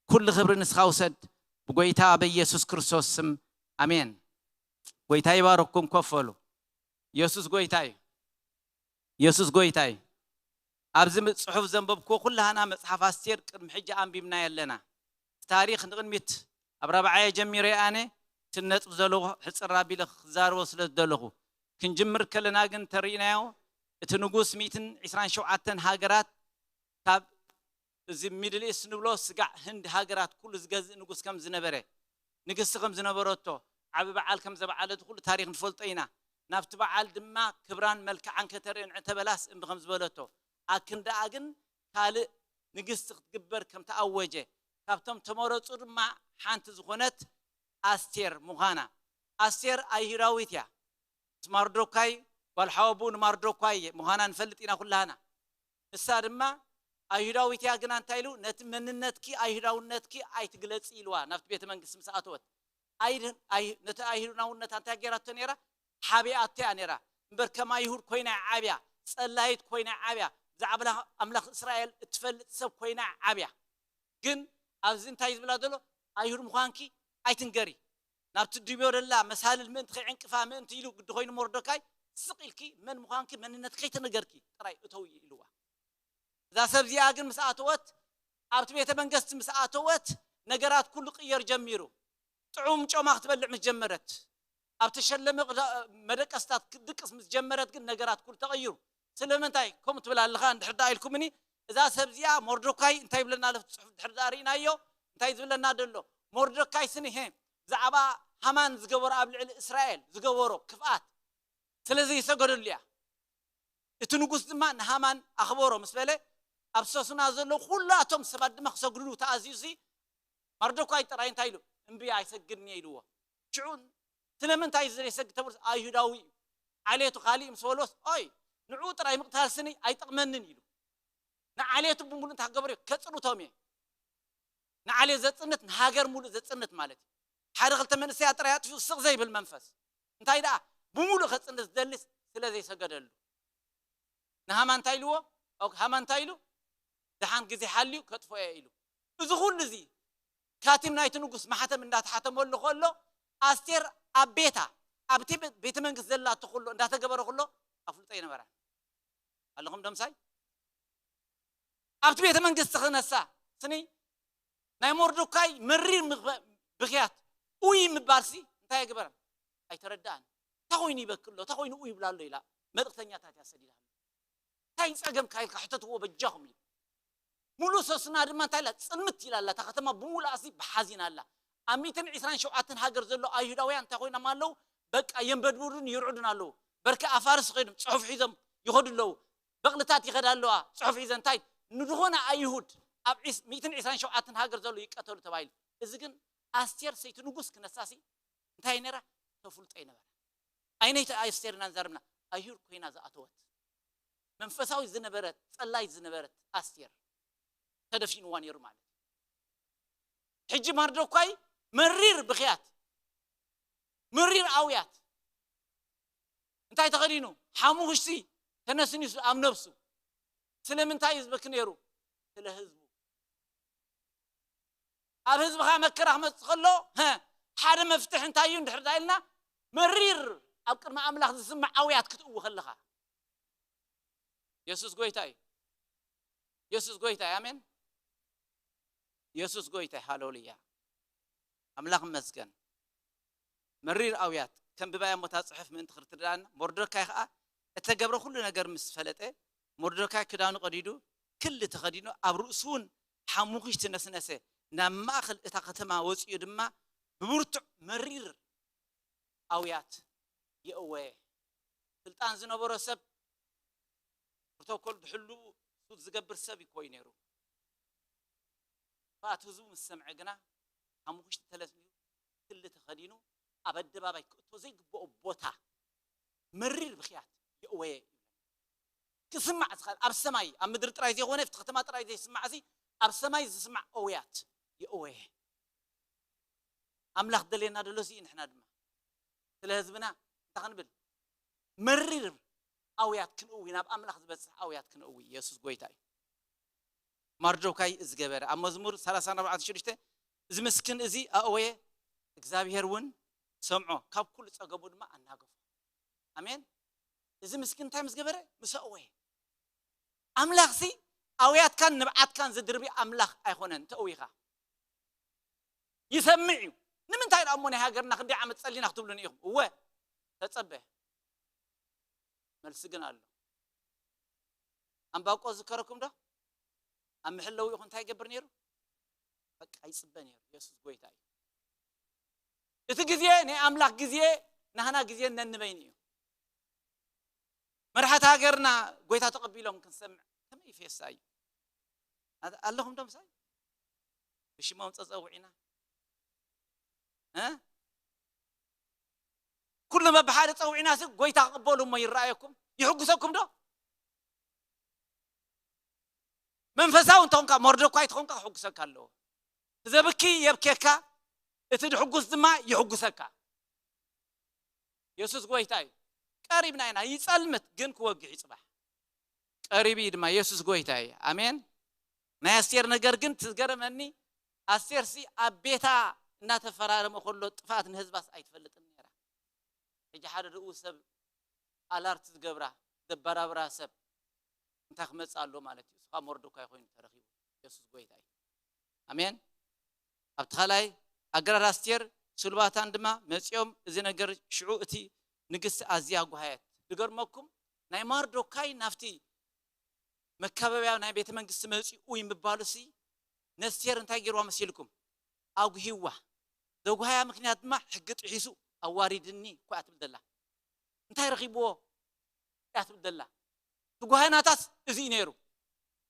ኩሉ ክብሪ ንስኻ ውሰድ ብጎይታ ብኢየሱስ ክርስቶስ ስም ኣሜን። ጎይታ ይባርኩም። ኮፍ በሉ። ኢየሱስ ጎይታ እዩ። ኢየሱስ ጎይታ እዩ። ኣብዚ ጽሑፍ ዘንበብክዎ ኩላህና መጽሓፍ ኣስቴር ቅድሚ ሕጂ ኣንቢብናዮ ኣለና። ታሪኽ ንቕድሚት ኣብ ራብዓየ ጀሚረ ኣነ እቲ ነጥብ ዘለኹ ሕጽር ኣቢለ ክዛረቦ ስለ ዝደለኹ፣ ክንጅምር ከለና ግን ተሪእናዮ እቲ ንጉስ ሚእትን ዕስራን ሸውዓተን ሃገራት ካብ እዚ ሚድል ኢስት ንብሎ ስጋዕ ህንድ ሃገራት ኩሉ ዝገዝእ ንጉስ ከም ዝነበረ፣ ንግስቲ ከም ዝነበረቶ፣ ዓቢ በዓል ከም ዘበዓለት ኩሉ ታሪኽ ንፈልጦ ኢና። ናብቲ በዓል ድማ ክብራን መልክዓን ከተርኢ ንዕተበላስ እምቢ ከም ዝበለቶ፣ ኣክንዳኣ ግን ካልእ ንግስቲ ክትግበር ከም ተኣወጀ፣ ካብቶም ተመረጹ ድማ ሓንቲ ዝኾነት ኣስቴር ምዃና። ኣስቴር ኣይሁዳዊት እያ። ምስ ማርዶካይ ጓል ሓወብኡ ንማርዶካይ ምዃና ንፈልጥ ኢና ኩላህና። ንሳ ድማ ኣይሁዳዊት እያ፣ ግና እንታይ ኢሉ? ነቲ መንነትኪ ኣይሁዳውነትኪ ኣይትግለጺ ኢልዋ። ናብቲ ቤተ መንግስቲ ምስ ኣተወት ኣይድ- ኣይ- ነቲ ኣይሁዳውነታ እንታይ ገይራቶ ነይራ? ሓቢኣቶ እያ ነይራ። እምበር ከም ኣይሁድ ኮይና እያ ዓብያ፣ ጸላይት ኮይና እያ ዓብያ። ብዛዕባ ኣምላኽ እስራኤል እትፈልጥ ሰብ ኮይና እያ ዓብያ። ግን ኣብዚ እንታይ ዝብላ ዘሎ? ኣይሁድ ምዃንኪ ኣይትንገሪ። ናብቲ ድብዮ ደላ መሳልል ምእንቲ ከይዕንቅፋ ምእንቲ ኢሉ ግዲ ኮይኑ ሞርዶካይ ስቕ ኢልኪ መን ምዃንኪ መንነት ከይተነገርኪ ጥራይ እተዊ ኢልዋ። እዛ ሰብ እዚኣ ግን ምስ ኣተወት ኣብቲ ቤተ መንግስቲ ምስ ኣተወት ነገራት ኩሉ ቅየር ጀሚሩ። ጥዑም ጮማ ክትበልዕ ምስ ጀመረት ኣብ ተሸለመ መደቀስታት ክትድቅስ ምስ ጀመረት ግን ነገራት ኩሉ ተቐይሩ። ስለምንታይ ከምኡ ትብል ኣለኻ እንድሕር ደኣ ኢልኩምኒ፣ እዛ ሰብ እዚኣ ሞርዶካይ እንታይ ይብለና ኣሎ? ጽሑፍ ድሕር ደኣ ርኢናዮ እንታይ ዝብለና ደሎ? ሞርዶካይ ስኒ ሄ ብዛዕባ ሃማን ዝገበሮ ኣብ ልዕሊ እስራኤል ዝገበሮ ክፍኣት ስለ ዘይሰገደሉ እያ። እቲ ንጉስ ድማ ንሃማን ኣኽበሮ ምስ በለ ኣብ ሰሱና ዘለዉ ኩላቶም ሰባት ድማ ክሰግድሉ ተኣዝዩ ሲ ማርዶካይ ጥራይ እንታይ ኢሉ? እምቢ ኣይሰግድን እየ ኢልዎ። ሽዑ ስለምንታይ ዘይሰግድ ተብሎ ኣይሁዳዊ እዩ። ዓሌቱ ካሊእ ምስ በልዎስ ኦይ ንዕኡ ጥራይ ምቕታል ስኒ ኣይጠቕመንን ኢሉ። ንዓሌቱ ብምሉእ እንታይ ክገብር እዩ? ከጽንቶም እየ። ንዓሌት ዘጽንት ንሃገር ሙሉእ ዘጽንት ማለት እዩ። ሓደ ክልተ መንእሰያት ጥራይ ኣጥፊኡ ስቕ ዘይብል መንፈስ። እንታይ ደኣ ብምሉእ ከጽንት ዝደሊ ስለ ዘይሰገደሉ። ንሃማን እንታይ ኢልዎ? ሃማን እንታይ ኢሉ? ደሓን ግዜ ሓልዩ ከጥፍኦ እየ ኢሉ። እዚ ኩሉ እዚ ካቲም ናይቲ ንጉስ ማሕተም እንዳተሓተመሉ ከሎ ኣስቴር ኣብ ቤታ ኣብቲ ቤተ መንግስት ዘላቶ ኩሎ እንዳተገበረ ኩሎ ኣፍልጦ ይነበራ ኣለኹም ደምሳይ ኣብቲ ቤተ መንግስቲ ክነሳ ስኒ ናይ ሞርዶካይ መሪር ብክያት ኡይ ምባልሲ እንታይ የግበረን ኣይተረዳእን። እንታይ ኮይኑ ይበክሎ እንታይ ኮይኑ ኡይ ይብላ ኣሎ ኢላ መልእክተኛታት እያ ሰዲዳ። እንታይ ጸገምካ ኢልካ ሕተትዎ በጃኹም እዩ። ሙሉእ ሰሱና ድማ እንታይ ኢላ ጽልምት ኢላ ኣላ። እታ ከተማ ብምሉኣሲ ብሓዚን ኣላ። ኣብ ሚእትን ዕስራን ሸውዓተን ሃገር ዘሎ ኣይሁዳውያን እንታይ ኮይኖም ኣለዉ? በቃ የንበድብዱን ይርዕዱን ኣለዉ። በርከ ኣፋርስ ኸይዶም ጽሑፍ ሒዞም ይኸዱ ኣለዉ። በቕልታት ይኸዳ ኣለዋ ጽሑፍ ሒዘ እንታይ ንድኾነ ኣይሁድ ኣብ ሚእትን ዕስራን ሸውዓተን ሃገር ዘሎ ይቀተሉ ተባሂሉ። እዚ ግን ኣስቴር ሰይቲ ንጉስ ክነሳሲ እንታይ ነራ ተፍልጦ ይነበራ። ኣይነይቲ ኣስቴር ኢና ንዛረብና ኣይሁድ ኮይና ዝኣተወት መንፈሳዊ ዝነበረት ጸላይት ዝነበረት ኣስቴር ተደፊንዋ ነይሩ ማለት እዩ። ሕጂ ማርዶኳይ መሪር ብኽያት መሪር ኣውያት እንታይ ተኸዲኑ ሓሙኽሽቲ ተነስኒሱ ኣብ ነብሱ ስለምንታይ እዩ ዝበኪ ነይሩ? ስለ ህዝቡ ኣብ ህዝብኻ መከራ ክመፅእ ከሎ ሓደ መፍትሒ እንታይ እዩ እንድሕር ዳ ኢልና መሪር ኣብ ቅድሚ ኣምላኽ ዝስማዕ ኣውያት ክትእዊ ከለኻ የሱስ ጎይታ እዩ። የሱስ ጎይታ እዩ። ኣሜን። የሱስ ጎይታ እዩ። ሃሌሉያ። ኣምላኽ ይመስገን። መሪር ኣውያት ከም ብባያ ሞታ ጽሑፍ ምእንቲ ክትርዳእና ሞርዶካይ ከኣ እተገብረ ኩሉ ነገር ምስ ፈለጠ ሞርዶካይ ክዳኑ ቀዲዱ ክሊ ተኸዲኑ ኣብ ርእሱ እውን ሓሙኽሽቲ ነስነሰ ናብ ማእኸል እታ ከተማ ወጺኡ ድማ ብብርቱዕ መሪር ኣውያት የእወየ። ስልጣን ዝነበሮ ሰብ ፕሮቶኮል ብሕሉቡ ሱት ዝገብር ሰብ ይኮይ ነይሩ። እቲ ህዝቡ ምስ ሰምዐ ግና ሓሙኽሽቲ ተለስኒዩ ክሊ ተኸዲኑ ኣብ ኣደባባይ ክእቶ ዘይግብኦ ቦታ መሪር ብኽያት የእወየ ይብለና። ክስማዕ ዝኽእል ኣብ ሰማይ ኣብ ምድሪ ጥራይ ዘይኮነ ኣብቲ ከተማ ጥራይ ዘይስማዕ እዚ ኣብ ሰማይ ዝስማዕ እውያት የእወየ። ኣምላኽ ደልየና ደሎ እዚ ንሕና ድማ ስለ ህዝብና እንታይ ክንብል መሪር ኣውያት ክንእዊ ናብ ኣምላኽ ዝበፅሕ ኣውያት ክንእዊ የሱስ ጎይታ እዩ። ማርዶካይ ዝገበረ ኣብ መዝሙር ሰላሳ ኣርባዕተ ሽዱሽተ እዚ ምስኪን እዚ ኣእወየ እግዚኣብሔር እውን ሰምዖ ካብ ኩሉ ፀገሙ ድማ ኣናገፎ። ኣሜን። እዚ ምስኪን እንታይ ምስ ገበረ ምስ ኣእወየ ኣምላኽሲ ኣውያትካን ንብዓትካን ዝድርቢ ኣምላኽ ኣይኮነን። ተእዊኻ ይሰምዕ እዩ። ንምንታይ ደኣ እሞ ናይ ሃገርና ክንደይ ዓመት ጸሊና ክትብሉኒ ኢኹም? እወ፣ ተጸበ። መልሲ ግን ኣሎ። ኣምባቆ ዝከረኩም ዶ? ኣብ መሐለዊኡ እንታይ ይገብር ነይሩ? በቃ ይጽበ ነይሩ። የሱስ ጎይታ እዩ። እቲ ግዜ ናይ ኣምላኽ ግዜ፣ ናህና ግዜ ነንበይኑ እዩ። መራሕቲ ሃገርና ጎይታ ተቐቢሎም ክንሰምዕ ከመይ ይፌሳ እዩ። ኣት-፣ ኣለኹም ዶ ምሳይ? ብሽሞም ጸጸውዒና? እ? ኩሎም በብሓደ ጸውዒና ሲ ጎይታ ክቕበሉ እሞ ይረኣየኩም? ይሕጉሰኩም ዶ? መንፈሳዊ እንተኾንካ፣ መርዶኳይ ተኾንካ ክሕጉሰካ ኣለዎ። ዘብኪ የብኬካ፣ እቲ ድሕጉስ ድማ ይሕጉሰካ። የሱስ ጎይታ እዩ። ቀሪብና ኢና። ይጸልምት ግን ክወግሕ እዩ ጽባሕ። ቀሪብ እዩ ድማ። የሱስ ጎይታ እዩ። ኣሜን። ናይ ኣስቴር ነገር ግን ትገረመኒ። ኣስቴርሲ ኣብ ቤታ እናተፈራረመ ከሎ ጥፍኣት ንህዝባስ ኣይትፈልጥን ነይራ። ሕጂ ሓደ ድኡ ሰብ ኣላርት ዝገብራ፣ ዘበራብራ ሰብ እንታይ ክመጽእ ኣሎ ማለት እዩ። እሱ ከዓ መርዶካይ ኮይኑ ተረኺቡ። የሱስ ጎይታ እዩ። ኣሜን። ኣብቲ ካልኣይ ኣገራር ኣስቴር ስሉባታን ድማ መጺኦም፣ እዚ ነገር ሽዑ እቲ ንግስቲ ኣዝያ ጓሃየት። ዝገርመኩም ናይ ማርዶካይ ናብቲ መካበብያ ናይ ቤተ መንግስቲ መጺኡ እዩ ምባሉሲ ነስቴር እንታይ ገይርዋ መሲልኩም? ኣጉሂዋ። ዘጉሃያ ምክንያት ድማ ሕጊ ጥሒሱ ኣዋሪድኒ እኮ እያ ትብል ዘላ። እንታይ ረኺብዎ እያ ትብል ዘላ። ትጓሃናታስ እዚ እዩ ነይሩ።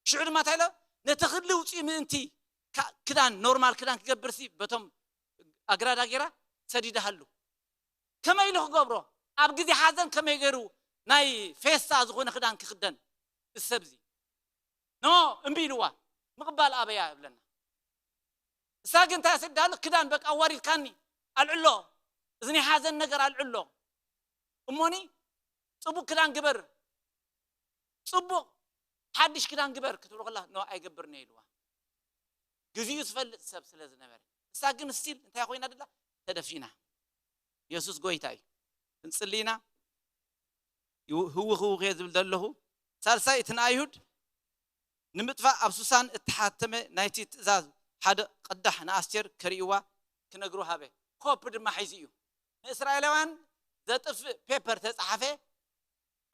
ሽዑ ድማ እንታይ ኢሎ? ነቲ ክሊ ውፅኢ ምእንቲ ካ-፣ ክዳን፣ ኖርማል ክዳን ክገብርሲ በቶም ኣግራዳ ገይራ ሰዲዳሃሉ። ከመይ ኢሉ ክገብሮ? ኣብ ግዜ ሓዘን ከመይ ገይሩ ናይ ፌስታ ዝኾነ ክዳን ክኽደን? እዚ ሰብ እዚ ኖ፣ እምቢ ኢልዋ። ምቕባል ኣበያ ይብለና። እሳ ግን እንታይ ሰዲዳሉ? ክዳን በቃ ኣዋሪድካኒ፣ ኣልዕሎ፣ እዚ ናይ ሓዘን ነገር ኣልዕሎ። እሞኒ ጽቡቕ ክዳን ግበር፣ ጽቡቕ ሓድሽ ክዳን ግበር ክትብሎ ከላ፣ ኖ፣ ኣይገብርን እየ ኢልዋ። ግዜኡ ዝፈልጥ ሰብ ስለ ዝነበረ። እሳ ግን ስቲል እንታይ ኮይና ደላ? ተደፊና። የሱስ ጎይታ እዩ። ክንጽሊ ኢና። ይው-፣ ህውኽ ህውኽ እየ ዝብል ዘለኹ። ሳልሳይ፣ እቲ ንኣይሁድ ንምጥፋእ ኣብ ሱሳን እተሓተመ ናይቲ ትእዛዝ ሓደ ቅዳሕ ንኣስቴር ከርእይዋ ክነግሩ ሃበ። ኮፕ ድማ ሒዙ እዩ። ንእስራኤላውያን ዘጥፍእ ፔፐር ተጻሓፈ።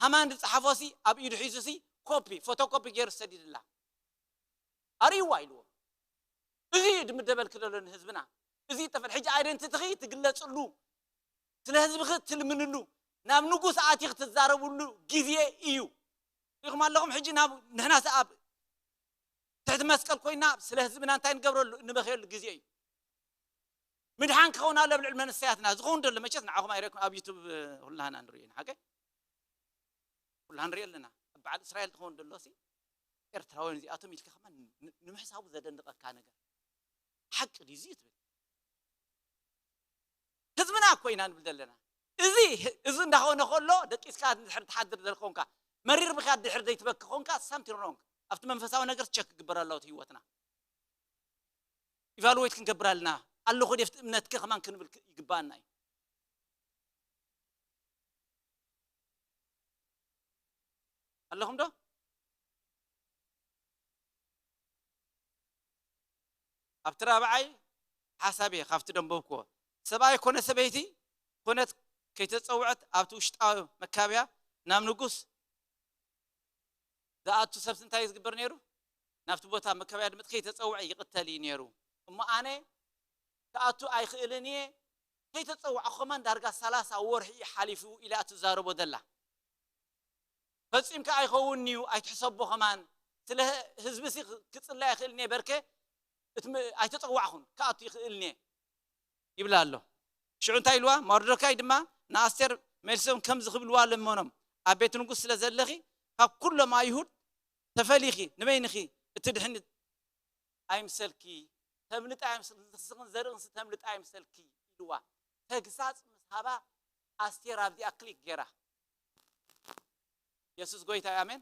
ሃማን ዝጸሓፎሲ ኣብ ኢዱ ሒዙሲ ኮፒ፣ ፎቶኮፒ ገይሩ ሰዲድላ። ኣርእይዋ ኢልዎ። እዚ እዩ ድምደበልኪ ዘሎ ንህዝብና። እዚ ይጠፈል። ሕጂ ኣይደንቲቲኺ ትግለጽሉ፣ ስለ ህዝብኺ ትልምንሉ፣ ናብ ንጉስ ኣቲኺ ትዛረብሉ ግዜ እዩ። ሪኢኹም ኣለኹም። ሕጂ ናብ ንሕና ሰኣብ ትሕቲ መስቀል ኮይና ስለ ህዝብና እንታይ ንገብረሉ፣ እንበኽየሉ ግዜ እዩ። ምድሓን ክኸውን ኣሎ ኣብ ልዕሊ መንእሰያትና። ዝኸውን ደሎ መቸስ ንዓኹም ኣይረኩም ኣብ ዩቱብ ኩላህና ንርእዮ ኢና። ሓቀ? ኩላህና ንርእዮ ኣለና። ኣብ በዓል እስራኤል ትኸውን ደሎ ሲ ኤርትራውያን እዚኣቶም ኢልካ ከማን ን-፣ ንምሕሳቡ ዘደንቐካ ነገር። ሓቂ ድዩ እዚ ትብል? ህዝብና እኮ ኢና ንብል ዘለና። እዚ፣ እዚ እንዳኾነ ከሎ ደቂስካ ድሕር ትሓድር ዘልኮንካ፣ መሪር ብካ ድሕር ዘይትበክ ኮንካ፣ ሳምቲንግ ሮንግ። ኣብቲ መንፈሳዊ ነገር ቸክ ክግበር ኣለዎ እቲ ህይወትና። ኢቫሉዌት ክንገብር ኣለና። ኣለኹ ድፍቲ እምነትከ ከማን ክንብል ክ-፣ ይግባኣና እዩ። ኣለኹም ዶ? ኣብቲ ራብዓይ ሓሳብ እየ ካብቲ ደንበብክዎ። ሰብኣይ ኮነ ሰበይቲ ኮነት ከይተጸውዐት ኣብቲ ውሽጣዊ መካብያ ናብ ንጉስ ዝኣቱ ሰብሲ እንታይ እዩ ዝግበር ነይሩ? ናብቲ ቦታ መካብያ ድምፅ ከይተጸውዐ ይቕተል እዩ ነይሩ። እሞ ኣነ ክኣቱ ኣይኽእልን እየ፣ ከይተጸዋዕኩ ከማን ዳርጋ ሰላሳ ወርሒ ሓሊፉ ኢላ ትዛረቦ ዘላ። ፈጺምካ ኣይኸውን እዩ፣ ኣይትሕሰቦ ከማን። ስለ ህዝቢ ሲ ክጽለ ኣይኽእልን እየ በርከ፣ እትም-፣ ኣይተጸዋዕኹን፣ ክኣቱ ይኽእልን እየ ይብላ ኣሎ። ሽዑ እንታይ ኢልዋ? መርዶካይ ድማ ንኣስቴር መልሶም ከምዚ ክብልዋ ለመኖም፣ ኣብ ቤት ንጉስ ስለ ዘለኺ ካብ ኩሎም ኣይሁድ ተፈሊኺ ንበይንኺ እትድሕኒ ኣይምሰልኪ፣ ተምልጢ ኣይምሰልኪ፣ ንስኽን ዘርእንስ ተምልጢ ኣይምሰልኪ ኢልዋ። ተግሳጽ ምስ ሃባ ኣስቴር ኣብዚኣ ክሊክ ገይራ። የሱስ ጎይታ እዩ፣ ኣሜን።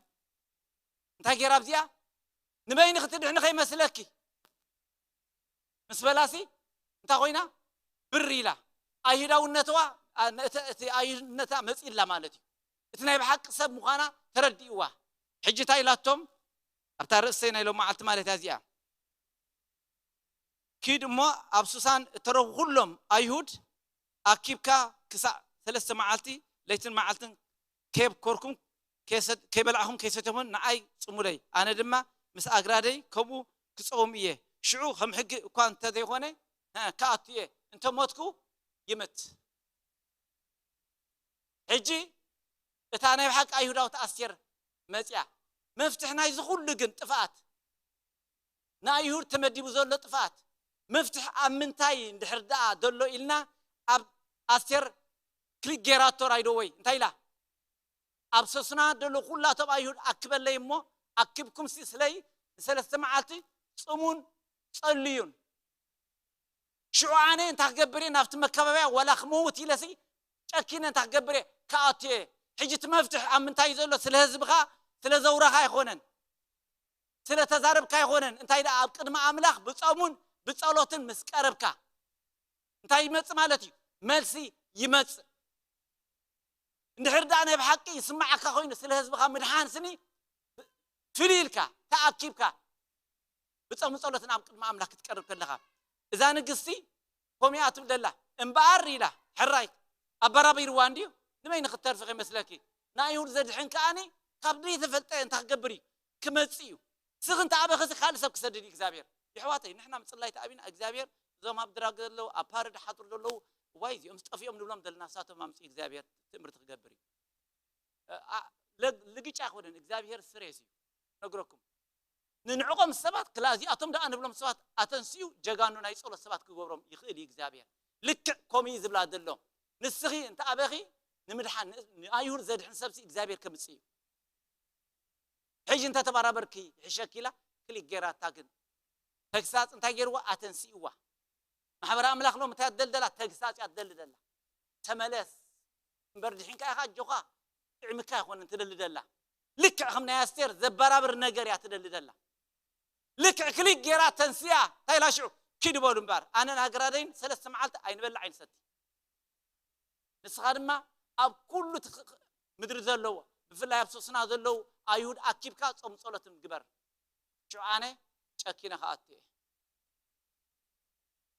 እንታይ ገይራ ኣብዚኣ? ንበይንኺ ትድሕኒ ከይመስለኪ ምስ በላሲ እንታይ ኮይና? ብር ኢላ። ኣይሁዳውነትዋ፣ ኣ-፣ እቲ፣ እቲ ኣይሁድነታ መጺላ ማለት እዩ። እቲ ናይ ብሓቂ ሰብ ምዃና ተረዲእዋ። ሕጂ እንታይ ኢላቶም? ኣብታ ርእሰይ ናይ ሎም መዓልቲ ማለት እያ እዚኣ። ኪድ እሞ ኣብ ሱሳን እተረፉ ኩሎም ኣይሁድ ኣኪብካ ክሳዕ ሰለስተ መዓልቲ ለይትን መዓልትን ከየብኮርኩም ከይሰ- ከይበላዕኹም ከይሰተኹምን ንዓይ ጽሙለይ፣ ኣነ ድማ ምስ ኣግራደይ ከምኡ ክጸውም እየ። ሽዑ ከም ሕጊ እኳ እንተዘይኮነ እ፣ ክኣቱ እየ፣ እንተ ሞትኩ ይምት። ሕጂ እታ ናይ ብሓቂ ኣይሁዳዊት ኣስቴር መጽያ። መፍትሕ ናይዚ ኩሉ ግን ጥፍኣት፣ ንኣይሁድ ተመዲቡ ዘሎ ጥፍኣት መፍትሕ ኣብ ምንታይ እንድሕር ደኣ ዘሎ ኢልና ኣብ ኣስቴር ክሊክ ጌራቶ ራይዶ ወይ እንታይ ኢላ? ኣብ ሰሱና ዘሎ ኩላቶም ኣይሁድ ኣክበለይ እሞ ኣክብኩም ሲ ስለይ ንሰለስተ መዓልቲ ጽሙን ጸልዩን። ሽዑ ኣነ እንታይ ክገብር እየ? ናብቲ መከባብያ ዋላ ክመውት ኢለሲ ጨኪነ እንታይ ክገብር እየ? ክኣቱ እየ። ሕጂ እቲ መፍትሕ ኣብ ምንታይ እዩ ዘሎ? ስለ ህዝብኻ ስለ ዘውራኻ ኣይኮነን፣ ስለ ተዛረብካ ኣይኮነን። እንታይ ደኣ ኣብ ቅድሚ ኣምላኽ ብጾሙን ብጸሎትን ምስ ቀረብካ እንታይ ይመጽእ ማለት እዩ? መልሲ ይመጽእ። እንድሕር ደኣ ናይ ብሓቂ ይስማዓካ ኮይኑ ስለ ህዝብኻ ምድሓን ስኒ ፍልይ ኢልካ ተኣኪብካ ብጾም ጸሎትን ኣብ ቅድሚ ኣምላኽ ክትቀርብ ከለኻ እዛ ንግስቲ ከምኡ እያ ትብል ዘላ። እምበኣር ኢላ ሕራይ ኣበራቢርዋ እንድዩ ንመይ ንክተርፊ ከይመስለኪ ንኣይሁድ ዘድሕን ከኣኒ ካብ ዘይተፈልጠ እንታይ ክገብር እዩ ክመጽእ እዩ። ስኽ እንተ ኣበኸሲ ካልእ ሰብ ክሰድድ እዩ እግዚኣብሔር። ይሕዋተይ ንሕና ምጽላይ ተኣቢና እግዚኣብሔር እዞም ኣብ ድራግ ዘለዉ ኣብ ፓረድ ሓጡር ዘለዉ ዋይ እዚኦም ዝጠፊኦም ንብሎም ዘለና ሳቶም ኣምፅኡ እግዚኣብሔር ትእምርቲ ክገብር እዩ። እ፣ ኣ፣ ለ- ልግጫ ኣይኮነን እግዚኣብሔር ስሬስ እዩ ነግረኩም። ንንዕቆም ሰባት ክላ እዚኣቶም ደኣ ንብሎም ሰባት ኣተንስኡ ጀጋኑ ናይ ጸሎት ሰባት ክገብሮም ይኽእል እዩ እግዚኣብሔር። ልክዕ ከምኡ እዩ ዝብላ ዘሎ። ንስኺ እንተ ኣበኺ ንምድሓን ን- ንኣይሁድ ዘድሕን ሰብሲ እግዚኣብሔር ከምጽእ እዩ። ሕጂ እንተ ተባራበርኪ ይሕሸኪ ኢላ ክሊክ ጌራታ ግን ተግሳጽ እንታይ ጌርዋ ኣተንስእዋ። ማሕበረ ኣምላኽ ሎም እንታይ ኣደልደላ ተግሳጽ ኣደልደላ። ተመለስ እምበር ድሒንካ ኢኻ ኣጆኻ ጥዕምካ ኣይኮነን ትደልደላ። ልክዕ ከም ናይ ኣስቴር ዘበራብር ነገር እያ ትደልደላ። ልክዕ ክሊክ ጌራ ተንስያ እንታይ ኢላ ሽዑ ኪድ በሉ እምበር ኣነ ናግራደይን ሰለስተ መዓልቲ ኣይንበላ ኣይንሰቲ። ንስኻ ድማ ኣብ ኩሉ እቲ ኽ- ኽ- ምድሪ ዘለዎ ብፍላይ ኣብ ሶስና ዘለዉ ኣይሁድ ኣኪብካ ጾም ጸሎትን ግበር። ሽዑ ኣነ ጨኪነ ክኣቱ እየ።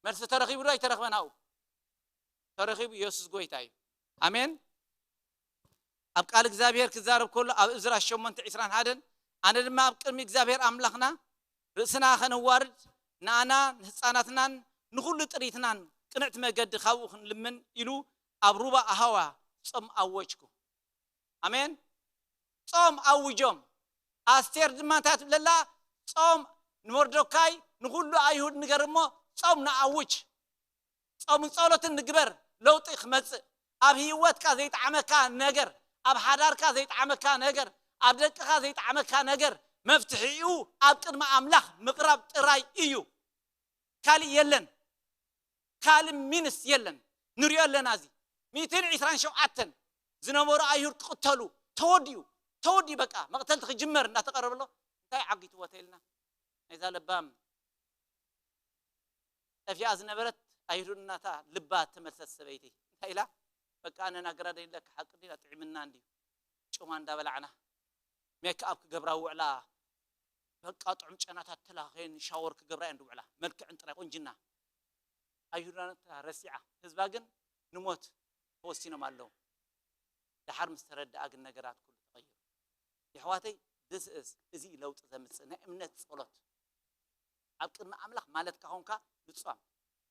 መልሲ ተረኺቡ ዶ ኣይተረኽበን? ኣብኡ ተረኺቡ። ኢየሱስ ጎይታ እዩ። ኣሜን። ኣብ ቃል እግዚኣብሔር ክዛረብ ከሎ ኣብ እዝራ ሸሞንተ ዕስራን ሓደን ኣነ ድማ ኣብ ቅድሚ እግዚኣብሔር ኣምላኽና ርእስና ኸነዋርድ ንኣና ንህፃናትናን ንኹሉ ጥሪትናን ቅንዕቲ መገዲ ካብኡ ክንልምን ኢሉ ኣብ ሩባ ኣሃዋ ጾም ኣወጅኩ። ኣሜን። ጾም ኣውጆም። ኣስቴር ድማ እንታይ ትብለላ? ጾም ንመርዶካይ ንኹሉ ኣይሁድ ንገር እሞ ጾም ንኣውጅ። ጾምን ጸሎትን ንግበር። ለውጢ ክመጽእ ኣብ ህይወትካ ዘይጠዓመካ ነገር ኣብ ሓዳርካ ዘይጠዓመካ ነገር ኣብ ደቅኻ ዘይጠዓመካ ነገር መፍትሒኡ ኣብ ቅድሚ ኣምላኽ ምቕራብ ጥራይ እዩ። ካልእ የለን። ካልእ ሚንስ የለን። ንሪኦ ኣለና። እዚ ሚእትን ዕስራን ሸውዓተን ዝነበሩ ኣይሁድ ክቕተሉ ተወዲኡ ተወዲኡ በቃ መቕተልቲ ክጅመር እናተቐረበሎ እንታይ ዓጊትዎ ተኢልና ናይዛ ለባም ጠፊኣ ዝነበረት ኣይሁድ እናታ ልባ ተመልሰት ሰበይቲ እንታይ ኢላ በቃ ኣነ ናገራ ደይለካ ሓቂ እንዲና ጥዕምና እንዲ ጮማ እንዳበላዕና ሜክ ኣብ ክገብራ ውዕላ በቃ ጥዑም ጨናታት ተላኸየን ሻወር ክገብራ እየን ድውዕላ መልክዕን ጥራይ ቁንጅና ኣይሁዳነታ ረሲዓ ህዝባ ግን ንሞት ተወሲኖም ኣለዉ። ደሓር ምስ ተረድኣ ግን ነገራት ኩሉ ተቐይሩ። የሕዋተይ this is እዚ ለውጢ ዘምፅእ ናይ እምነት ጸሎት ኣብ ቅድሚ ኣምላኽ ማለትካ ኾንካ ምፅዋም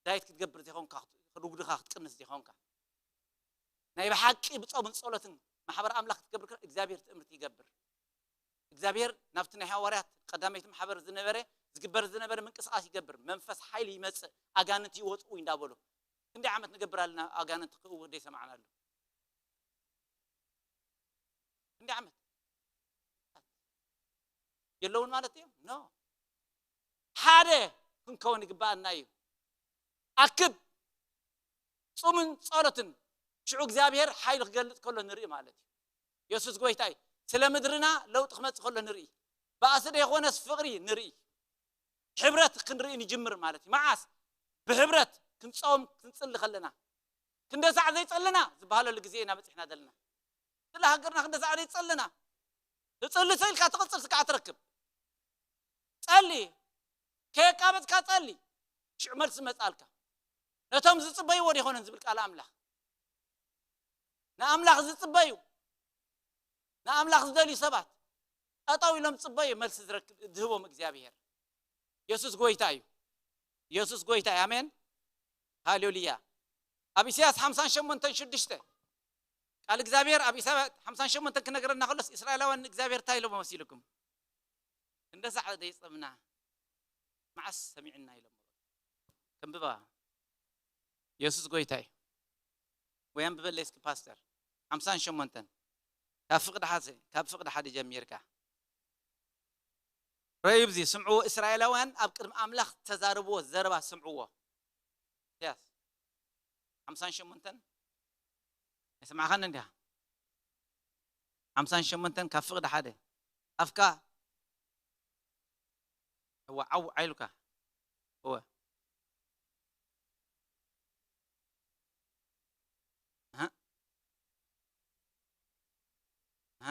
ዳይት ክትገብር ዘይኮንካ ርጉድኻ ክትቅንስ ዘይኮንካ ናይ ብሓቂ ብጾምን ጸሎትን ማሕበር ኣምላኽ ክትገብር ከ እግዚኣብሔር ትእምርቲ ይገብር። እግዚኣብሔር ናብቲ ናይ ሃዋርያት ቀዳመይቲ ማሕበር ዝነበረ ዝግበር ዝነበረ ምንቅስቃስ ይገብር። መንፈስ ሓይሊ ይመጽእ፣ ኣጋንንት ይወጽኡ እንዳበሉ ክንደይ ዓመት ንገብር ኣለና ኣጋንንት ክእውር ደይሰማዕናሉ። ክንደይ ዓመት የለውን ማለት እዮም? ኖ። ሓደ ክንከውን ይግባኣና እዩ። ኣክብ ጹምን ጸሎትን ሽዑ እግዚኣብሔር ሓይሊ ክገልጽ ከሎ ንርኢ ማለት እዩ። የሱስ ጎይታ እዩ። ስለ ምድርና ለውጢ ክመጽእ ከሎ ንርኢ። ባእሲ ዶ ይኾነስ ፍቕሪ ንርኢ። ሕብረት ክንርኢ ንጅምር ማለት እዩ። መዓስ? ብሕብረት ክንጸውም ክንጽሊ ከለና። ክንደ ሳዕ ዘይጸልና ዝበሃለሉ ግዜ ኢና በጺሕና ዘለና። ስለ ሃገርና ክንደ ሳዕ ዘይጸልና። ትጽሊ ሰ ኢልካ ትቕጽል ስከዓ ትረክብ። ከየቃበጽካ ጸሊ፣ ሽዑ መልሲ መጻልካ። ነቶም ዝጽበይዎ ዶ ይኾነን ዝብል ቃል ኣምላኽ። ንኣምላኽ ዝጽበዩ፣ ንኣምላኽ ዝደልዩ ሰባት ጠጠው ኢሎም ጽበዩ፣ መልሲ ዝረክብ፣ ዝህቦም እግዚኣብሔር። የሱስ ጎይታ እዩ። የሱስ ጎይታ እዩ። ኣሜን። ሃሌሉያ። ኣብ ኢሳያስ ሓምሳን ሸሞንተን ሽዱሽተ ቃል እግዚኣብሔር ኣብ ኢሳያስ ሓምሳን ሸሞንተን ክነግረና ከሎስ፣ እስራኤላውያን ንእግዚኣብሔር እንታይ ኢሎሞ መሲልኩም? ክንደሳዕ ደይጸምና፣ መዓስ ሰሚዕና ኢሎሞ። ከንብባ። የሱስ ጎይታ እዩ። ወይ ኣንብበለይ እስኪ ፓስተር። ሓምሳን ሸሞንተን። ካብ ፍቕዲ ሓደ፣ ካብ ፍቕዲ ሓደ ጀሚርካ። ረእዩ፣ እዚ ስምዕዎ፣ እስራኤላውያን ኣብ ቅድሚ ኣምላኽ ተዛረብዎ ዘረባ ስምዕዎ። ኢሳያስ ሓምሳን ሸሞንተን። ኣይሰማዕኻን እንዲያ? ሓምሳን ሸሞንተን ካብ ፍቕዲ ሓደ። ኣፍካ እወ፣ ዓው፣ ዓይልካ። እወ። ኣሃ። ኣሃ።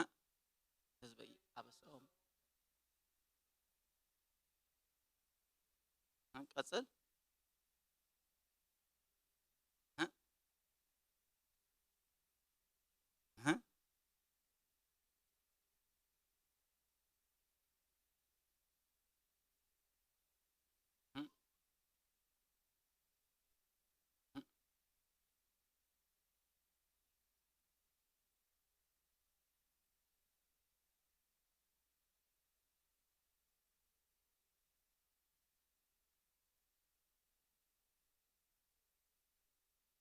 ህዝበይ ኣበስኦም። ኣሃ፣ ቀጽል። ኣሃ። ኣሃ።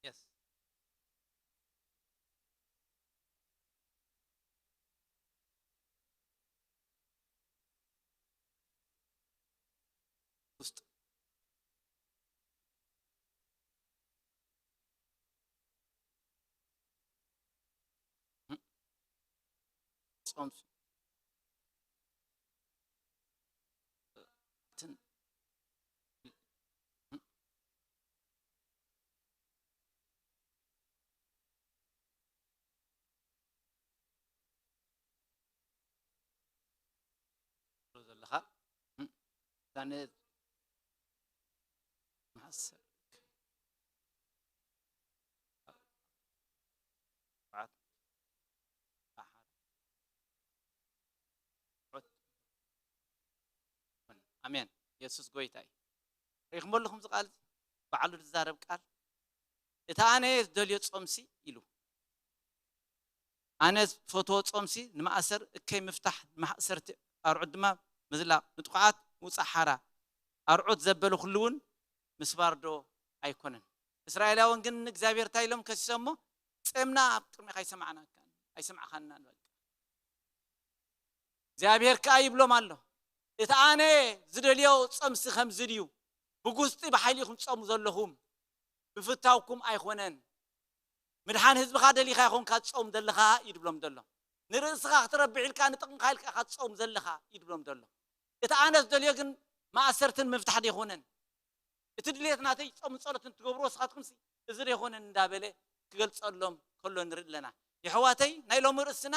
Yes. ውስጥ ጾም ትን ዘለኻ ዳንኤል መሓሰብ ኣሜን። የሱስ ጎይታ እዩ። ሪኢኹም ኣለኹም፣ እዚ ቃል ባዕሉ ዝዛረብ ቃል፣ እቲ ኣነ ዝደልዮ ጾምሲ ኢሉ፣ ኣነ ዝፈትዎ ጾምሲ ንማእሰር እከይ ምፍታሕ፣ ንማእሰርቲ ኣርዑት ድማ ምዝላቕ፣ ንጥቑዓት ምውጻእ ሓራ፣ ኣርዑት ዘበለ ኩሉ እውን ምስባር ዶ ኣይኮነን? እስራኤላውያን ግን ንእግዚኣብሔር እንታይ ኢሎም ከሲሶሞ? ጼምና ኣብ ቅድሚኻ ኣይሰማዕናካን፣ ኣይሰማዕኻናን። በቃ እግዚኣብሔር ከኣ ይብሎም ኣሎ፣ እቲ ኣነ ዝደልዮ ጾምሲ ከምዚ ድዩ? ብጉስጢ ብሓይሊ ኢኹም ትጾሙ ዘለኹም፣ ብፍታውኩም ኣይኮነን። ምድሓን ህዝብኻ ደሊኻ ኢኹም ኢኻ ትጾም ዘለኻ እዩ ድብሎም ዘሎ። ንርእስኻ ክትረብሕ ኢልካ፣ ንጥቕምኻ ኢልካ ኢኻ ትጾም ዘለኻ እዩ ድብሎም ዘሎ። እቲ ኣነ ዝደልዮ ግን ማእሰርትን ምፍታሕ ደይኮነን። እቲ ድሌት ናተይ ጾምን ጸሎትን ትገብርዎ ንስኻትኩምሲ እዚ ደይኮነን እንዳበለ ክገልጸሎም ከሎ ንርኢ ኣለና። የሕዋተይ፣ ናይ ሎሚ ርእስና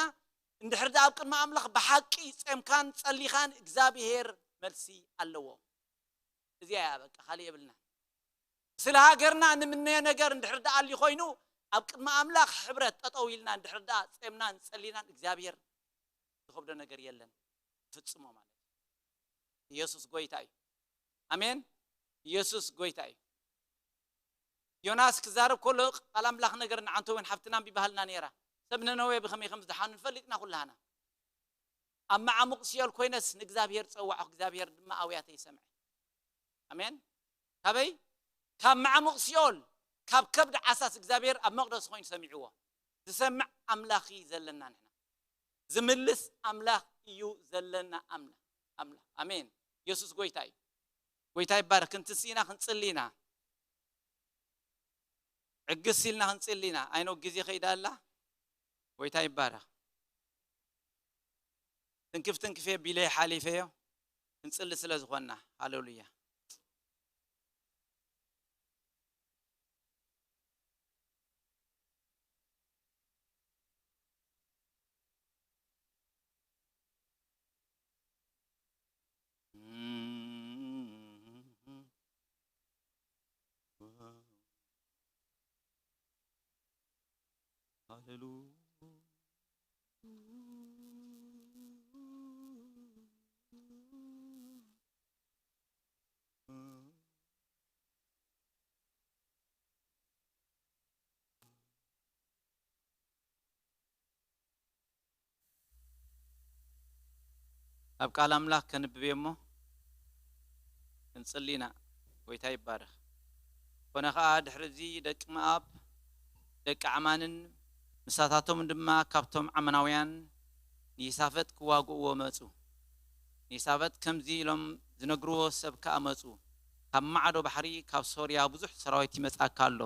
እንድሕር ደኣ ኣብ ቅድሚ ኣምላኽ ብሓቂ ጼምካን ጸሊኻን እግዚኣብሄር መልሲ ኣለዎ። እዚኣ እያ በቃ፣ ካልእ የብልና። ስለ ሃገርና እንምነዮ ነገር እንድሕር ደኣ ኣልዩ ኮይኑ፣ ኣብ ቅድሚ ኣምላኽ ሕብረት ጠጠው ኢልና እንድሕር ደኣ ጼምናን ጸሊናን እግዚኣብሄር ዝኸብዶ ነገር የለን። ፍጽሞ ማለት እዩ። ኢየሱስ ጎይታ እዩ። ኣሜን። ኢየሱስ ጎይታ እዩ። ዮናስ ክዛረብ ከሎ ቃል ኣምላኽ ነገር ንዓንተ እውን ሓፍትና ኣንቢባሃልና ነይራ። ሰብ ነነዌ ብኸመይ ከም ዝደሓኑ ንፈልጥና ኩላህና። ኣብ መዓሙቕ ሲኦል ኮይነስ ንእግዚኣብሔር ጸዋዕኹ፣ እግዚኣብሔር ድማ ኣውያተይ ሰምዐ። ኣሜን። ካበይ? ካብ መዓሙቕ ሲኦል፣ ካብ ከብዲ ዓሳስ እግዚኣብሔር ኣብ መቕደስ ኮይኑ ሰሚዕዎ። ዝሰምዕ ኣምላኽ እዩ ዘለና ንሕና። ዝምልስ ኣምላኽ እዩ ዘለና ኣምላ-፣ ኣምላኽ። ኣሜን። ኢየሱስ ጎይታ እዩ። ጎይታ ይባረክ። ክንትስ ኢና፣ ክንጽሊ ኢና። ዕግስ ኢልና ክንጽሊ ኢና። ኣይኖ ግዜ ከይዳ ኣላ። ጎይታ ይባረክ። ትንክፍ ትንክፍ ቢለ ሓሊፈዮ። ክንጽሊ ስለ ዝኾንና። ሃሌሉያ። ሃሌሉ ኣብ ቃል ኣምላኽ ከንብብ እየ እሞ ክንጽሊ ኢና። ጎይታ ይባረኽ። ኮነ ኸኣ ድሕሪ እዚ ደቂ መኣብ ደቂ ዓማንን ምሳታቶም ድማ ካብቶም ዓማናውያን ንይሳፈጥ ክዋግእዎ መጹ። ንይሳፈጥ ከምዚ ኢሎም ዝነግርዎ ሰብ ከኣ መጹ። ካብ ማዕዶ ባሕሪ ካብ ሶርያ ብዙሕ ሰራዊት ይመጻካ ኣሎ።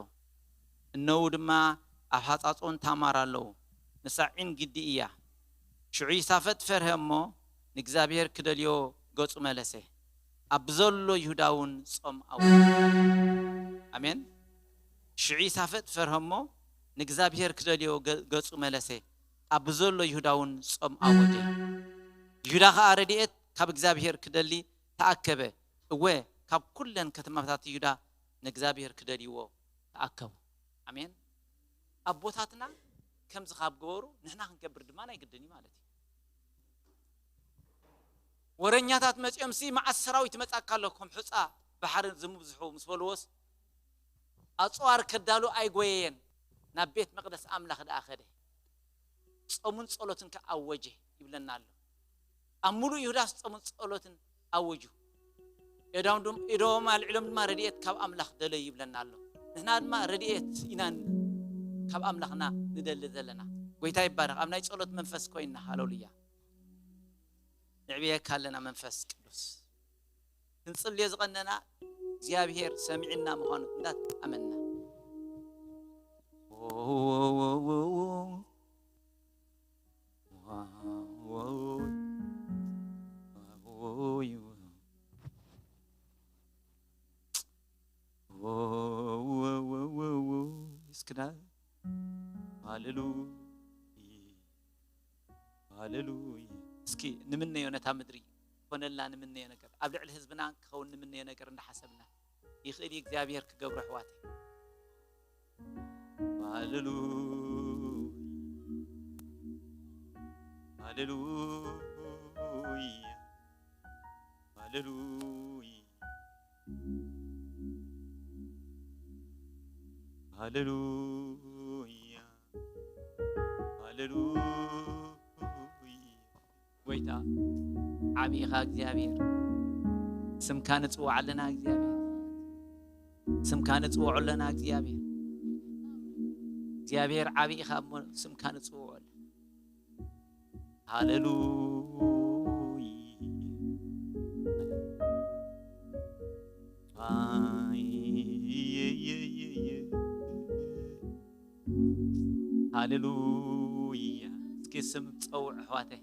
እነዉ ድማ ኣብ ሃጻጾን ታማር ኣለዉ። ንሳ ዒን ግዲ እያ። ሽዑ ይሳፈጥ ፈርሀ እሞ ንእግዚኣብሔር ክደልዮ ገጹ መለሰ። ኣብ ዘሎ ይሁዳ እውን ጾም ኣወጀ። ኣሜን። ሽዑ ይሳፈጥ ፈርሀ እሞ ንእግዚኣብሔር ክደልዮ ገ-፣ ገጹ መለሰ። ኣብ ዘሎ ይሁዳ እውን ጾም ኣወጀ። ይሁዳ ኸኣ ረድኤት ካብ እግዚኣብሔር ክደሊ ተኣከበ። እወ፣ ካብ ኩለን ከተማታት ይሁዳ ንእግዚኣብሔር ክደልይዎ ተኣከቡ። ኣሜን። ኣቦታትና ከምዚ ካብ ገበሩ ንሕና ክንገብር ድማ ናይ ግድን እዩ ማለት እዩ። ወረኛታት መጺኦምሲ መዓት ሰራዊት ይመጻካ ኣሎ፣ ከም ሑጻ ባሕሪ ዝምብዝሑ ምስ በልዎስ፣ ኣጽዋር ከዳሉ ኣይጎየየን፣ ናብ ቤት መቕደስ ኣምላኽ ደኣ ኸደ። ጾምን ጸሎትን ከኣ ኣወጀ ይብለና ኣሎ። ኣብ ምሉእ ይሁዳስ ጾምን ጸሎትን ኣወጁ። ኢዶም ድም-፣ ኢዶም ኣልዒሎም ድማ ረድኤት ካብ ኣምላኽ ደለዩ ይብለና ኣሎ። ንሕና ድማ ረድኤት ኢና ን-፣ ካብ ኣምላኽና ንደሊ ዘለና። ጎይታ ይባረኽ። ኣብ ናይ ጸሎት መንፈስ ኮይንና። ሃሌሉያ። ንዕብየካ ኣለና መንፈስ ቅዱስ። ክንጽልዮ ዝቐነና እግዚኣብሔር ሰሚዕና ምዃኑ እንዳተኣመንና። እስክና ሃሌሉያ። ሃሌሉያ። እስኪ ንምነዮ ነታ ምድሪ፣ ኮነልና ንምነዮ ነገር፣ ኣብ ልዕሊ ህዝብና ክኸውን ንምነዮ ነገር እንዳሓሰብና፣ ይኽእል እዩ እግዚኣብሔር ክገብሮ፣ ኣሕዋተይ። ሃሌሉያ። ሃሌሉያ። ሃሌሉያ። ሃሌሉያ። ሃሌሉያ። ጎይታ ዓቢ ኢኻ እግዚኣብሔር። ስምካ ንጽውዕ ኣለና እግዚኣብሔር። ስምካ ንጽውዖ ኣለና እግዚኣብሔር። እግዚኣብሔር ዓቢ ኢኻ እሞ ስምካ ንጽውዖ ኣለና። ሃሌሉያ። ሃሌሉያ። እስኪ ስም ጸውዕ ኣሕዋተይ።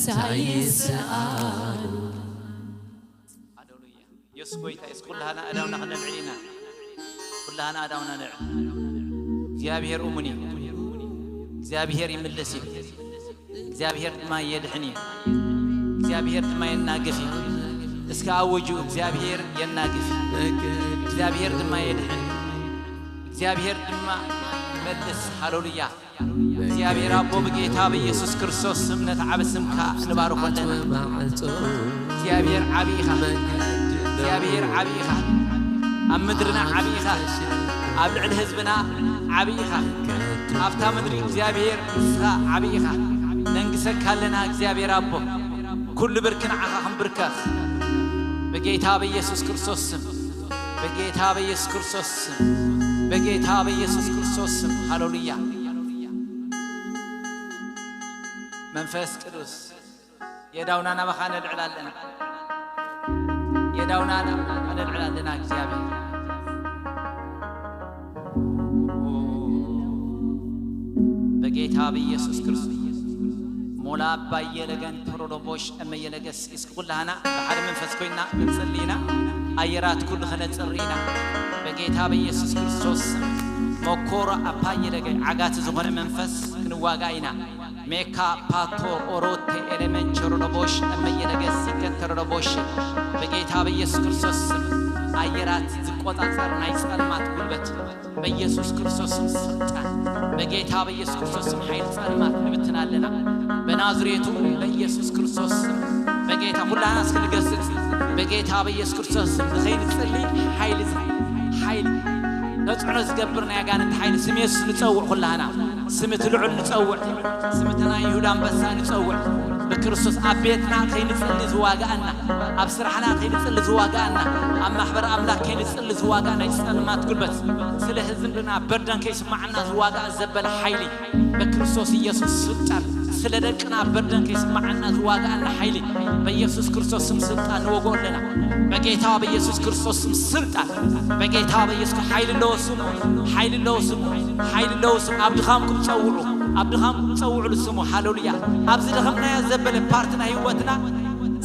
ሳይሰኣሉ ሃሌሉያ። የሱስ ጎይታ የሱስ ኩላህና ኣዳውና ክነልዕል ኢና። ኩላህና ኣዳውና ነልዕል። እግዚኣብሔር እሙን እዩ። እግዚኣብሔር ይምልስ እዩ። እግዚኣብሔር ድማ የድሕን እዩ። እግዚኣብሔር ድማ የናግፍ እዩ። እስከ ኣውጁ፣ እግዚኣብሔር የናግፍ እዩ። እግዚኣብሔር ድማ የድሕን እዩ። እግዚኣብሔር ድማ ይመልስ። ሃሌሉያ። እግዚኣብሔር ኣቦ ብጌታ ብኢየሱስ ክርስቶስ ስም ነቲ ዓቢ ስምካ ንባርኾ ኣለና። እግዚኣብሔር ዓቢ ኢኻ። እግዚኣብሔር ዓቢ ኢኻ። ኣብ ምድርና ዓቢ ኢኻ። ኣብ ልዕሊ ህዝብና ዓቢ ኢኻ። ኣብታ ምድሪ እግዚኣብሔር ንስኻ ዓቢ ኢኻ። ነንግሰካ ኣለና እግዚኣብሔር ኣቦ። ኩሉ ብርኪ ንዓኻ ክንብርከኽ ብጌታ ብኢየሱስ ክርስቶስ ስም። በጌታ በኢየሱስ ክርስቶስ ስም፣ በጌታ በኢየሱስ ክርስቶስ ስም። ሃሌሉያ። መንፈስ ቅዱስ የዳውና ናባኻ ነልዕል ኣለና። የዳውና ናባኻ ነልዕል ኣለና እግዚኣብሔር። በጌታ በኢየሱስ ክርስቶስ ሞላ ባየለገን ተሮዶቦሽ እመየለገስ እስኪ ኩላህና ብሓደ መንፈስ ኮይና ክንጽሊ ኢና። ኣየራት ኩሉ ከነጽሪ ኢና። በጌታ በኢየሱስ ክርስቶስ ስም መኮሮ ኣፓየለገ ዓጋቲ ዝኾነ መንፈስ ክንዋጋ ኢና። ሜካ ፓቶ ኦሮቴ ኤሌመንቸሮ ሎቦሽ እመየለገ ሲከንተሮ ሎቦሽ በጌታ በኢየሱስ ክርስቶስ ስም ኣየራት ዝቆጻጸር ናይ ጸልማት ጉልበት በኢየሱስ ክርስቶስ ስም ስልጣን፣ በጌታ በኢየሱስ ክርስቶስ ስም ሓይሊ ጸልማት ንብትን ኣለና። በናዝሬቱ በኢየሱስ ክርስቶስ ስም በጌታ ኩላና እስኪ ንገስጽ። በጌታ በኢየሱስ ክርስቶስ ስም ንኸይንጽሊ ሓይሊ ሓይሊ ተጽዕኖ ዝገብር ናይ ኣጋንንቲ ሓይሊ ስም የሱስ ንጸውዕ። ኩላና ስም እቲ ልዑል ንጸውዕ። ስም እቲ ናይ ይሁዳ ኣንበሳ ንጸውዕ። ብክርስቶስ ኣብ ቤትና ከይንጽሊ ዝዋጋኣና፣ ኣብ ስራሕና ከይንጽሊ ዝዋጋኣና፣ ኣብ ማሕበር ኣምላኽ ከይንጽሊ ዝዋጋእ ናይ ጸልማት ጉልበት ስለ ህዝብና በርደን ከይስማዓና ዝዋጋእ ዘበለ ሓይሊ በክርስቶስ ኢየሱስ ስልጣን ስለ ደቅና በርደን ከይስማዓና ዝዋጋኣና ሓይሊ በኢየሱስ ክርስቶስ ስም ስልጣን ንወግኦ ኣለና። በጌታ በኢየሱስ ክርስቶስ ስም ስልጣን በጌታ በኢየሱስ ሓይሊ ኣለዎ ስሙ፣ ሓይሊ ኣለዎ ስሙ፣ ሓይሊ ኣለዎ ስሙ። ኣብ ድኻምኩም ጸውዑ፣ ኣብ ድኻምኩም ጸውዑሉ ስሙ። ሃሌሉያ። ኣብዚ ደኸምናዮ ዘበለ ፓርቲ ናይ ህይወትና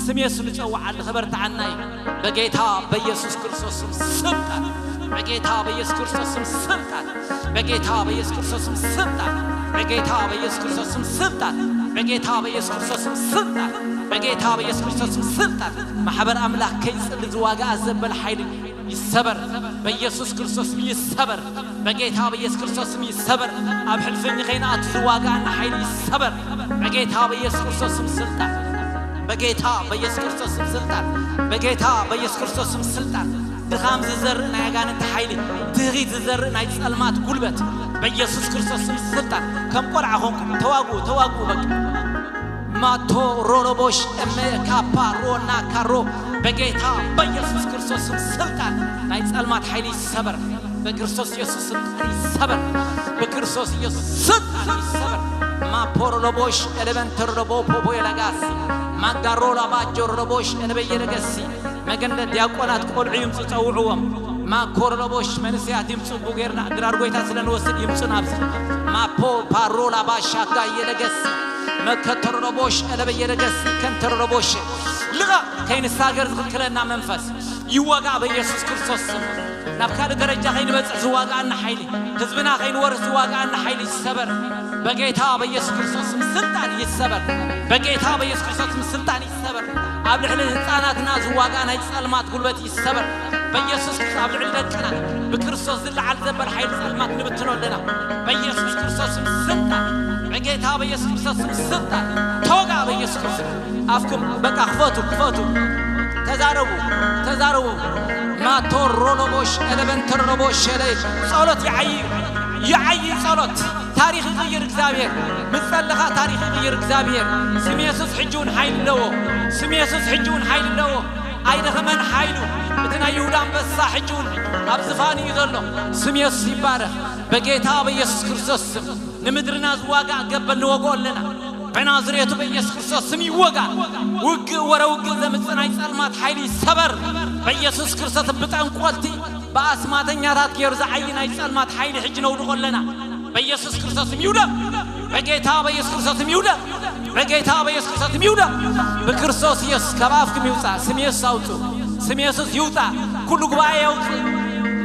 ስም የሱስ ንጸውዓሉ ክበርትዓና እዩ። በጌታ በኢየሱስ ክርስቶስ ስም ስልጣን፣ በጌታ በኢየሱስ ክርስቶስ ስም ስልጣን፣ በጌታ በኢየሱስ ክርስቶስ ስም ስልጣን፣ በጌታ በኢየሱስ ክርስቶስ ስም ስልጣን፣ በጌታ በኢየሱስ ክርስቶስ ስም ስልጣን፣ በጌታ በኢየሱስ ክርስቶስ ስም ስልጣን። ማሕበር ኣምላኽ ከይጽሊ ዝዋጋኣ ዘበለ ሓይሊ ይሰበር፣ በኢየሱስ ክርስቶስ ስም ይሰበር፣ በጌታ በኢየሱስ ክርስቶስ ስም ይሰበር። ኣብ ሕልፍኝ ከይንኣቱ ዝዋጋኣና ሓይሊ ይሰበር፣ በጌታ በኢየሱስ ክርስቶስ ስም ስልጣን፣ በጌታ በኢየሱስ ክርስቶስ ስም ስልጣን፣ በጌታ በኢየሱስ ክርስቶስ ስም ስልጣን። ድኻም ዝዘርእ ናይ ኣጋንንቲ ሓይሊ፣ ትህኺት ዝዘርእ ናይ ጸልማት ጉልበት በኢየሱስ ክርስቶስ ስም ስልጣን። ከም ቆልዓ ኾንኩም ተዋግኡ፣ ተዋግኡ በቃ። ማቶ ሮሎቦሽ እመ ካፓ ሮና ካሮ በጌታ በኢየሱስ ክርስቶስ ስም ስልጣን ናይ ጸልማት ሓይሊ ይሰበር። በክርስቶስ ኢየሱስ ስልጣን ይሰበር። በክርስቶስ ኢየሱስ ስልጣን ይሰበር። ማፖሮሎቦሽ ኤሌመንተሮሎቦ ፖፖ የለጋሲ ማጋሮላ ባጆሮሎቦሽ ኤለበየለገሲ መገንደ ዲያቆናት ቆልዑ ይምፁ ጸውዕዎም። ማኮሮሎቦሽ መንስያት ይምፁ። ቡጌርና ድራር ጎይታ ስለ ንወስድ ይምፁ ናብዚ። ማፖ ፓሮላ ባሻጋ የለገሲ መከተሮሎቦሽ ኤለበየለገሲ ከንተሮሎቦሽ ልቐቕ። ከይንሳገር ዝኽልክለና መንፈስ ይወጋእ በኢየሱስ ክርስቶስ ስም። ናብ ካልእ ደረጃ ከይንበጽሕ ዝዋጋኣና ሓይሊ፣ ህዝብና ከይንወርስ ዝዋጋኣና ሓይሊ ይሰበር። በጌታ በኢየሱስ ክርስቶስ ስም ስልጣን ይሰበር። በጌታ በኢየሱስ ክርስቶስ ስም ስልጣን ይሰበር። ኣብ ልዕሊ ህፃናትና ዝዋጋእ ናይ ጸልማት ጉልበት ይሰበር። በኢየሱስ ክርስቶስ ኣብ ልዕሊ ደቅና ብክርስቶስ ዝለዓል ዘበል ሓይሊ ጸልማት ንብትኖ ኣለና። በኢየሱስ ክርስቶስ ስም ስልጣን፣ በጌታ በኢየሱስ ክርስቶስ ስም ስልጣን ተወጋ። በኢየሱስ ክርስቶስ ኣፍኩም በቃ ክፈቱ፣ ክፈቱ፣ ተዛረቡ፣ ተዛረቡ። ማቶሮሎቦሽ ኤለበንተሮሎቦሽ ኤለ ጸሎት ይዓይ፣ ይዓይ ጸሎት። ታሪኽ ይቕይር እግዚኣብሔር። ምስ ጸለኻ ታሪኽ ይቕይር እግዚኣብሔር። ስም የሱስ ሕጂ እውን ሓይሊ ኣለዎ። ስም የሱስ ሕጂ እውን ሓይሊ ኣለዎ። ኣይደኸመን ሓይሉ። እቲ ናይ ይሁዳ ኣንበሳ ሕጂ እውን ኣብ ዝፋን እዩ ዘሎ። ስም የሱስ ይባረኽ። በጌታ በኢየሱስ ክርስቶስ ስም ንምድርና ዝዋጋእ ገበል ንወግኦ ኣለና። በናዝሬቱ በኢየሱስ ክርስቶስ ስም ይወጋ። ውግእ ወረ ውግእ ዘምጽእ ናይ ጸልማት ሓይሊ ይሰበር። በኢየሱስ ክርስቶስ ብጠንቆልቲ ብኣስማተኛታት ገይሩ ዝዓዪ ናይ ጸልማት ሓይሊ ሕጂ ነውድቖ ኣለና። በኢየሱስ ክርስቶስ ስም ይውደቕ። በጌታ በኢየሱስ ክርስቶስ ስም ይውደቕ። በጌታ በኢየሱስ ክርስቶስ ስም ይውደቕ። ብክርስቶስ ኢየሱስ ካብ ኣፍኩም ይውጻእ። ስም ኢየሱስ ኣውጹ። ስም ኢየሱስ ይውጻእ። ኩሉ ጉባኤ የውጽእ።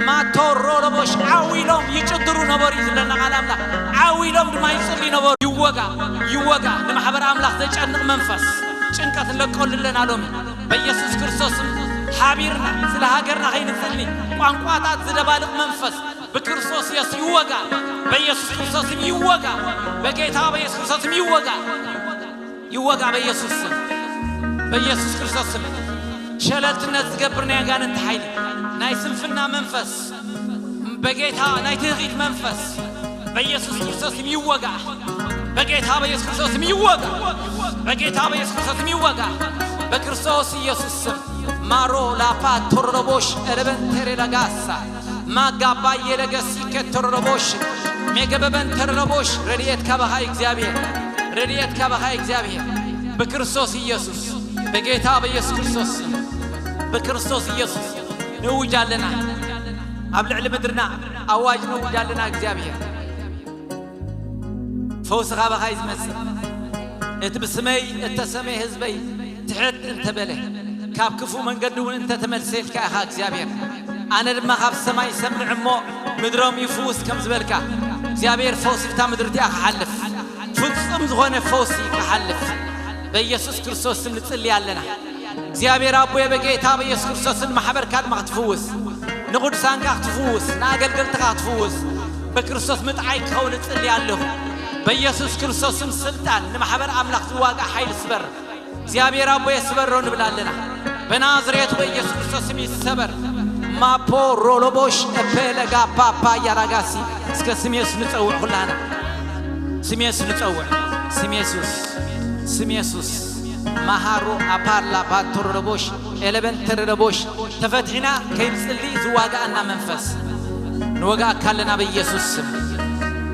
ማቶሮ ለቦሽ ዓው ኢሎም ይጭድሩ ነበሩ እዩ ዝብለና ቃል ኣምላኽ። ዓው ኢሎም ድማ ይጽልዩ ነበሩ። ይወጋ፣ ይወጋ። ንማሕበር ኣምላኽ ዘጨንቕ መንፈስ ጭንቀት ንለቀሉ ኣለና ሎሚ። በኢየሱስ ክርስቶስ ስም ሓቢርና ስለ ሃገርና ከይንጽሊ ቋንቋታት ዝደባልቕ መንፈስ ብክርስቶስ ኢየሱስ ይወጋ። በኢየሱስ ክርስቶስ ስም ይወጋ። በጌታ በኢየሱስ ክርስቶስ ስም ይወጋ። ይወጋ በኢየሱስ ስም። በኢየሱስ ክርስቶስ ስም። ሸለልትነት ዝገብር ናይ ኣጋንንቲ ሓይሊ፣ ናይ ስንፍና መንፈስ፣ በጌታ ናይ ትህኺት መንፈስ በኢየሱስ ክርስቶስ ስም ይወጋ። በጌታ በኢየሱስ ክርስቶስ ስም ይወጋ። በጌታ በኢየሱስ ክርስቶስ ስም ይወጋ። በክርስቶስ ኢየሱስ ስም። ማሮ ላፓ ቶሮቦሽ ኤለበን ቴሬ ለጋሳ ማጋባ የለገሲ ከቶሮቦሽ ሜገበበን ተረቦሽ ረድኤት ካባኻ እግዚኣብሔር። ረድኤት ካባኻ እግዚኣብሔር። በክርስቶስ ኢየሱስ፣ በጌታ በኢየሱስ ክርስቶስ ስም፣ በክርስቶስ ኢየሱስ ንእውጅ ኣለና። ኣብ ልዕሊ ምድርና ኣዋጅ ንእውጅ ኣለና እግዚኣብሔር። ፈውሲ ካባኻ እዩ ዝመጽእ። እቲ ብስመይ እተሰመየ ህዝበይ ትሕት እንተበለ፣ ካብ ክፉእ መንገዲ እውን እንተተመልሰ ኢልካ ኢኻ እግዚኣብሔር። ኣነ ድማ ካብ ሰማይ ይሰምዕ እሞ ምድሮም ይፍውስ ከም ዝበልካ፣ እግዚኣብሔር ፈውሲ ብታ ምድሪ እቲኣ ክሓልፍ፣ ፍጹም ዝኾነ ፈውሲ ክሓልፍ በኢየሱስ ክርስቶስ ስም ንጽሊ ኣለና። እግዚኣብሔር ኣቦየ በጌታ በኢየሱስ ክርስቶስን ማሕበርካ ድማ ክትፍውስ፣ ንቕዱሳንካ ክትፍውስ፣ ንኣገልገልትኻ ክትፍውስ፣ በክርስቶስ ምጥዓይ ክኸውን እጽሊ ኣለኹ። በኢየሱስ ክርስቶስ ስም ስልጣን ንማሕበር ኣምላኽ ዝዋጋእ ሓይሊ ስበር። እግዚኣብሔር ኣቦየ ስበሮ ንብል ኣለና። በናዝሬቱ በኢየሱስ ክርስቶስ ስም ይሰበር። ማፖ ሮሎቦሽ ኤፔለጋ ፓፓ ያራጋሲ። እስከ ስም የሱስ ንጸውዕ ኩላና። ስም የሱስ ንጸውዕ። ስም የሱስ። ስም የሱስ። ማሃሮ ኣፓላ ባቶረቦሽ ኤለበን ተረቦሽ። ተፈትሒና ከይንጽሊ ዝዋጋኣና መንፈስ ንወጋኣካ ኣለና በኢየሱስ ስም።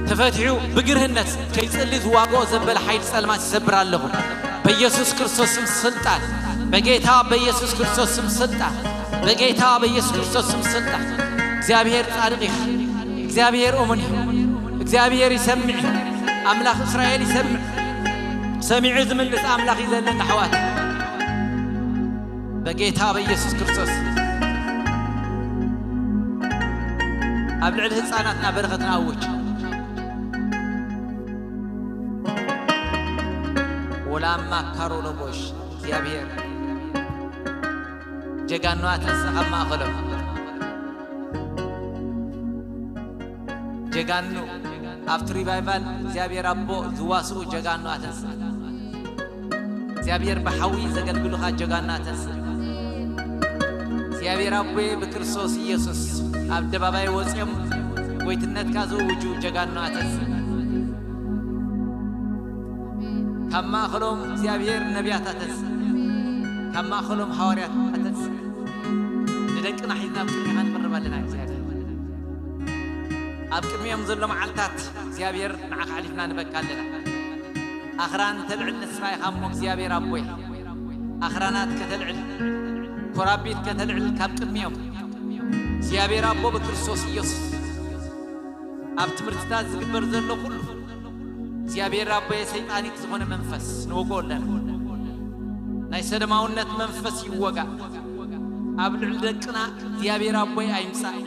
ተፈትሑ ብግርህነት ከይጽሊ ዝዋግኦ ዘበለ ሓይሊ ጸልማት ይሰብር ኣለኹ በኢየሱስ ክርስቶስ ስም ስልጣን። በጌታ በኢየሱስ ክርስቶስ ስም ስልጣን። በጌታ በኢየሱስ ክርስቶስ ስም ስልጣን። እግዚኣብሔር ጻድቕ እዩ። እግዚኣብሔር እሙን እዩ። እግዚኣብሔር ይሰምዕ እዩ። ኣምላኽ እስራኤል ይሰምዕ። ሰሚዑ ዝምልስ ኣምላኽ እዩ ዘለና ኣሕዋት። በጌታ በኢየሱስ ክርስቶስ ኣብ ልዕሊ ህፃናትና በረኸት ንኣውጅ። ወላማ ካሮሎቦሽ እግዚኣብሔር ጀጋኑ ኣተንስእ ካብ ማእኸሎም። ጀጋኑ ኣብቲ ሪቫይቫል እግዚኣብሔር ኣቦ ዝዋስኡ ጀጋኑ ኣተንስእ። እግዚኣብሔር ብሓዊ ዘገልግሉኻ ጀጋኑ ኣተንስእ። እግዚኣብሔር ኣቦየ ብክርስቶስ ኢየሱስ ኣብ ኣደባባይ ወፂኦም ጎይትነትካ ዝእውጁ ጀጋኑ ኣተንስእ። ካብ ማእኸሎም እግዚኣብሔር ነቢያት ኣተንስእ። ካብ ማእኸሎም ሃዋርያት ኣተንስእ። ንደቅና ሒዝና ኣብ ቅድሜኻ ንቕርብ ኣለና እግዚኣብሔር። ኣብ ቅድሚኦም ዘሎ መዓልታት እግዚኣብሔር ንዓኻ ኣሕሊፍና ንበካ ኣለና። ኣኽራን ተልዕል ንስኻ ኢኻ እሞ እግዚኣብሔር ኣቦይ። ኣኽራናት ከተልዕል፣ ኮራቢት ከተልዕል ካብ ቅድሚኦም እግዚኣብሔር ኣቦ ብክርስቶስ ኢየሱስ። ኣብ ትምህርትታት ዝግበር ዘሎ ኩሉ እግዚኣብሔር ኣቦየ ሰይጣኒክ ዝኾነ መንፈስ ንወግኦ ኣለና። ናይ ሰደማውነት መንፈስ ይወጋእ። ኣብ ልዕሊ ደቅና እግዚኣብሔር ኣቦይ ኣይምጻእ።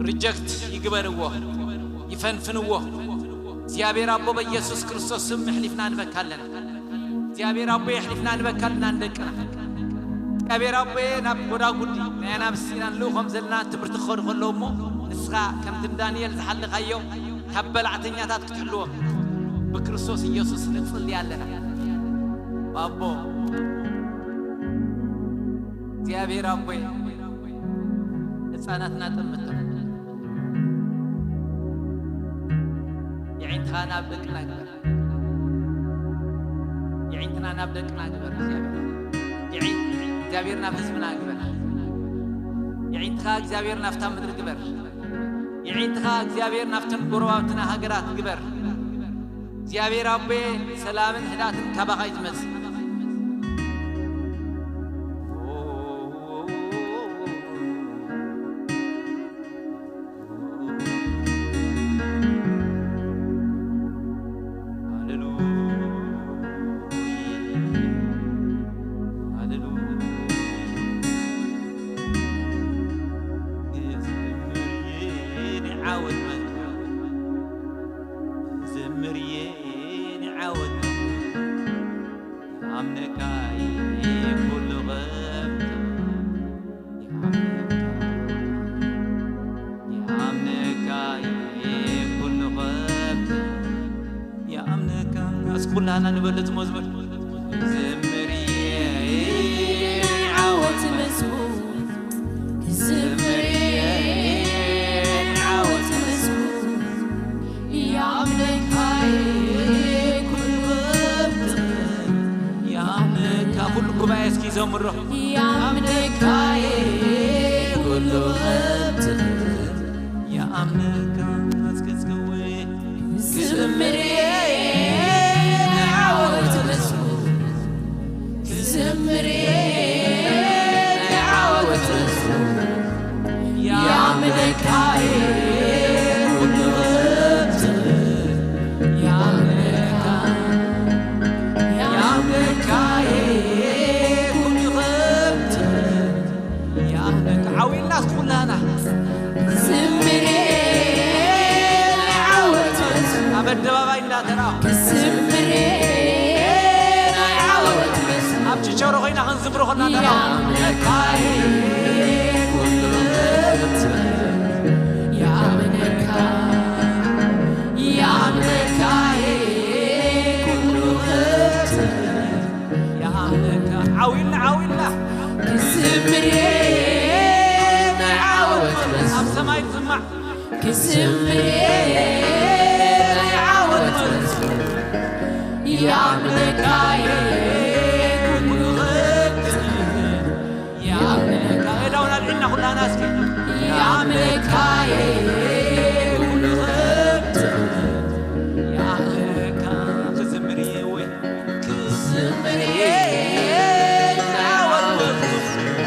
ሪጀክት ይግበርዎ፣ ይፈንፍንዎ። እግዚኣብሔር ኣቦ በኢየሱስ ክርስቶስ ስም ኣሕሊፍና ንበካ ኣለና። እግዚኣብሔር ኣቦየ ኣሕሊፍና ንበካ ኣለና ንደቅና። እግዚኣብሔር ኣቦየ ናብ ጎዳጉዲ ናይ ኣናብስቲ ኢና ንልእኾም ዘለና ትምህርቲ ክኸዱ ከለዉ እሞ ንስኻ ከምቲ ንዳንኤል ዝሓለኻዮ ካብ በላዕተኛታት ክትሕልዎም ብክርስቶስ ኢየሱስ ንጽሊ ኣለና። ኣቦ እግዚኣብሔር ኣቦይ ህፃናትና ጠምቶም። የዒንትኻ ናብ ደቅና ግበር። የዒንትና ናብ ደቅና ግበር እግዚኣብሔር። የዒን እግዚኣብሔር ናብ ህዝብና ግበር። የዒንትኻ እግዚኣብሔር ናብታ ምድሪ ግበር። የዒንትኻ እግዚኣብሔር ናብተን ጎረባብትና ሃገራት ግበር። እግዚኣብሔር ኣቦየ ሰላምን ህዳትን ካባኻ እዩ ዝመጽእ። ይኣምነካ እየ ኩሉ ኸብታ፣ ይኣምነካ፣ ይኣምነካ እየ ኩሉ ኸብታ፣ ይኣምነካ። እስኪ ኩላና ንበል እቲ መዝሙር። ክዝምር እየ ናይ ዓወት መዝሙር፣ ክዝምር እየ ናይ ዓወት መዝሙር፣ ይኣምነካ እየ ኩሉ ኸብታ፣ ይኣምነካ። ኩሉ ጉባኤ እስኪ ዘምሮ። ይኣምነካ እየ ኩሉ ኸብታ፣ ይኣምነካ። እስኪ እስኪ ክዝምር እየ ናይ ዓወት መዝሙር፣ ክዝምር እየ ናይ ዓወት መዝሙር፣ ይኣምነካ እየ ኩሉ ኸብታ፣ ይኣምነካ፣ ይኣምነካ እየ ኩሉ ኸብታ፣ ይኣምነካ። ዓው ኢልና እስኪ ኩላና። ክዝምር እየ ናይ ዓወት መዝሙር፣ ኣብ ኣደባባይ እንዳተራእኹ። ክዝምር እየ ናይ ዓወት መዝሙር፣ ኣብ ችቸሮ ኮይና ክንዝምሮ ከለና ተራእኹ። ይኣምነካ እየ ኩሉ ኸብታ፣ ይኣምነካ፣ ይኣምነካ እየ ኩሉ ኸብታ፣ ይኣምነካ። ዓው ኢልና፣ ዓው ኢልና። ክዝምር እየ ናይ ዓወት መዝሙር፣ ኣብ ሰማይ ዝስማዕ። ክዝምር እየ ናይ ዓወት መዝሙር፣ ይኣምነካ እየ ኩሉ ኸብታ፣ ይኣምነካ። ኢዳ እውን ኣልዒልና ኩላና እስኪ። ይኣምነካ እየ ኩሉ ኸብታ፣ ይኣምነካ። ክዝምር እየ ወይ ክዝምር እየ ናይ ዓወት መዝሙር፣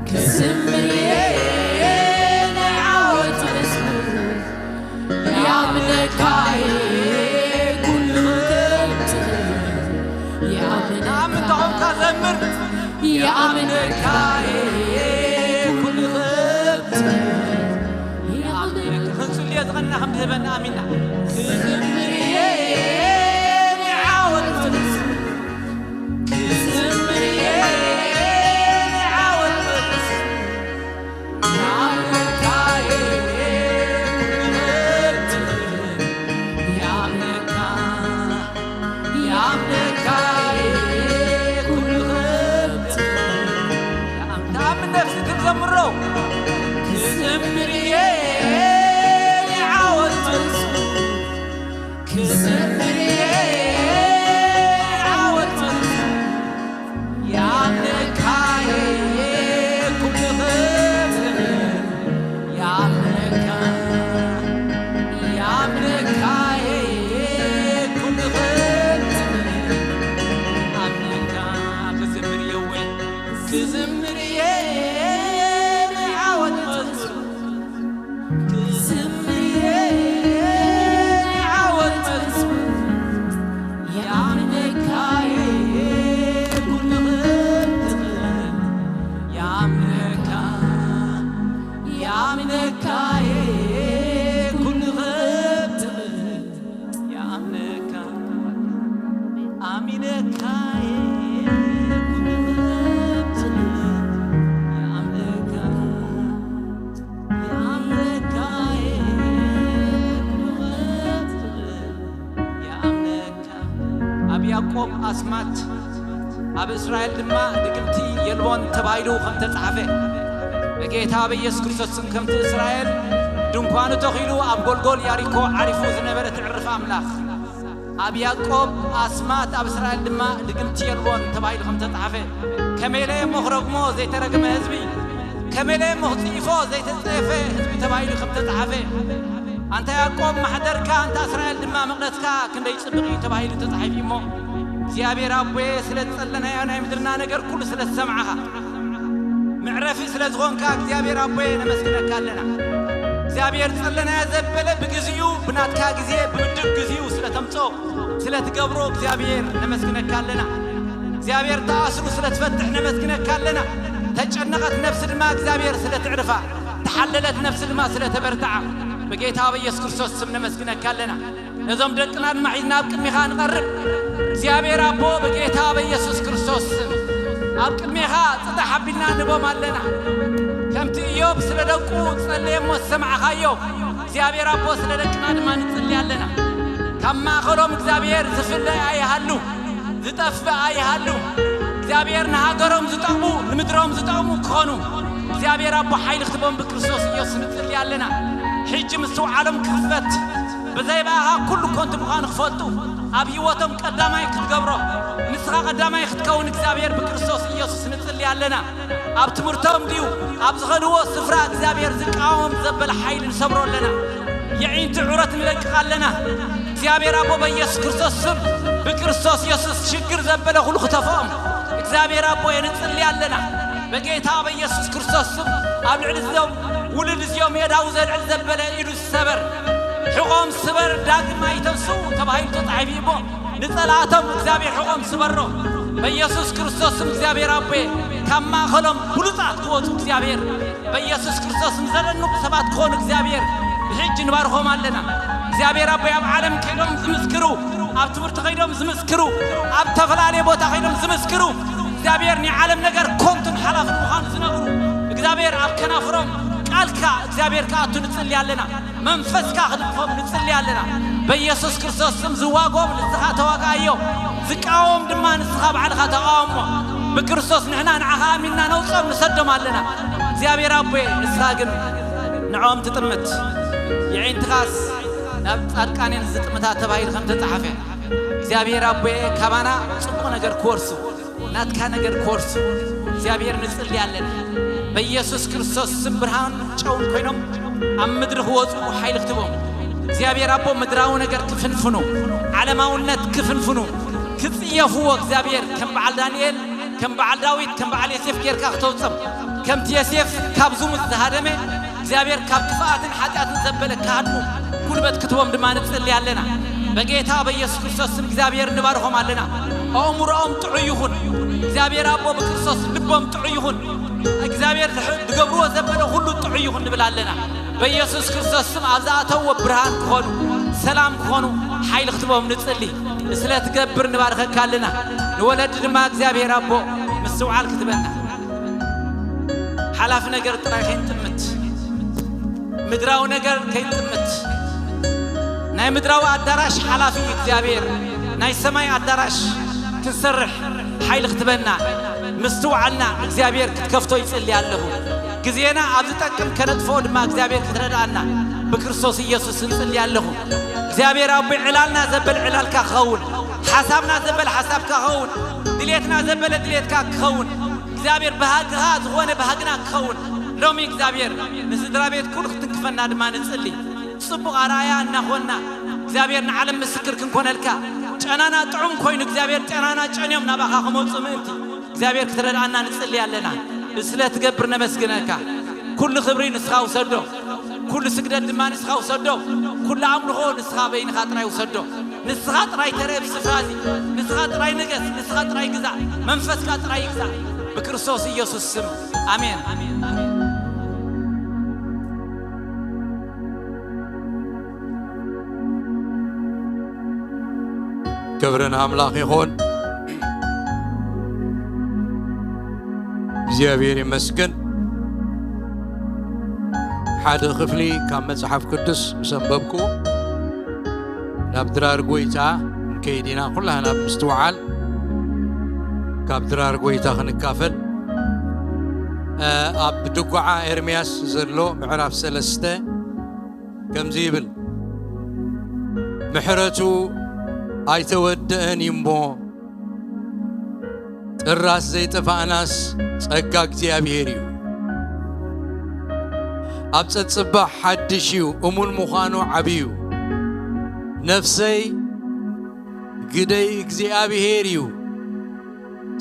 ክዝምር እየ ናይ ዓወት መዝሙር፣ ይኣምነካ እየ ኩሉ ኸብታ፣ ይኣምነካ። ኣብ ምንታይ ኾንካ ዘምር። ይኣምነካ እየ ኩሉ ኸብታ፣ ይኣምነካ። ክንጽልዮ ዝቐና ከም ዝህበና ኣሚና። ክዝምር እየ ናይ ዓወት መዝሙር፣ ክዝምር እየ ናይ ዓወት መዝሙር፣ ይኣምነካ እየ ኩሉ ኸብታ፣ ይኣምነካ፣ ይኣምነካ እየ ኩሉ ኸብታ። ይኣም-፣ ተኣምን ነፍሲ ትዘምሮ። ክዝምር እየ ናይ ዓወት መዝሙር፣ ክዝምር እየ ዓወት መዝሙር፣ ይኣምነካ እየ ኩሉ ኸብታ፣ ይኣምነካ፣ ይኣምነካ እየ ኩሉ ኸብታ፣ ይኣምነካ። ክዝምር እየ ወይ ክዝምር እየ ናይ ዓወት መዝሙር፣ ክዝምር እየ ናይ ዓወት መዝሙር፣ ይኣምነካ እየ ኩሉ ኸብታ፣ ይኣምነካ፣ ይኣምነካ እየ ኩሉ ኸብታ፣ ይኣምነካ፣ ኣሚነካ እየ ኩሉ ኸብታ፣ ይኣምነካ። ይኣምነካ እየ፣ ይኣምነካ። ኣብ ያዕቆብ ኣስማት፣ ኣብ እስራኤል ድማ ድግምቲ የልቦን ተባሂሉ ከም ተጻሕፈ፣ በጌታ በኢየሱስ ክርስቶስ ስም፣ ከምቲ እስራኤል ድንኳኑ ተኺሉ ኣብ ጎልጎል ያሪኮ ዓሪፉ ዝነበረ ትዕርፍ ኣምላኽ፣ ኣብ ያዕቆብ ኣስማት ኣብ እስራኤል ድማ ድግምቲ የልቦን ተባሂሉ ከም ተጻሕፈ፣ ከመይ ኢለ እሞ ክረግሞ ዘይተረግመ ህዝቢ፣ ከመይ ኢለ እሞ ክጽይፎ ዘይተጸየፈ ህዝቢ ተባሂሉ ከም ተጻሕፈ፣ ኣንታ ያዕቆብ ማሕደርካ፣ ኣንታ እስራኤል ድማ መቕደስካ ክንደይ ጽቡቕ እዩ ተባሂሉ ተጻሒፉ እሞ፣ እግዚኣብሔር ኣቦየ፣ ስለ ዝጸለናዮ ናይ ምድርና ነገር ኩሉ ስለ ዝሰማዕኻ፣ መዕረፊ ስለ ዝኾንካ እግዚኣብሔር ኣቦየ ነመስግነካ ኣለና። እግዚኣብሔር ጸለናዮ ዘበለ ብግዚኡ፣ ብናትካ ግዜ፣ ብምድብ ግዚኡ ስለ ተምጽኦ፣ ስለ ትገብሮ እግዚኣብሔር ነመስግነካ ኣለና። እግዚኣብሔር ተኣስሩ ስለ ትፈትሕ ነመስግነካ ኣለና። ተጨነቐት ነፍሲ ድማ እግዚኣብሔር ስለ ትዕርፋ፣ ተሓለለት ነፍሲ ድማ ስለ ተበርትዓ፣ ብጌታ ብኢየሱስ ክርስቶስ ስም ነመስግነካ ኣለና። ነዞም ደቅና ድማ ሒዝና ኣብ ቅድሚኻ ንቐርብ። እግዚኣብሔር ኣቦ፣ በጌታ በኢየሱስ ክርስቶስ ስም ኣብ ቅድሜኻ ጽጣሕ ኣቢልና ንቦም ኣለና። ከምቲ እዮብ ስለ ደቁ ጸለየ እሞ ዝሰማዕኻዮ፣ እግዚኣብሔር ኣቦ፣ ስለ ደቅና ድማ ንጽሊ ኣለና። ካብ ማእኸሎም እግዚኣብሔር ዝፍለ ኣይሃሉ፣ ዝጠፍእ ኣይሃሉ። እግዚኣብሔር ንሃገሮም ዝጠቕሙ፣ ንምድሮም ዝጠቕሙ ክኾኑ እግዚኣብሔር ኣቦ ሓይሊ ክትቦም ብክርስቶስ ኢየሱስ ንጽሊ ኣለና። ሕጂ ምስትውዓሎም ክኽፈት፣ ብዘይ ብኣኻ ኩሉ ኮንቱ ምዃኑ ክፈልጡ፣ ኣብ ህይወቶም ቀዳማይ ክትገብሮ፣ ንስኻ ቀዳማይ ክትከውን እግዚኣብሔር ብክርስቶስ ኢየሱስ ንጽሊ ኣለና። ኣብ ትምህርቶም ድዩ፣ ኣብ ዝኸድዎ ስፍራ እግዚኣብሔር ዝቃወሞም ዘበለ ሓይሊ ንሰብሮ ኣለና። የዒንቲ ዑረት ንለቅቕ ኣለና። እግዚኣብሔር ኣቦ በኢየሱስ ክርስቶስ ስም፣ ብክርስቶስ ኢየሱስ ሽግር ዘበለ ኩሉ ክተፍኦም እግዚኣብሔር ኣቦ የንጽሊ ኣለና። በጌታ በኢየሱስ ክርስቶስ ስም ኣብ ልዕሊ እዚኦም ውሉድ እዚኦም የዳዊ ዘልዕል ዘበለ ኢዱ ዝሰበር፣ ሕቖም ስበር፣ ዳግም ኣይተንስኡ ተባሂሉ ተጻሒፉ እሞ፣ ንጸላእቶም እግዚኣብሔር ሕቖም ስበሮ። በኢየሱስ ክርስቶስ ስም እግዚኣብሔር ኣቦየ፣ ካብ ማእኸሎም ብሉጻት ክወጹ እግዚኣብሔር፣ በኢየሱስ ክርስቶስ ስም ዘደንቑ ሰባት ክኾኑ እግዚኣብሔር ብሕጂ ንባርኾም ኣለና። እግዚኣብሔር ኣቦየ፣ ኣብ ዓለም ከይዶም ዝምስክሩ፣ ኣብ ትምህርቲ ከይዶም ዝምስክሩ፣ ኣብ ዝተፈላለየ ቦታ ከይዶም ዝምስክሩ፣ እግዚኣብሔር ናይ ዓለም ነገር ኮንቱን ሓላፍን ምዃኑ ዝነግሩ እግዚኣብሔር ኣብ ከናፍሮም ቃልካ እግዚኣብሔር ክኣቱ ንጽሊ ኣለና። መንፈስካ ክንክፎም ንጽሊ ኣለና። በኢየሱስ ክርስቶስ ስም ዝዋጎም ንስኻ ተዋጋኣዮ፣ ዝቃወም ድማ ንስኻ ባዕልኻ ተቃወሞ። ብክርስቶስ ንሕና ንዓኻ ኣሚንና ነውጾም ንሰዶም ኣለና። እግዚኣብሔር ኣቦየ፣ ንስኻ ግን ንዖም ትጥምት። የዒንትኻስ ናብ ጻድቃኔን ዝጥምታ ተባሂሉ ከም ተጻሓፈ፣ እግዚኣብሔር ኣቦየ፣ ካባና ጽቡቕ ነገር ክወርሱ፣ ናትካ ነገር ክወርሱ እግዚኣብሔር ንጽሊ ኣለና። በኢየሱስ ክርስቶስ ስም ብርሃን ጨውን ኮይኖም ኣብ ምድሪ ክወጹ ሓይሊ ክትቦም እግዚኣብሔር ኣቦ፣ ምድራዊ ነገር ክፍንፍኑ፣ ዓለማውነት ክፍንፍኑ፣ ክጽየፍዎ እግዚኣብሔር ከም በዓል ዳንኤል፣ ከም በዓል ዳዊት፣ ከም በዓል ዮሴፍ ጌርካ ክተውጸም፣ ከምቲ ዮሴፍ ካብ ዝሙት ዝሃደመ እግዚኣብሔር ካብ ክፍኣትን ሓጢኣትን ዘበለ ክሃድሙ ጉልበት ክትቦም ድማ ንጽሊ ኣለና። በጌታ በኢየሱስ ክርስቶስ ስም እግዚኣብሔር ንባርኾም ኣለና። ኣእምሮኦም ጥዑይ ይኹን። እግዚኣብሔር ኣቦ ብክርስቶስ ልቦም ጥዑይ ይኹን። እግዚኣብሔር ዝሕ-፣ ዝገብርዎ ዘበለ ኩሉ ጥዑይ ይኹን ንብል ኣለና። በኢየሱስ ክርስቶስ ስም ኣብ ዝኣተውዎ ብርሃን ክኾኑ፣ ሰላም ክኾኑ፣ ሓይሊ ክትቦም ንጽሊ። ስለ ትገብር ንባርከካ ኣለና። ንወለዲ ድማ እግዚኣብሔር ኣቦ ምስትውዓል ክትበና። ሓላፊ ነገር ጥራይ ከይንጥምት፣ ምድራዊ ነገር ከይንጥምት። ናይ ምድራዊ ኣዳራሽ ሓላፊ እግዚኣብሔር፣ ናይ ሰማይ ኣዳራሽ ክንሰርሕ ሓይሊ ክትበና፣ ምስትውዓልና እግዚኣብሔር ክትከፍቶ ይጽሊ ኣለኹ። ግዜና ኣብ ዝጠቅም ከነጥፍኦ ድማ እግዚኣብሔር ክትረድኣና ብክርስቶስ ኢየሱስ እንጽሊ ኣለኹ። እግዚኣብሔር ኣቦይ፣ ዕላልና ዘበለ ዕላልካ ክኸውን፣ ሓሳብና ዘበለ ሓሳብካ ክኸውን፣ ድሌትና ዘበለ ድሌትካ ክኸውን፣ እግዚኣብሔር ባህግኻ ዝኾነ ባህግና ክኸውን። ሎሚ እግዚኣብሔር ንስድራ ቤት ኩሉ ክትንክፈና ድማ ንጽሊ። ጽቡቕ ኣርኣያ እናኾንና እግዚኣብሔር ንዓለም ምስክር ክንኮነልካ፣ ጨናና ጥዑም ኮይኑ እግዚኣብሔር ጨናና ጨንዮም ናባኻ ክመጹ ምእንቲ እግዚኣብሔር ክትረድኣና ንጽሊ ኣለና። ስለ ትገብር ነመስግነካ። ኩሉ ክብሪ ንስኻ ውሰዶ፣ ኩሉ ስግደት ድማ ንስኻ ውሰዶ፣ ኩሉ ኣምልኾ ንስኻ በይንኻ ጥራይ ውሰዶ። ንስኻ ጥራይ ተረብ ስፍራ እዚ፣ ንስኻ ጥራይ ንገስ፣ ንስኻ ጥራይ ግዛእ፣ መንፈስካ ጥራይ ይግዛእ። ብክርስቶስ ኢየሱስ ስም ኣሜን። ክብሪ ንኣምላኽ ይኹን። እግዚኣብሔር ይመስገን። ሓደ ክፍሊ ካብ መጽሓፍ ቅዱስ ምስ ኣንበብኩ ናብ ድራር ጐይታ ክንከይድ ኢና፣ ኩላህና ብምስትውዓል ካብ ድራር ጐይታ ክንካፈል። ኣብ ድጓዓ ኤርምያስ ዘሎ ምዕራፍ ሰለስተ ከምዚ ይብል፣ ምሕረቱ ኣይተወደአን እዩ እሞ፣ ጥራስ ዘይጠፋእናስ ጸጋ እግዚኣብሔር እዩ። ኣብ ጸጽባሕ ሓድሽ እዩ፣ እሙን ምዃኑ ዓቢ እዩ። ነፍሰይ ግደይ እግዚኣብሔር እዩ፣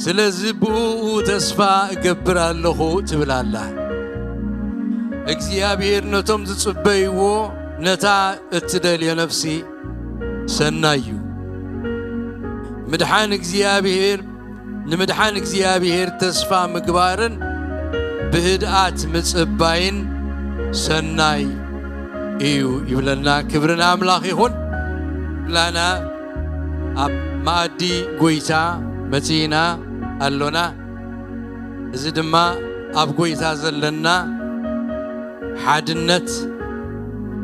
ስለዚ ብእኡ ተስፋ እገብር ኣለኹ ትብል ኣላ። እግዚኣብሔር ነቶም ዝጽበይዎ ነታ እትደልዮ ነፍሲ ሰናይ እዩ። ምድሓን እግዚኣብሔር፣ ንምድሓን እግዚኣብሔር ተስፋ ምግባርን ብህድኣት ምጽባይን ሰናይ እዩ ይብለና። ክብሪ ንኣምላኽ ይኹን። ላና ኣብ መኣዲ ጎይታ መጺእና ኣሎና። እዚ ድማ ኣብ ጎይታ ዘለና ሓድነት፣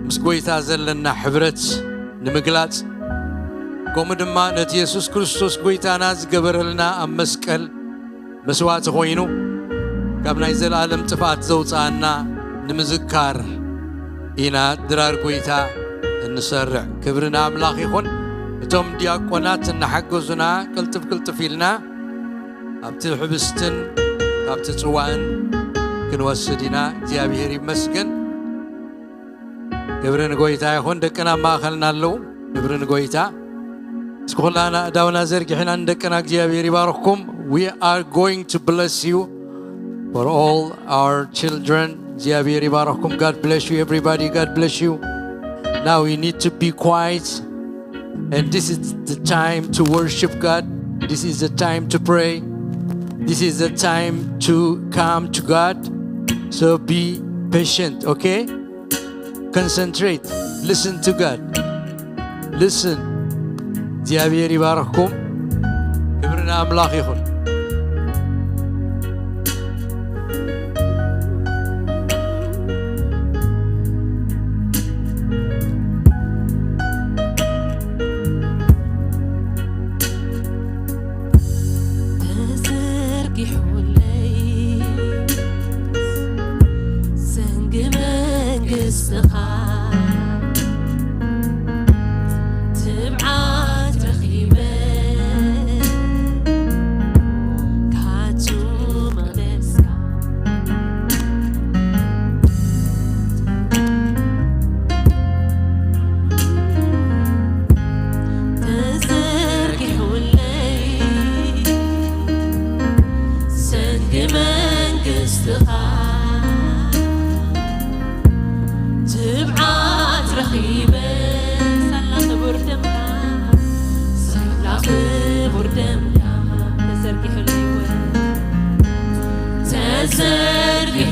ምስ ጎይታ ዘለና ሕብረት ንምግላጽ፣ ከምኡ ድማ ነቲ የሱስ ክርስቶስ ጎይታና ዝገበረልና ኣብ መስቀል መስዋእቲ ኮይኑ ካብ ናይ ዘለኣለም ጥፍኣት ዘውፅኣና ንምዝካር ኢና ድራር ጎይታ እንሰርዕ። ክብሪ ንኣምላኽ ይኹን። እቶም ዲያቆናት እናሓገዙና ቅልጥፍ ቅልጥፍ ኢልና ኣብቲ ሕብስትን ካብቲ ጽዋእን ክንወስድ ኢና። እግዚኣብሔር ይመስገን። ክብሪ ንጎይታ ይኹን። ደቅና ኣብ ማእኸልና ኣለዉ። ክብሪ ንጎይታ። እስኪ ኩላና እዳውና ዘርጊሕና ንደቅና እግዚኣብሔር ይባርኽኩም። We are going to bless you for all our children. እግዚኣብሔር ይባርኽኩም። God bless you, everybody. God bless you. Now we need to be quiet. And this is the time to worship God. This is the time to pray. This is the time to come to God. So be patient, okay? Concentrate. Listen to God. Listen. እግዚኣብሔር ይባርኽኩም። ክብሪ ንኣምላኽ ይኹን። ተዘርጊሑለይ ዘንጊ መንግስትኻ፣ ትብዓት ረኺበ ካቱ መቕደስካ። ተዘርጊሑለይ ዘንጊ መንግስትኻ፣ ትብዓት ረኺበ ሳላ ክቡር ደምካ፣ ሳላ ክቡር ደምካ ተዘርጊሑለይ ወ-፣ ተዘርጊሑለይ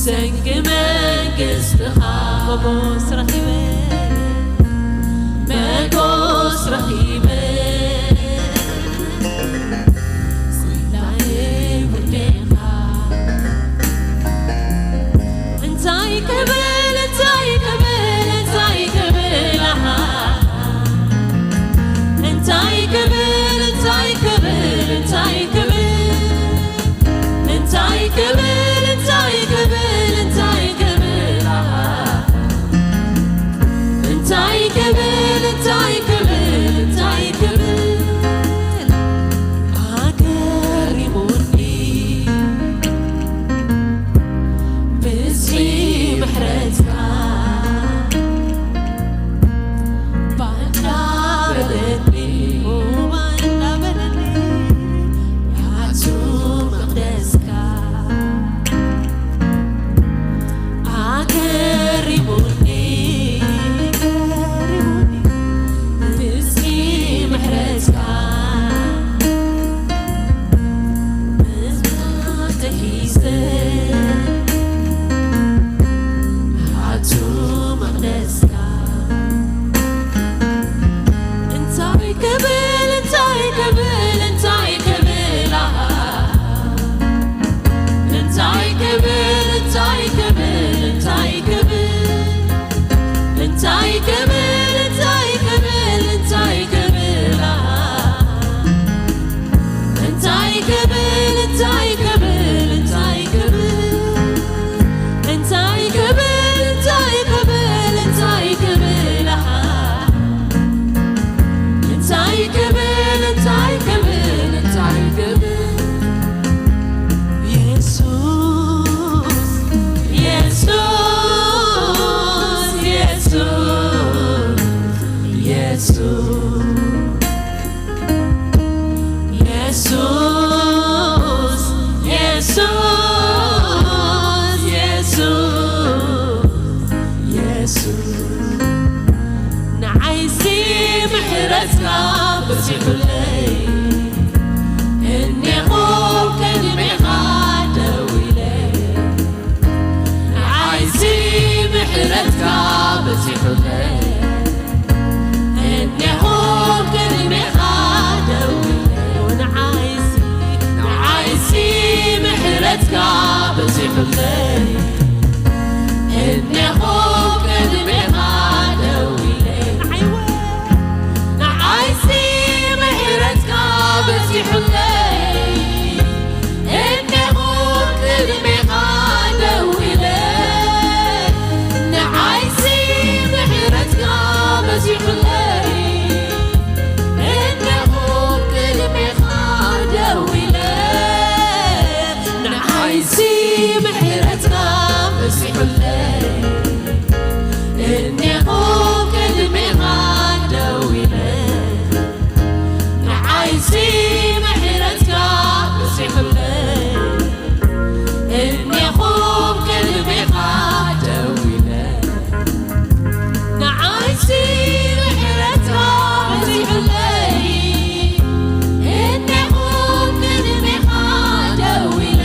ሰንጊ መንግስትኻ፣ ሞጎስ ረኺበ መጎስ ረኺበ። እንታይ ክብል፣ እንታይ ክብል፣ እንታይ ክብል፣ ኣሃ። እንታይ ክብል፣ እንታይ ክብል፣ እንታይ ክብል፣ እንታይ ክብል፣ እንታይ ክብል፣ እንታይ ክብል፣ ኣሃ። እንታይ ክብል፣ እንታይ ክብል፣ እንታይ ክብል፣ ኣገሪሙኒ ብዝሒ ምሕረትካ። ባንዳ በለኒ፣ ባንዳ በለኒ፣ ያቱ መቕደስካ። ኣገሪሙኒ፣ ኣገሪሙኒ፣ ብዝሒ ምሕረትካ። ምስጋና ተሒዘ፣ ኣቱ መቕደስካ። እንታይ ክብል፣ እንታይ ክብል፣ እንታይ ክብል፣ ኣሃ። እንታይ ክብል፣ እንታይ ክብል፣ እንታይ ክብል፣ እንታይ ክብል፣ እንታይ ክብል፣ እንታይ ክብል፣ ኣሃ። እንታይ ክብል፣ እንታይ ክብል፣ እንታይ ክብል፣ እንታይ ክብል፣ እንታይ ክብል፣ እንታይ ክብል፣ ኣሃ። እንታይ ክብል፣ እንታይ ክብል፣ እንታይ ክብል፣ የሱስ፣ የሱስ፣ የሱስ፣ የሱስ። የሱስ፣ የሱስ፣ የሱስ፣ የሱስ፣ ንዓይሲ ምሕረትካ በዚሑለይ፣ እኔኹ ቅድሜኻ ደው ኢለ። ንዓይሲ ምሕረትካ በዚሑለይ፣ እዚ ምሕረትካ በዚሑለይ፣ እኔኹም ቅድሜኻ ደው ኢለ። ንዓይሲ ምሕረትካ በዚሑለይ፣ እኔኹም ቅድሜኻ ደው ኢለ።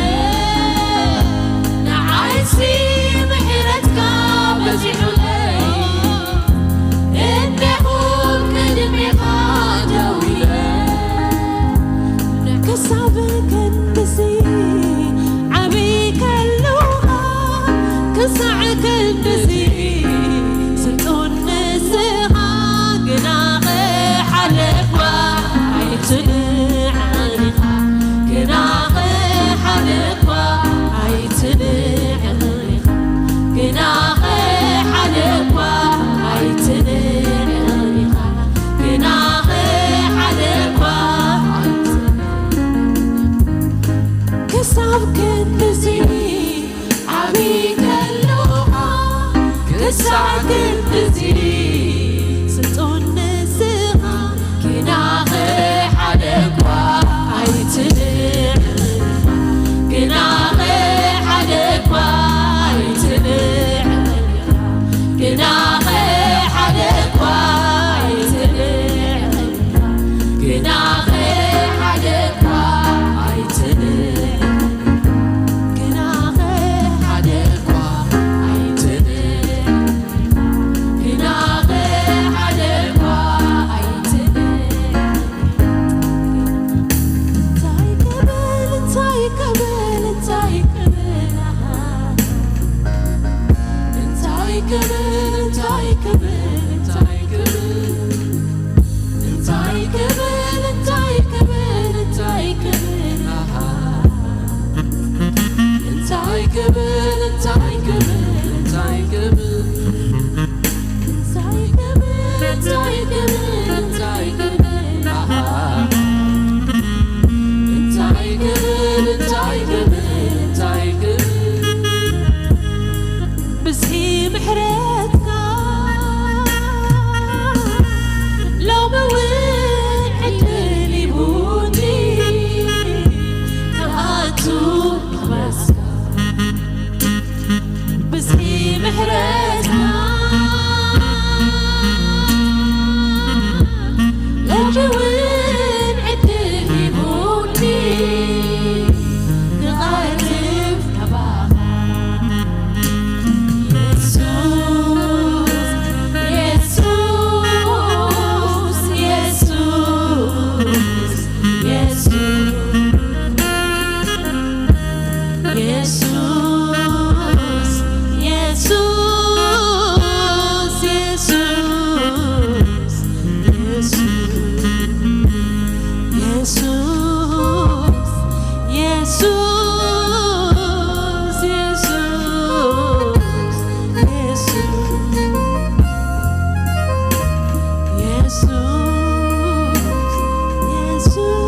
ንዓይሲ ምሕረትካ በዚሑለይ፣ እኔኹም ቅድሜኻ ደው ኢለ። ክሳብ ክንድዚ ዓብይ ከለኻ፣ ክሳዕ ክንድዚ ስልጡን ንስኻ፣ ግናኸ ሓደ እኳ ኣይትንዕቕ ኢኻ፣ ግናኸ ሓደ እኳ ኣይትንዕቕ ኢኻ፣ ግናኸ ሓደ እኳ ኣይትንዕቕ ኢኻ፣ ግናኸ ሓደ እኳ ኣይትንዕቕ። ክሳብ ክንድዚ ዓብይ ከለኻ፣ ክሳብ ክንድዚ ስልጡን ንስኻ፣ ግናኸ ሓደ እኳ ኣይትንዕቕ፣ ግናኸ ሓደ እኳ ኣይትንዕቕ፣ ግናኸ ሓደ እኳ ኣይትንዕቕ፣ ግናኸ ሓደ እኳ ኣይትንዕቕ፣ ግናኸ ሓደ እኳ ኣይትንዕቕ፣ ግናኸ ሓደ እኳ ኣይትንዕቕ። እንታይ ክብል፣ እንታይ ክብል፣ እንታይ ክብል፣ ኣሃ። እንታይ ክብል፣ እንታይ ክብል፣ እንታይ ክብል፣ እንታይ ክብል፣ እንታይ ክብል፣ እንታይ ክብል፣ ኣሃ። እንታይ ክብል፣ እንታይ ክብል፣ እንታይ ክብል፣ እንታይ ክብል፣ እንታይ ክብል፣ እንታይ ክብል፣ ኣሃ። እንታይ ክብል፣ እንታይ ክብል፣ እንታይ ክብል። ብዝሒ ምሕረትካ ሎሚ እውን ዕድል ሂቡኒ ክኣቱ ክመስካ። ብዝሒ ምሕረትካ ሕጂ እውን ዕድል ሂቡኒ ክቐርብ ናባኻ። የሱስ፣ የሱስ፣ የሱስ፣ የሱስ። የሱስ፣ የሱስ፣ የሱስ፣ የሱስ፣ የሱስ፣ የሱስ፣ የሱስ፣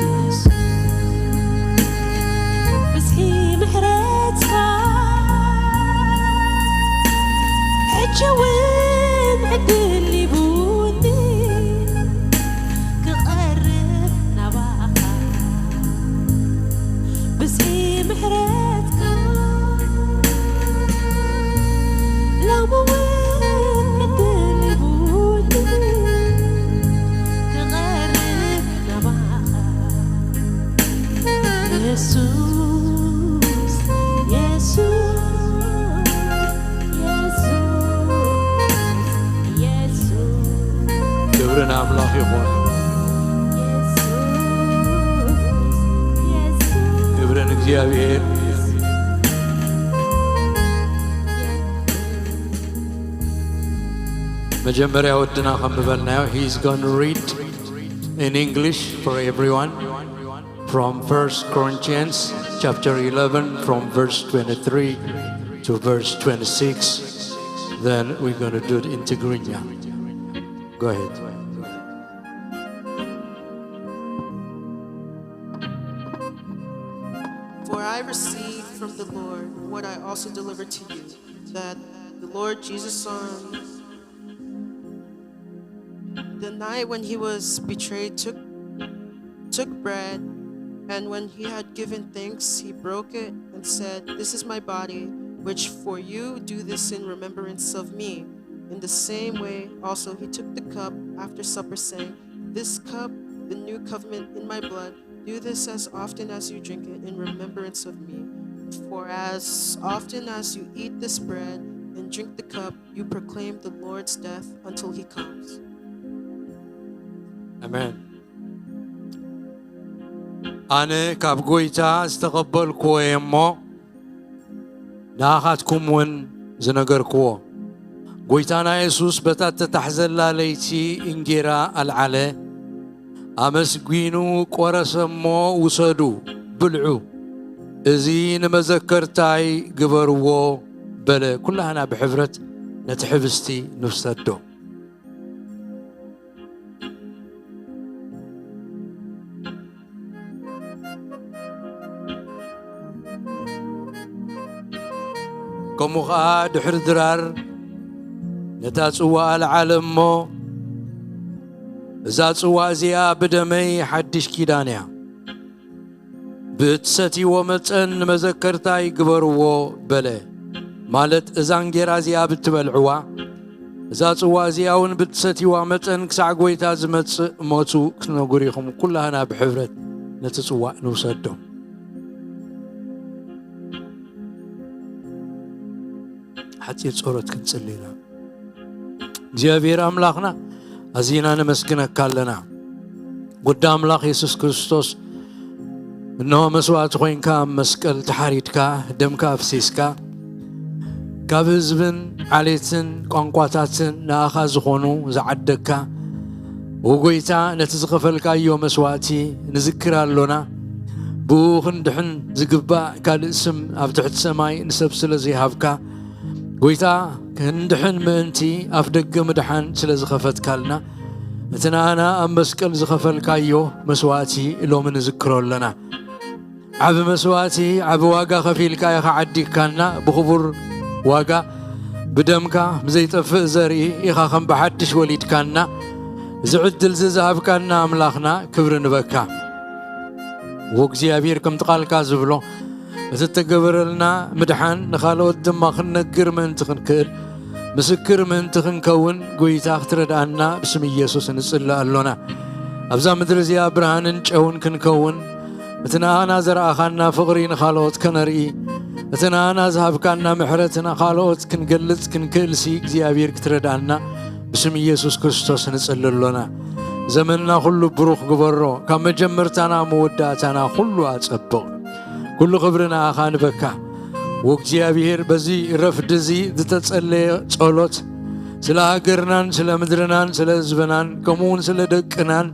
የሱስ፣ ብዝሒ ምሕረትካ ሕጂ እውን ዕድል ሂቡኒ ክቐርብ ናባኻ። ብዝሒ ምሕረትካ ሎሚ እውን ዕድል ሂቡኒ ክቐርብ ናባኻ። የሱስ፣ የሱስ፣ የሱስ፣ የሱስ፣ ክብሪ ንኣምላኽ ይኹን። ክብሪ ንእግዚኣብሔር። መጀመርያ ወድና ከም ዝበልናዮ, he's going to read in English for everyone from First Corinthians chapter eleven, from verse twenty-three to verse twenty-six. Then we're going to do it in Tigrinya. Go ahead. For I received from the Lord what I also delivered to you, that the Lord Jesus on The night when he was betrayed, took, took bread, and when he had given thanks, he broke it and said, "This is my body, which for you do this in remembrance of me." In the same way, also, he took the cup after supper, saying, "This cup, the new covenant in my blood, do this as often as you drink it in remembrance of me. For as often as you eat this bread and drink the cup, you proclaim the Lord's death until he comes." ኣሜን። ኣነ ካብ ጎይታ ዝተቐበልክዎ እየ እሞ ንኣኻትኩም እውን ዝነገርክዎ። ጎይታና የሱስ በታ እተታሕዘላ ለይቲ እንጌራ ኣልዓለ፣ ኣመስጊኑ ቆረሰ እሞ፣ "ውሰዱ፣ ብልዑ፣ እዚ ንመዘከርታይ ግበርዎ" በለ። ኩላህና ብሕብረት ነቲ ሕብስቲ ንውሰዶ። ከምኡ ኸዓ ድሕሪ ድራር ነታ ጽዋ ኣልዓለ እሞ፣ "እዛ ጽዋ እዚኣ ብደመይ ሓድሽ ኪዳን እያ፣ ብእትሰትይዎ መጠን ንመዘከርታይ ግበርዎ" በለ። ማለት እዛ እንጌራ እዚኣ ብትበልዕዋ፣ እዛ ጽዋ እዚኣ እውን ብትሰትይዋ መጠን ክሳዕ ጎይታ ዝመጽእ ሞቱ ክትነግሩ ኢኹም። ኩላህና ብሕብረት ነቲ ጽዋእ ንውሰዶ። ሓጺር ጸሎት ክንጽሊ ኢና። እግዚኣብሔር ኣምላኽና፣ ኣዚና ነመስግነካ ኣለና። ወዲ ኣምላኽ የሱስ ክርስቶስ፣ እንሆ መስዋእቲ ኮይንካ ኣብ መስቀል ተሓሪድካ፣ ደምካ ኣፍሲስካ፣ ካብ ህዝብን ዓሌትን ቋንቋታትን ንኣኻ ዝኾኑ ዝዓደግካ፣ ወጎይታ፣ ነቲ ዝኸፈልካዮ መስዋእቲ ንዝክር ኣሎና። ብኡ ክንድሕን ዝግባእ ካልእ ስም ኣብ ትሕቲ ሰማይ ንሰብ ስለ ዘይሃብካ፣ ጎይታ፣ ክንድሕን ምእንቲ ኣፍ ደገ ምድሓን ስለ ዝኸፈትካልና፣ እቲ ንኣና ኣብ መስቀል ዝኸፈልካዮ መስዋእቲ ሎሚ ንዝክሮ ኣለና። ዓቢ መስዋእቲ፣ ዓቢ ዋጋ ከፊልካ ኢኻ ዓዲግካና፣ ብኽቡር ዋጋ ብደምካ ብዘይጠፍእ ዘርኢ ኢኻ ከም ብሓድሽ ወሊድካና። እዚ ዕድል እዚ ዝሃብካና ኣምላኽና ክብሪ ንበካ። ወእግዚኣብሔር ከምቲ ቃልካ ዝብሎ፣ እቲ እተገበረልና ምድሓን ንኻልኦት ድማ ክንነግር ምእንቲ ክንክእል፣ ምስክር ምእንቲ ክንከውን፣ ጎይታ ክትረድኣና ብስም ኢየሱስ ንጽሊ ኣሎና። ኣብዛ ምድሪ እዚኣ ብርሃንን ጨውን ክንከውን፣ እቲ ንኣና ዘርኣኻና ፍቕሪ ንኻልኦት ከነርኢ፣ እቲ ንኣና ዝሃብካና ምሕረት ንኻልኦት ክንገልጽ ክንክእልሲ እግዚኣብሔር ክትረድኣና ብስም ኢየሱስ ክርስቶስ ንጽሊ ኣሎና። ዘመንና ኩሉ ብሩኽ ግበሮ፣ ካብ መጀመርታና መወዳእታና ኩሉ ኣጸብቕ። ኩሉ ክብሪ ንኣኻ ንበካ። ወእግዚኣብሔር በዚ ረፍዲ እዚ ዝተጸለየ ጸሎት ስለ ሃገርናን ስለ ምድርናን ስለ ህዝብናን ከምኡ እውን ስለ ደቅናን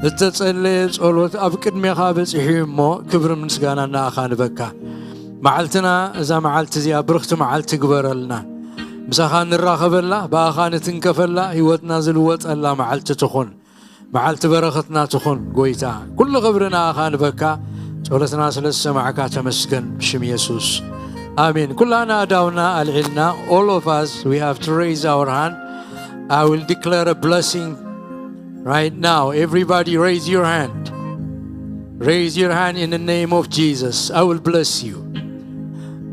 ዝተጸለየ ጸሎት ኣብ ቅድሜኻ በጺሑ እዩ እሞ ክብሪ ምስጋና ንኣኻ ንበካ። መዓልትና እዛ መዓልቲ እዚኣ ብርኽቲ መዓልቲ ግበረልና። ምሳኻ ንራኸበላ፣ ብኣኻ ንትንከፈላ፣ ህይወትና ዝልወጠላ መዓልቲ ትኹን። መዓልቲ በረኸትና ትኹን ጎይታ። ኩሉ ክብሪ ንኣኻ ንበካ። ጸሎትና ስለ ዝሰማዕካ ተመስገን ብሽም የሱስ። ኣሜን። ኩላና ኣዳውና ኣልዒልና፣ all of us, we have to raise our hand. I will declare a blessing right now. Everybody raise your hand. Raise your hand in the name of Jesus. I will bless you.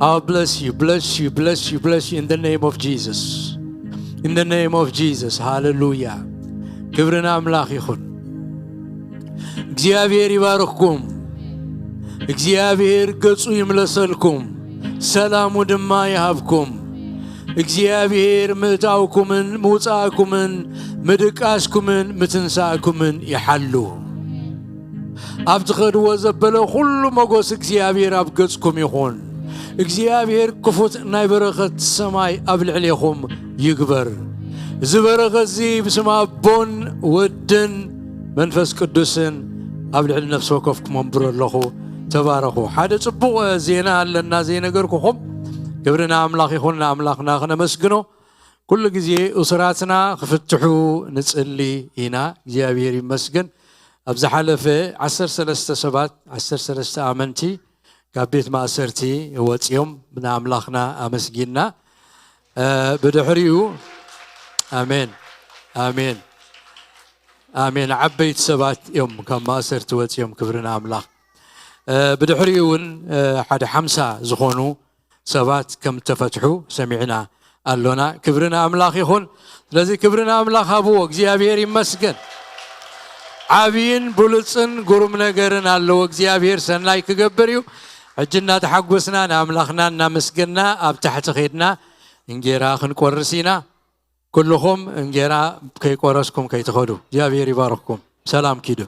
I'll bless you, bless you, bless you, bless you in the name of Jesus. In the name of Jesus. ሃሌሉያ። ክብሪ ንኣምላኽ ይኹን። እግዚኣብሔር ይባርኽኩም። እግዚኣብሔር ገጹ ይምለሰልኩም፣ ሰላሙ ድማ ይሃብኩም። እግዚኣብሔር ምእታውኩምን ምውጻእኩምን ምድቃስኩምን ምትንሳእኩምን ይሓሉ። ኣብ ትኸድዎ ዘበለ ኩሉ ሞጎስ እግዚኣብሔር ኣብ ገጽኩም ይኹን። እግዚኣብሔር ክፉት ናይ በረኸት ሰማይ ኣብ ልዕሌኹም ይግበር። እዚ በረኸት እዚ ብስም ኣቦን ወድን መንፈስ ቅዱስን ኣብ ልዕሊ ነፍሲ ወከፍኩም ኣንብሮ ኣለኹ። ተባረኹ። ሓደ ጽቡቕ ዜና ኣለና ዘይነገርኩኹም። ክብሪ ንኣምላኽ ይኹን። ንኣምላኽና ክነመስግኖ ኩሉ ግዜ እሱራትና ክፍትሑ ንጽሊ ኢና። እግዚኣብሔር ይመስገን። ኣብ ዝሓለፈ ዓሰርተ ሰለስተ ሰባት፣ ዓሰርተ ሰለስተ ኣመንቲ ካብ ቤት ማእሰርቲ ወጽዮም ንኣምላኽና ኣመስጊንና። እ፣ ብድሕሪኡ፣ ኣሜን፣ ኣሜን። ኣሜን። ዓበይቲ ሰባት እዮም ካብ ማእሰርቲ ወፂኦም። ክብሪ ንኣምላኽ። ብድሕሪኡ እውን ሓደ ሓምሳ ዝኾኑ ሰባት ከም ተፈትሑ ሰሚዕና ኣሎና። ክብሪ ንኣምላኽ ይኹን። ስለዚ ክብሪ ንኣምላኽ ሃብዎ። እግዚኣብሔር ይመስገን። ዓብይን ብሉፅን ግሩም ነገርን ኣለዎ። እግዚኣብሔር ሰናይ ክገብር እዩ። ሕጂ እናተሓጎስና ንኣምላኽና እናመስገና ኣብ ታሕቲ ኸድና እንጌራ ክንቆርስ ኢና። ኩልኹም እንጌራ ከይቆረስኩም ከይትኸዱ። እግዚኣብሔር ይባርኽኩም። ሰላም ኪዱ።